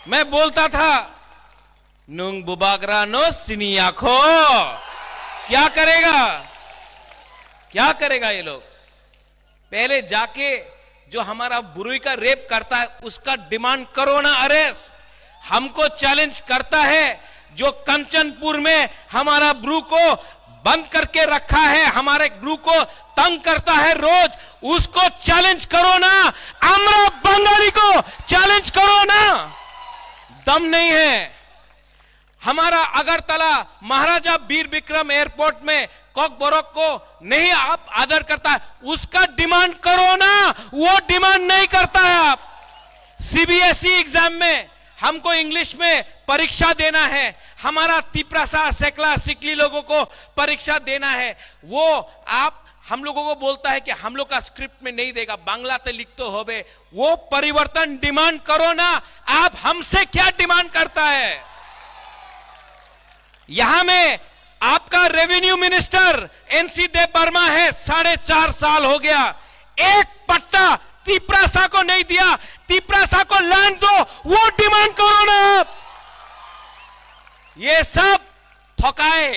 मैं बोलता था, nung bubagra no siniya kho। क्या करेगा, क्या करेगा ये लोग? पहले जाके जो हमारा बुरुई का रेप करता है, उसका डिमांड करो ना अरेस्ट। हमको चैलेंज करता है जो कंचनपुर में हमारा ब्रू को बंद करके रखा है, हमारे ब्रू को तंग करता है रोज, उसको चैलेंज करो ना। আমরা বাঙালি को चैलेंज करो ना। दम नहीं है। हमारा अगरतला महाराजा वीर विक्रम एयरपोर्ट में कॉकबोरोक को नहीं आप आदर करता है, उसका डिमांड करो ना, वो डिमांड नहीं करता है आप। सीबीएसई एग्जाम में हमको इंग्लिश में परीक्षा देना है, हमारा तिपरासा, सेकला, सिकली लोगों को परीक्षा देना है, वो आप हम लोगों को बोलता है कि हम लोग का स्क्रिप्ट में नहीं देगा, বাংলাতে লিখতে হবে। वो परिवर्तन डिमांड करो ना, आप हमसे क्या डिमांड करता है? यहाँ में आपका रेवेन्यू मिनिस्टर एनसी देबबर्मा है, साढ़े चार साल हो गया, एक पट्टा तिपरासा को नहीं दिया। तिपरासा को लैंड दो, वो डिमांड करो ना आप। ये सब थकाए,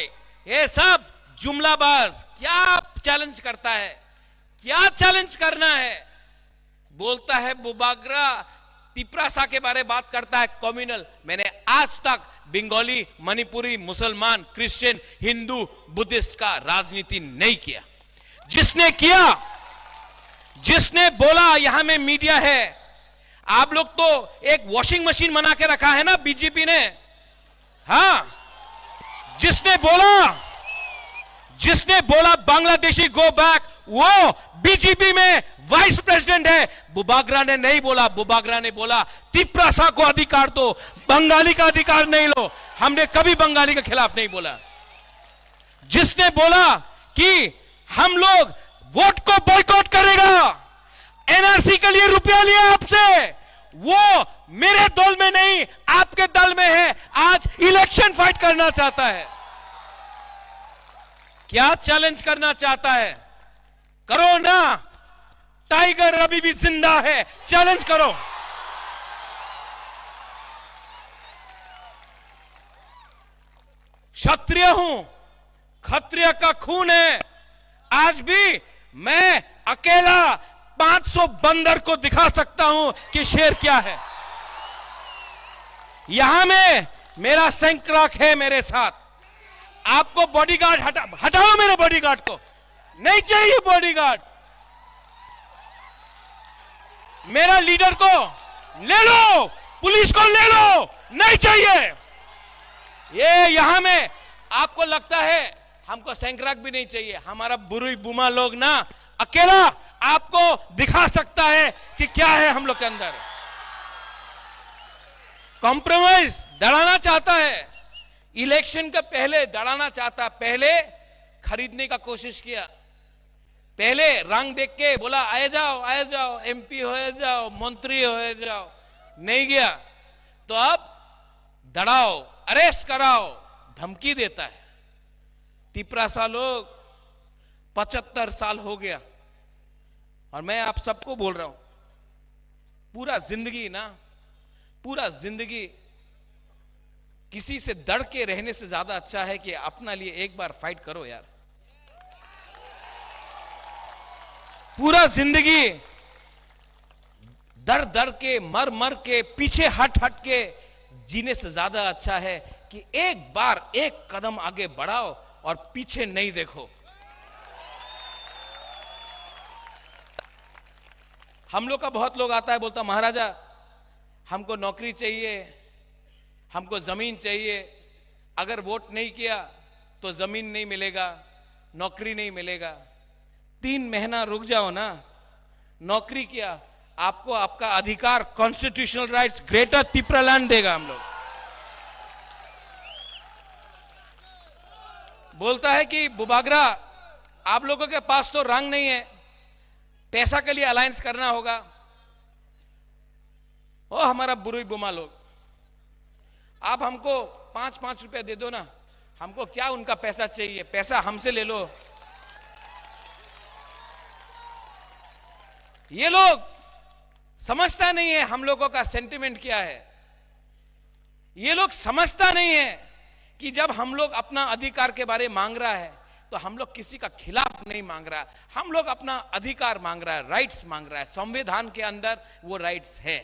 ये सब जुमलाबाज। क्या चैलेंज करता है, क्या चैलेंज करना है? बोलता है बुबागरा, तिपरासा के बारे बात करता है, कम्युनल। मैंने आज तक बंगाली, मणिपुरी, मुसलमान, क्रिश्चियन, हिंदू, बुद्धिस्ट का राजनीति नहीं किया। जिसने किया, जिसने बोला, यहाँ में मीडिया है, आप लोग तो एक वॉशिंग मशीन बना के रखा है ना बीजेपी ने, हाँ, जिसने बोला, जिसने बोला बांग्लादेशी गो बैक, वो बीजेपी में वाइस प्रेसिडेंट है। बुबागरा ने नहीं बोला, बुबागरा ने बोला तिपरासा को अधिकार दो, बंगाली का अधिकार नहीं लो। हमने कभी बंगाली के खिलाफ नहीं बोला। जिसने बोला कि हम लोग वोट को बॉयकॉट करेगा, एनआरसी के लिए रुपया लिया आपसे, वो मेरे दल में नहीं, आपके दल में है, आज इलेक्शन फाइट करना चाहता है। क्या चैलेंज करना चाहता है? करो ना, टाइगर अभी भी जिंदा है, चैलेंज करो। क्षत्रिय हूं, खतरिया का खून है। आज भी मैं अकेला पाँच सौ बंदर को दिखा सकता हूं कि शेर क्या है। यहां में मेरा सैंक्राक है मेरे साथ। आपको बॉडीगार्ड हटा, हटाओ मेरे बॉडीगार्ड को, नहीं चाहिए बॉडीगार्ड। मेरा लीडर को ले लो, पुलिस को ले लो, नहीं चाहिए। ये यहां में आपको लगता है हमको सैंक्राक भी नहीं चाहिए, हमारा बुरुई बुमा लोग ना अकेला आपको दिखा सकता है कि क्या है हम लोग के अंदर। कॉम्प्रोमाइज दड़ाना चाहता है, इलेक्शन के पहले दड़ाना चाहता, पहले खरीदने का कोशिश किया, पहले रंग देख के बोला, आए जाओ, आए जाओ, एमपी हो जाओ, मंत्री हो जाओ, नहीं गया। तो अब दड़ाओ, अरेस्ट कराओ, धमकी देता है। तिपरासा लोग, पचहत्तर साल हो गया और मैं आप सबको बोल रहा हूं, पूरा जिंदगी ना, पूरा जिंदगी किसी से डर के रहने से ज्यादा अच्छा है कि अपना लिए एक बार फाइट करो यार। पूरा जिंदगी दर दर के, मर मर के, पीछे हट हट के जीने से ज्यादा अच्छा है कि एक बार एक कदम आगे बढ़ाओ और पीछे नहीं देखो। हम लोग का बहुत लोग आता है, बोलता, महाराजा, हमको नौकरी चाहिए, हमको जमीन चाहिए, अगर वोट नहीं किया तो जमीन नहीं मिलेगा, नौकरी नहीं मिलेगा। तीन महीना रुक जाओ ना, नौकरी किया, आपको आपका अधिकार, कॉन्स्टिट्यूशनल राइट्स, ग्रेटर तिपरालैंड देगा हम लोग। बोलता है कि बुबागरा, आप लोगों के पास तो रंग नहीं है, पैसा के लिए अलायंस करना होगा। ओ हमारा बुरुई बुमा लोग, आप हमको पाँच पाँच रुपया दे दो ना, हमको क्या उनका पैसा चाहिए, पैसा हमसे ले लो। ये लोग समझता नहीं है हम लोगों का सेंटिमेंट क्या है। ये लोग समझता नहीं है कि जब हम लोग अपना अधिकार के बारे मांग रहा है तो हम लोग किसी का खिलाफ नहीं मांग रहा है, हम लोग अपना अधिकार मांग रहा है, राइट्स मांग रहा है। संविधान के अंदर वो राइट्स है।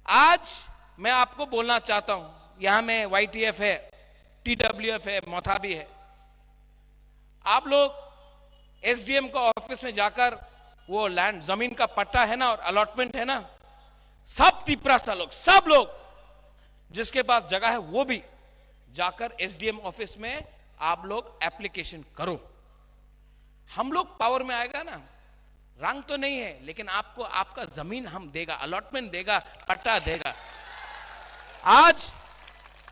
आज मैं आपको बोलना चाहता हूं, यहां में वाईटीएफ है, टीडब्ल्यूएफ है, मथाबी है, आप लोग एसडीएम का ऑफिस में जाकर वो लैंड, जमीन का पट्टा है ना और अलॉटमेंट है ना, सब तिपरासा लोग, सब लोग जिसके पास जगह है वो भी जाकर एसडीएम ऑफिस में आप लोग एप्लीकेशन करो। हम लोग पावर में आएगा ना, रंग तो नहीं है लेकिन आपको आपका जमीन हम देगा, अलॉटमेंट देगा, पट्टा देगा। आज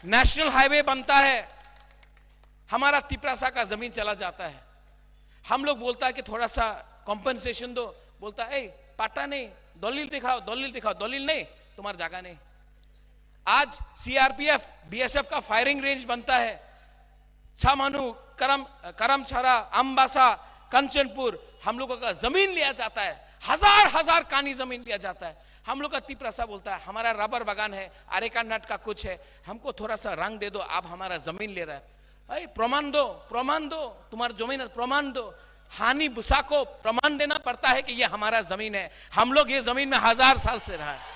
नेशनल हाईवे बनता है, हमारा तिपरासा का जमीन चला जाता है। हम लोग बोलता है कि थोड़ा सा कॉम्पेंसेशन दो, बोलता है, ए, पट्टा नहीं, दलील दिखाओ, दलील दिखाओ, दलील नहीं, तुम्हारा जगह नहीं। आज सीआरपीएफ, बीएसएफ का फायरिंग रेंज बनता है, छामानू, करम, करमछारा, अम्बासा, कंचनपुर, हम लोगों का जमीन लिया जाता है, हजार हजार कानी जमीन लिया जाता है। हम लोग का तिपरासा बोलता है, हमारा रबर बागान है, अरेका नट का कुछ है, हमको थोड़ा सा रंग दे दो, आप हमारा जमीन ले रहे हैं। अरे प्रमाण दो, प्रमाण दो, तुम्हारा जमीन है, प्रमाण दो। हानि बुसा को प्रमाण देना पड़ता है कि ये हमारा जमीन है, हम लोग ये जमीन में हजार साल से रहा है।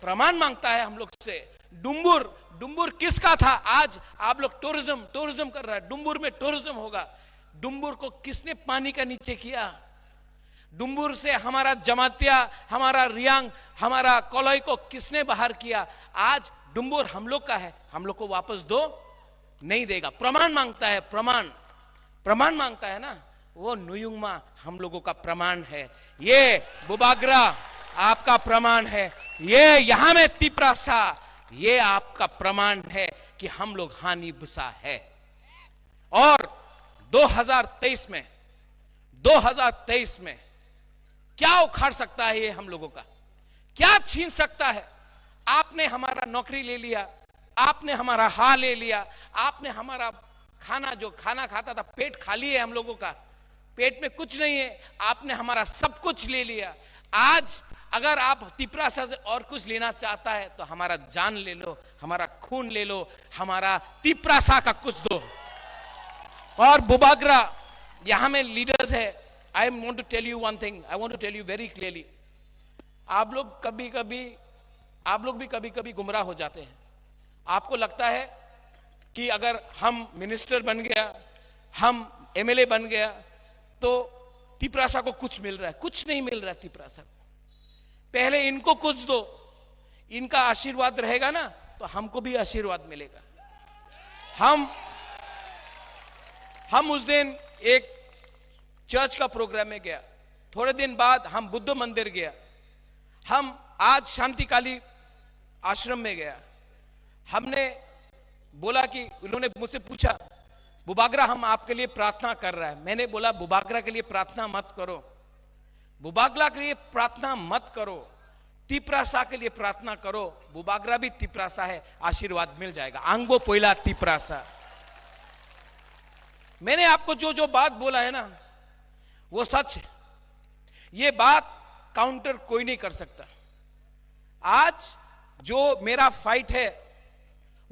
प्रमाण मांगता है हम लोग से। डुम्बुर, डुम्बुर किसका था? आज आप लोग टूरिज्म, टूरिज्म कर रहा है, डुम्बुर में टूरिज्म होगा। डुम्बुर को किसने पानी का नीचे किया? डुम्बुर से हमारा जमातिया, हमारा रियांग, हमारा कलई को किसने बाहर किया? आज डुम्बुर हम लोग का है, हम लोग को वापस दो, नहीं देगा। प्रमाण मांगता है, प्रमाण, प्रमाण मांगता है ना, वो नुयुंगमा हम लोगों का प्रमाण है। ये बुबागरा आपका प्रमाण है, ये यहाँ में तिपरासा, ये आपका प्रमाण है कि हम लोग हानि बुसा है। और दो हज़ार तेईस में, दो हज़ार तेईस में क्या उखाड़ सकता है ये हम लोगों का, क्या छीन सकता है? आपने हमारा नौकरी ले लिया, आपने हमारा हा ले लिया, आपने हमारा खाना, जो खाना खाता था, पेट खाली है हम लोगों का, पेट में कुछ नहीं है, आपने हमारा सब कुछ ले लिया। आज अगर आप तिपरासा से और कुछ लेना चाहता है तो हमारा जान ले लो, हमारा खून ले लो, हमारा तिपरासा का कुछ दो। और बुबागरा, यहाँ में लीडर्स है, I want to tell you one thing, I want to tell you very clearly। आप लोग कभी कभी आप लोग भी कभी कभी गुमराह हो जाते हैं। आपको लगता है कि अगर हम मिनिस्टर बन गया, हम एमएलए बन गया, तो तिपरासा को कुछ मिल रहा है। कुछ नहीं मिल रहा है तिपरासा को। पहले इनको कुछ दो, इनका आशीर्वाद रहेगा ना, तो हमको भी आशीर्वाद मिलेगा। हम हम उस दिन एक चर्च का प्रोग्राम में गया, थोड़े दिन बाद हम बुद्ध मंदिर गया, हम आज शांतिकाली आश्रम में गया। हमने बोला कि उन्होंने मुझसे पूछा, "बुबागरा, हम आपके लिए प्रार्थना कर रहा है।" मैंने बोला, "बुबागरा के लिए प्रार्थना मत करो, बुबागरा के लिए प्रार्थना मत करो, तिपरासा के लिए प्रार्थना करो, बुबागरा भी तिपरासा है, आशीर्वाद मिल जाएगा।" आंगो पोइला तिपरासा। मैंने आपको जो जो बात बोला है ना, वो सच है। ये बात काउंटर कोई नहीं कर सकता। आज जो मेरा फाइट है,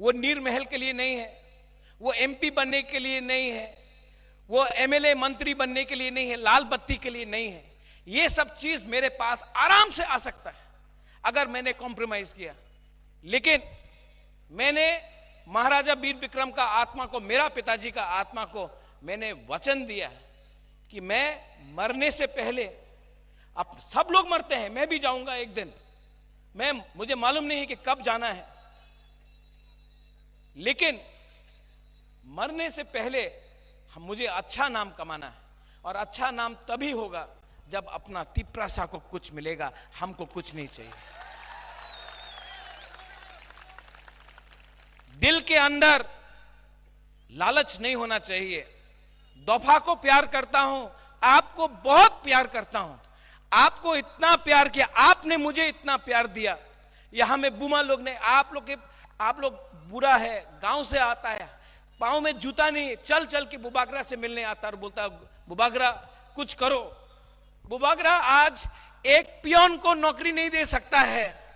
वो नीर महल के लिए नहीं है, वो एमपी बनने के लिए नहीं है, वो एमएलए मंत्री बनने के लिए नहीं है, लाल बत्ती के लिए नहीं है। ये सब चीज मेरे पास आराम से आ सकता है अगर मैंने कॉम्प्रोमाइज किया। लेकिन मैंने महाराजा वीर विक्रम का आत्मा को, मेरा पिताजी का आत्मा को मैंने वचन दिया है कि मैं मरने से पहले, अब सब लोग मरते हैं, मैं भी जाऊंगा एक दिन, मैं, मुझे मालूम नहीं कि कब जाना है, लेकिन मरने से पहले हम, मुझे अच्छा नाम कमाना है, और अच्छा नाम तभी होगा जब अपना तिपरासा को कुछ मिलेगा, हमको कुछ नहीं चाहिए। दिल के अंदर लालच नहीं होना चाहिए। दोफा को प्यार करता हूं, आपको बहुत प्यार करता हूं, आपको इतना प्यार किया, आपने मुझे इतना प्यार दिया। यहां में बुमा लोग ने, आप लोग के, आप लोग बूढ़ा है, गांव से आता है, पाँव में जूता नहीं, चल चल के बुबागरा से मिलने आता और बोलता, "बुबागरा, कुछ करो।" बुबागरा आज एक पियोन को नौकरी नहीं दे सकता है,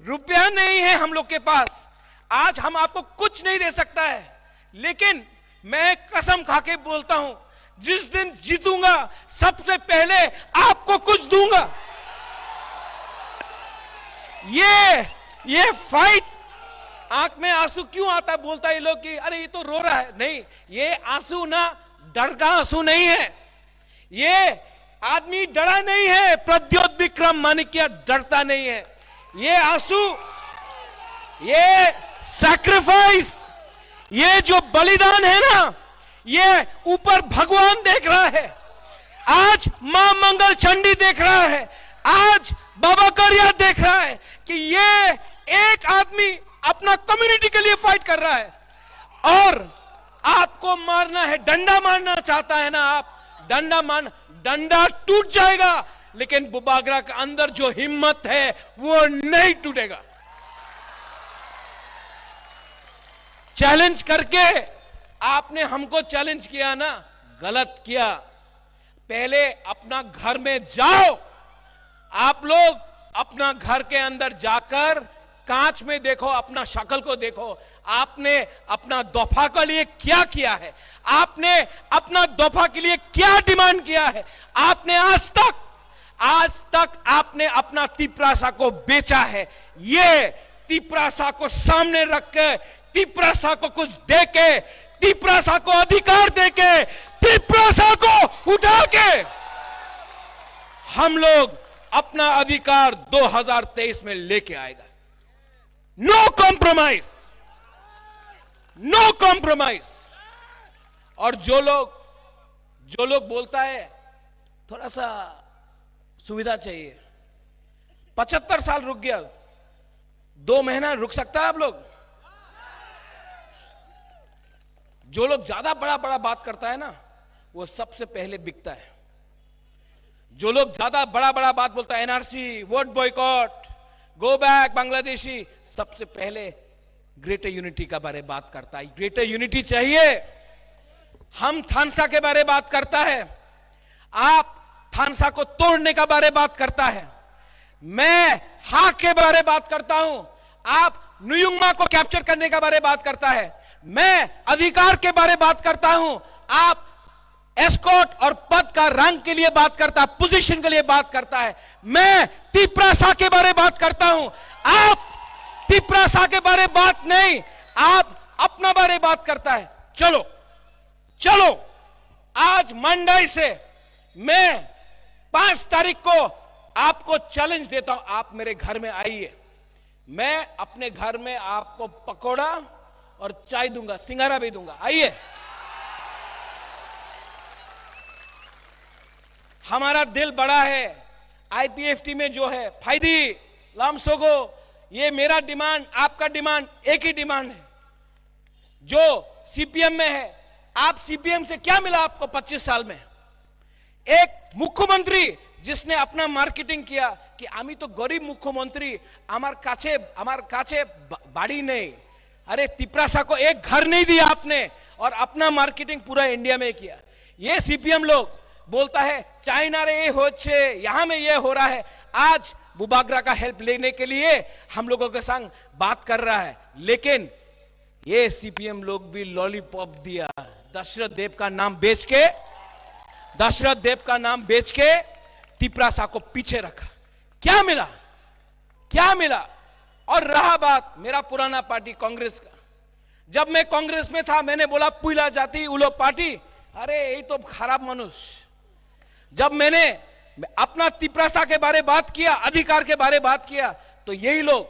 रुपया नहीं है हम लोग के पास, आज हम आपको कुछ नहीं दे सकता है, लेकिन मैं कसम खा के बोलता हूं, जिस दिन जीतूंगा, सबसे पहले आपको कुछ दूंगा। ये, ये फाइट, आंख में आंसू क्यों आता है, बोलता है ये लोग कि अरे ये तो रो रहा है। नहीं, ये आंसू ना डर का आंसू नहीं है। ये आदमी डरा नहीं है, प्रद्योत विक्रम माणिक्य डरता नहीं है। ये आंसू, ये सैक्रिफाइस, ये जो बलिदान है ना, ये ऊपर भगवान देख रहा है, आज मां मंगल चंडी देख रहा है, आज बाबा करिया देख रहा है कि ये एक आदमी अपना कम्युनिटी के लिए फाइट कर रहा है। और आपको मारना है, डंडा मारना चाहता है ना आप, डंडा मार, डंडा टूट जाएगा, लेकिन बुबागरा के अंदर जो हिम्मत है वो नहीं टूटेगा। चैलेंज करके आपने हमको चैलेंज किया ना, गलत किया। पहले अपना घर में जाओ। आप लोग अपना घर के अंदर जाकर कांच में देखो, अपना शक्ल को देखो। आपने अपना दोफा के लिए क्या किया है? आपने अपना दोफा के लिए क्या डिमांड किया है? आपने आज तक, आज तक आपने अपना तिपरासा को बेचा है। ये तिपरासा को सामने रख के, तिपरासा को कुछ दे के, तिपरासा को अधिकार दे के, तिपरासा को उठा के हम लोग अपना अधिकार दो हज़ार तेईस में लेके आएगा। No compromise, no compromise. और जो लोग, जो लोग बोलता है थोड़ा सा सुविधा चाहिए, पचहत्तर साल रुक गया, दो महीना रुक सकता है आप लोग? जो लोग ज्यादा बड़ा बड़ा बात करता है ना, वो सबसे पहले बिकता है। जो लोग ज्यादा बड़ा बड़ा बात बोलता है, NRC, vote boycott, go back Bangladeshi, सबसे पहले ग्रेटर यूनिटी का बारे बात करता है। ग्रेटर यूनिटी चाहिए। हम थानसा के बारे बात करता है, आप थानसा को तोड़ने का बारे बात करता है। मैं हक के बारे बात करता हूं, आप नुयुंगमा को कैप्चर करने का बारे बात करता है। मैं अधिकार के बारे बात करता हूं, आप एस्कॉर्ट और पद का रंग के लिए बात करता है, पोजीशन के लिए बात करता है। मैं तिप्रासा के बारे बात करता हूं, आप तिप्रासा के बारे बात नहीं, आप अपना बारे बात करता है। चलो, चलो, आज मंडई से मैं पांच तारीख को आपको चैलेंज देता हूं, आप मेरे घर में आइए, मैं अपने घर में आपको पकौड़ा और चाय दूंगा, सिंगारा भी दूंगा। आइए, हमारा दिल बड़ा है। आईपीएफटी में जो है, फाइदी, लामसोगो, ये मेरा डिमांड, आपका डिमांड, एक ही डिमांड है। जो सीपीएम में है, आप सीपीएम से क्या मिला आपको पच्चीस साल में? एक मुख्यमंत्री जिसने अपना मार्केटिंग किया कि আমি তো গরিব মুখ্যমন্ত্রী, আমার কাছে, আমার কাছে বা-, বাড়ি নেই। अरे, तिपरासा को एक घर नहीं दिया आपने और अपना मार्केटिंग पूरा इंडिया में किया। ये सीपीएम लोग बोलता है, चाइना रे ये होच्छे, यहां में ये हो रहा है। आज बुबाग्रा का हेल्प लेने के लिए हम लोगों के संग बात कर रहा है, लेकिन ये सीपीएम लोग भी लॉलीपॉप दिया, दशरथ देव का नाम बेच के, दशरथ देव का नाम बेच के तिपरासा को पीछे रखा। क्या मिला? क्या मिला? और रहा बात मेरा पुराना पार्टी कांग्रेस का, जब मैं कांग्रेस में था, मैंने बोला, पुइला जाति उलो पार्टी, अरे, यही तो खराब मनुष्य। जब मैंने अपना तिपरासा के बारे बात किया, अधिकार के बारे बात किया, तो यही लोग,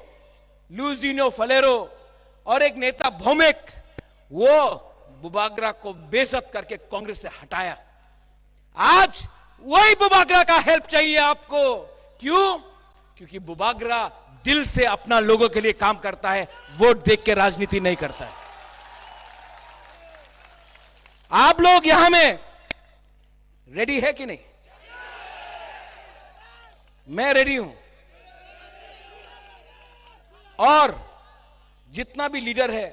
लुजिनो फलेरो और एक नेता भौमिक, वो बुबाग्रा को बेइज्जत करके कांग्रेस से हटाया। आज वही बुबाग्रा का हेल्प चाहिए आपको। क्यों? क्योंकि बुबाग्रा दिल से अपना लोगों के लिए काम करता है, वोट देख के राजनीति नहीं करता है। आप लोग यहां में रेडी है कि नहीं? मैं रेडी हूं। और जितना भी लीडर है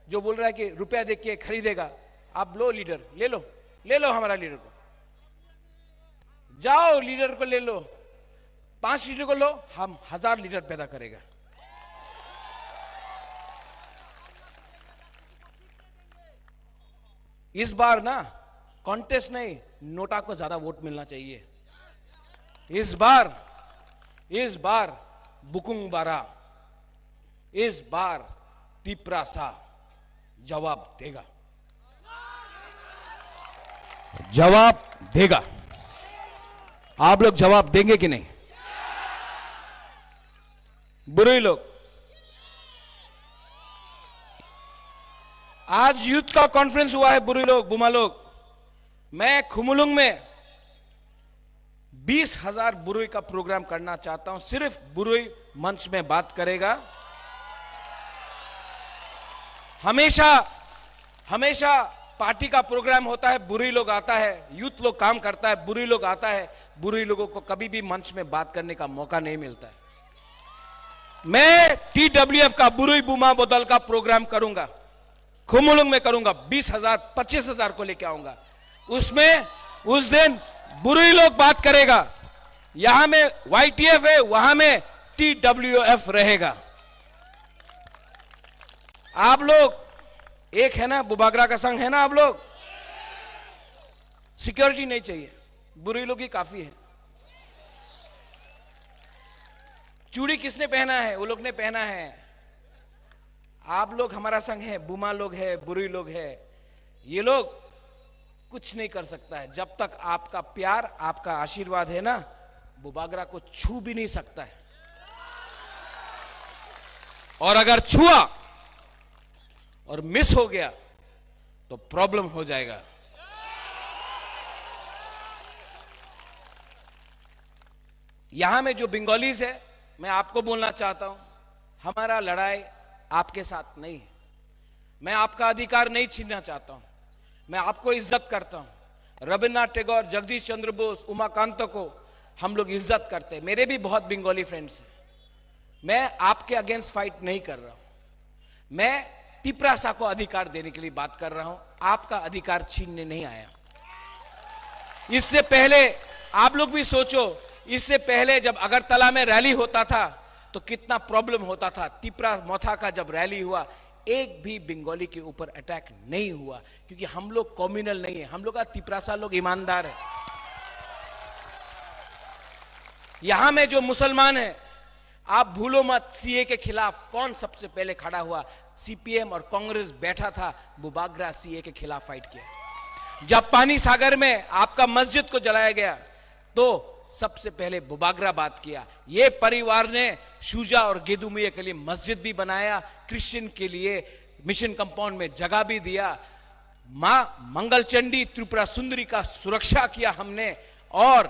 जो बोल रहा है कि रुपया दे के खरीदेगा, आप लो लीडर, ले लो, ले लो हमारा लीडर को, जाओ लीडर को ले लो, पांच लीडर को लो, हम हजार लीडर पैदा करेगा। इस बार ना कॉन्टेस्ट नहीं, नोटा को ज्यादा वोट मिलना चाहिए। इस बार, इस बार बुकुंग बारा, इस बार तिपरासा जवाब देगा, जवाब देगा। आप लोग जवाब देंगे कि नहीं? बुरुई लोग, आज यूथ का कॉन्फ्रेंस हुआ है, बुरुई लोग, बुमा लोग। मैं खुमुलुंग में बीस हजार बुरुई का प्रोग्राम करना चाहता हूं, सिर्फ बुरुई मंच में बात करेगा। हमेशा, हमेशा पार्टी का प्रोग्राम होता है, बुरुई लोग आता है, यूथ लोग काम करता है, बुरुई लोग आता है, बुरुई लोगों को कभी भी मंच में बात करने का मौका नहीं मिलता है। मैं टीडब्ल्यूएफ का बुरुई बुमा बदल का प्रोग्राम करूंगा, खुमुलुंग में करूंगा, बीस हजार, पच्चीस हजार को लेके आऊंगा। उसमें उस दिन बुरुई लोग बात करेगा, यहां में वाईटीएफ है, वहां में टीडब्ल्यूएफ रहेगा। आप लोग एक है ना, बुबाग्रा का संग है ना आप लोग? सिक्योरिटी नहीं चाहिए, बुरुई लोग ही काफी है। चूड़ी किसने पहना है? वो लोग ने पहना है। आप लोग हमारा संग है, बुमा लोग है, बुरुई लोग है, ये लोग कुछ नहीं कर सकता है। जब तक आपका प्यार, आपका आशीर्वाद है ना, बुबाग्रा को छू भी नहीं सकता है। और अगर छुआ और मिस हो गया तो प्रॉब्लम हो जाएगा। यहां में जो बंगालीज है, मैं आपको बोलना चाहता हूं, हमारा लड़ाई आपके साथ नहीं है। मैं आपका अधिकार नहीं छीनना चाहता हूं, मैं आपको इज्जत करता हूं। रविन्द्रनाथ टैगोर, जगदीश चंद्र बोस, उमाकांत को हम लोग इज्जत करते हैं। मेरे भी बहुत बंगाली फ्रेंड्स हैं। मैं आपके अगेंस्ट फाइट नहीं कर रहा हूं, मैं तिपरासा को अधिकार देने के लिए बात कर रहा हूं, आपका अधिकार छीनने नहीं आया। इससे पहले आप लोग भी सोचो, इससे पहले जब अगरतला में रैली होता था तो कितना प्रॉब्लम होता था। तिपरा मोथा का जब रैली हुआ, एक भी बंगाली के ऊपर अटैक नहीं हुआ, क्योंकि हम लोग कम्युनल नहीं है, हम लोग का तिपरासा लोग ईमानदार है। यहां में जो मुसलमान है, आप भूलो मत, सीए के खिलाफ कौन सबसे पहले खड़ा हुआ? सीपीएम और कांग्रेस बैठा था, बुबागरा सीए के खिलाफ फाइट किया। जब पानी सागर में आपका मस्जिद को जलाया गया, तो सबसे पहले बुबागरा बात किया। ये परिवार ने शुजा और गेदुमिया के लिए मस्जिद भी बनाया, क्रिश्चियन के लिए मिशन कंपाउंड में जगह भी दिया। माँ मंगल चंडी त्रिपुरा सुंदरी का सुरक्षा किया हमने। और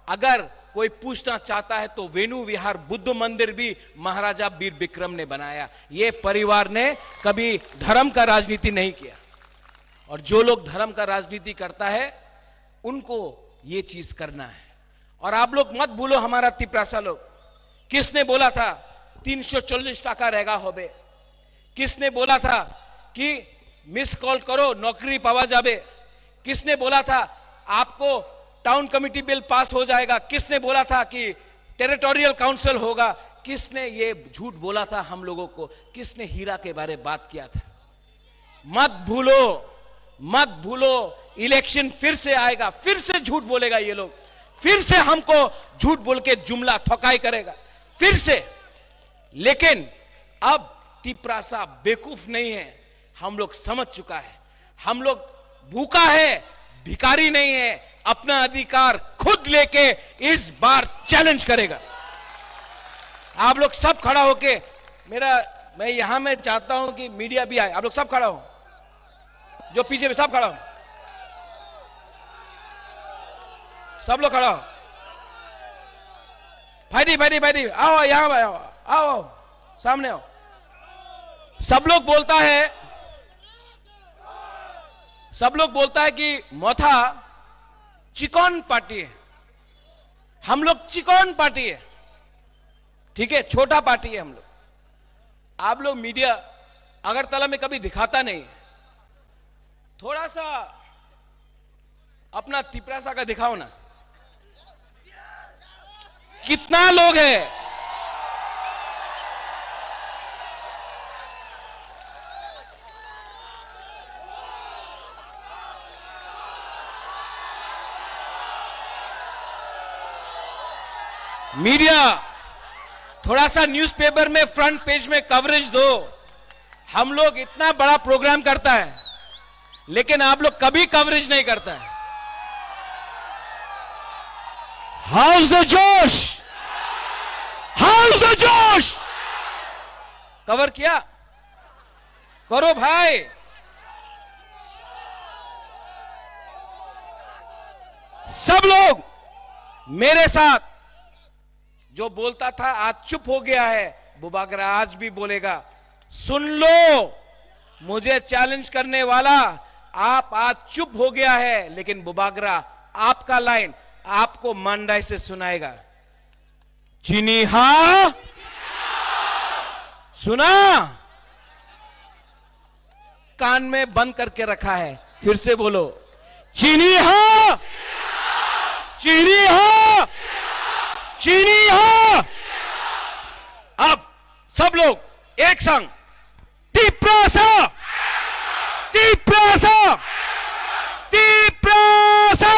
अगर कोई पूछना चाहता है तो वेणु विहार बुद्ध मंदिर भी महाराजा वीर विक्रम ने बनाया। ये परिवार ने कभी धर्म का राजनीति नहीं किया। और जो लोग धर्म का राजनीति करता है, उनको ये चीज करना है। और आप लोग मत भूलो, हमारा तिपरासा लोग, किसने बोला था तीन सौ चालीस टाका रेगा होबे? किसने बोला था कि मिस कॉल करो, नौकरी पावा जाबे? किसने बोला था आपको टाउन कमेटी बिल पास हो जाएगा? किसने बोला था कि टेरिटोरियल काउंसिल होगा? किसने ये झूठ बोला था हम लोगों को? किसने हीरा के बारे बात किया था? मत भूलो, मत भूलो, इलेक्शन फिर से आएगा, फिर से झूठ बोलेगा ये लोग, फिर से हमको झूठ बोल के जुमला ठोकाई करेगा, फिर से। लेकिन अब तिपरासा बेवकूफ नहीं है, हम लोग समझ चुका है। हम लोग भूखा है, भिखारी नहीं है, अपना अधिकार खुद लेके इस बार चैलेंज करेगा। आप लोग सब खड़ा होके, मेरा, मैं यहां मैं चाहता हूं कि मीडिया भी आए। आप लोग सब खड़ा हो, जो पीछे में सब खड़ा हो, सब लोग खड़ा हो। भाई दी, भाई दी, भाई दी, आओ, यहाँ आओ, आओ, आओ, सामने आओ। सब लोग बोलता है, सब लोग बोलता है कि मोथा चिकन पार्टी है, हम लोग चिकन पार्टी है, ठीक है, छोटा पार्टी है हम लोग। आप लोग मीडिया अगरतला में कभी दिखाता नहीं, थोड़ा सा अपना तिपरासा का दिखाओ ना, कितना लोग है? मीडिया, थोड़ा सा न्यूज़पेपर में फ्रंट पेज में कवरेज दो। हम लोग इतना बड़ा प्रोग्राम करता है, लेकिन आप लोग कभी कवरेज नहीं करता है। How's the Josh? How's the Josh? Cover किया? करो भाई। सब लोग मेरे साथ, जो बोलता था आज चुप हो गया है, बुबागरा आज भी बोलेगा। सुन लो, मुझे चैलेंज करने वाला, आप आज चुप हो गया है, लेकिन बुबागरा आपका लाइन आपको मंडाई से सुनाएगा। चिनी हा सुना, कान में बंद करके रखा है। फिर से बोलो, चिनी हा, चिनी हा, चिनी हा। अब सब लोग एक संग, तिपरासा, तिपरासा, Tiprasa.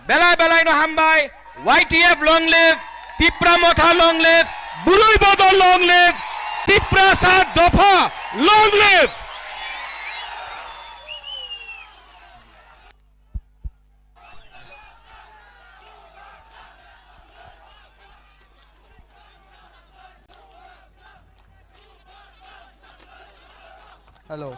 Belai belai no hambai. Y T F long live, Tipra Motha long live, Burui Bodol long live, Tiprasa Dopha long live. Hello.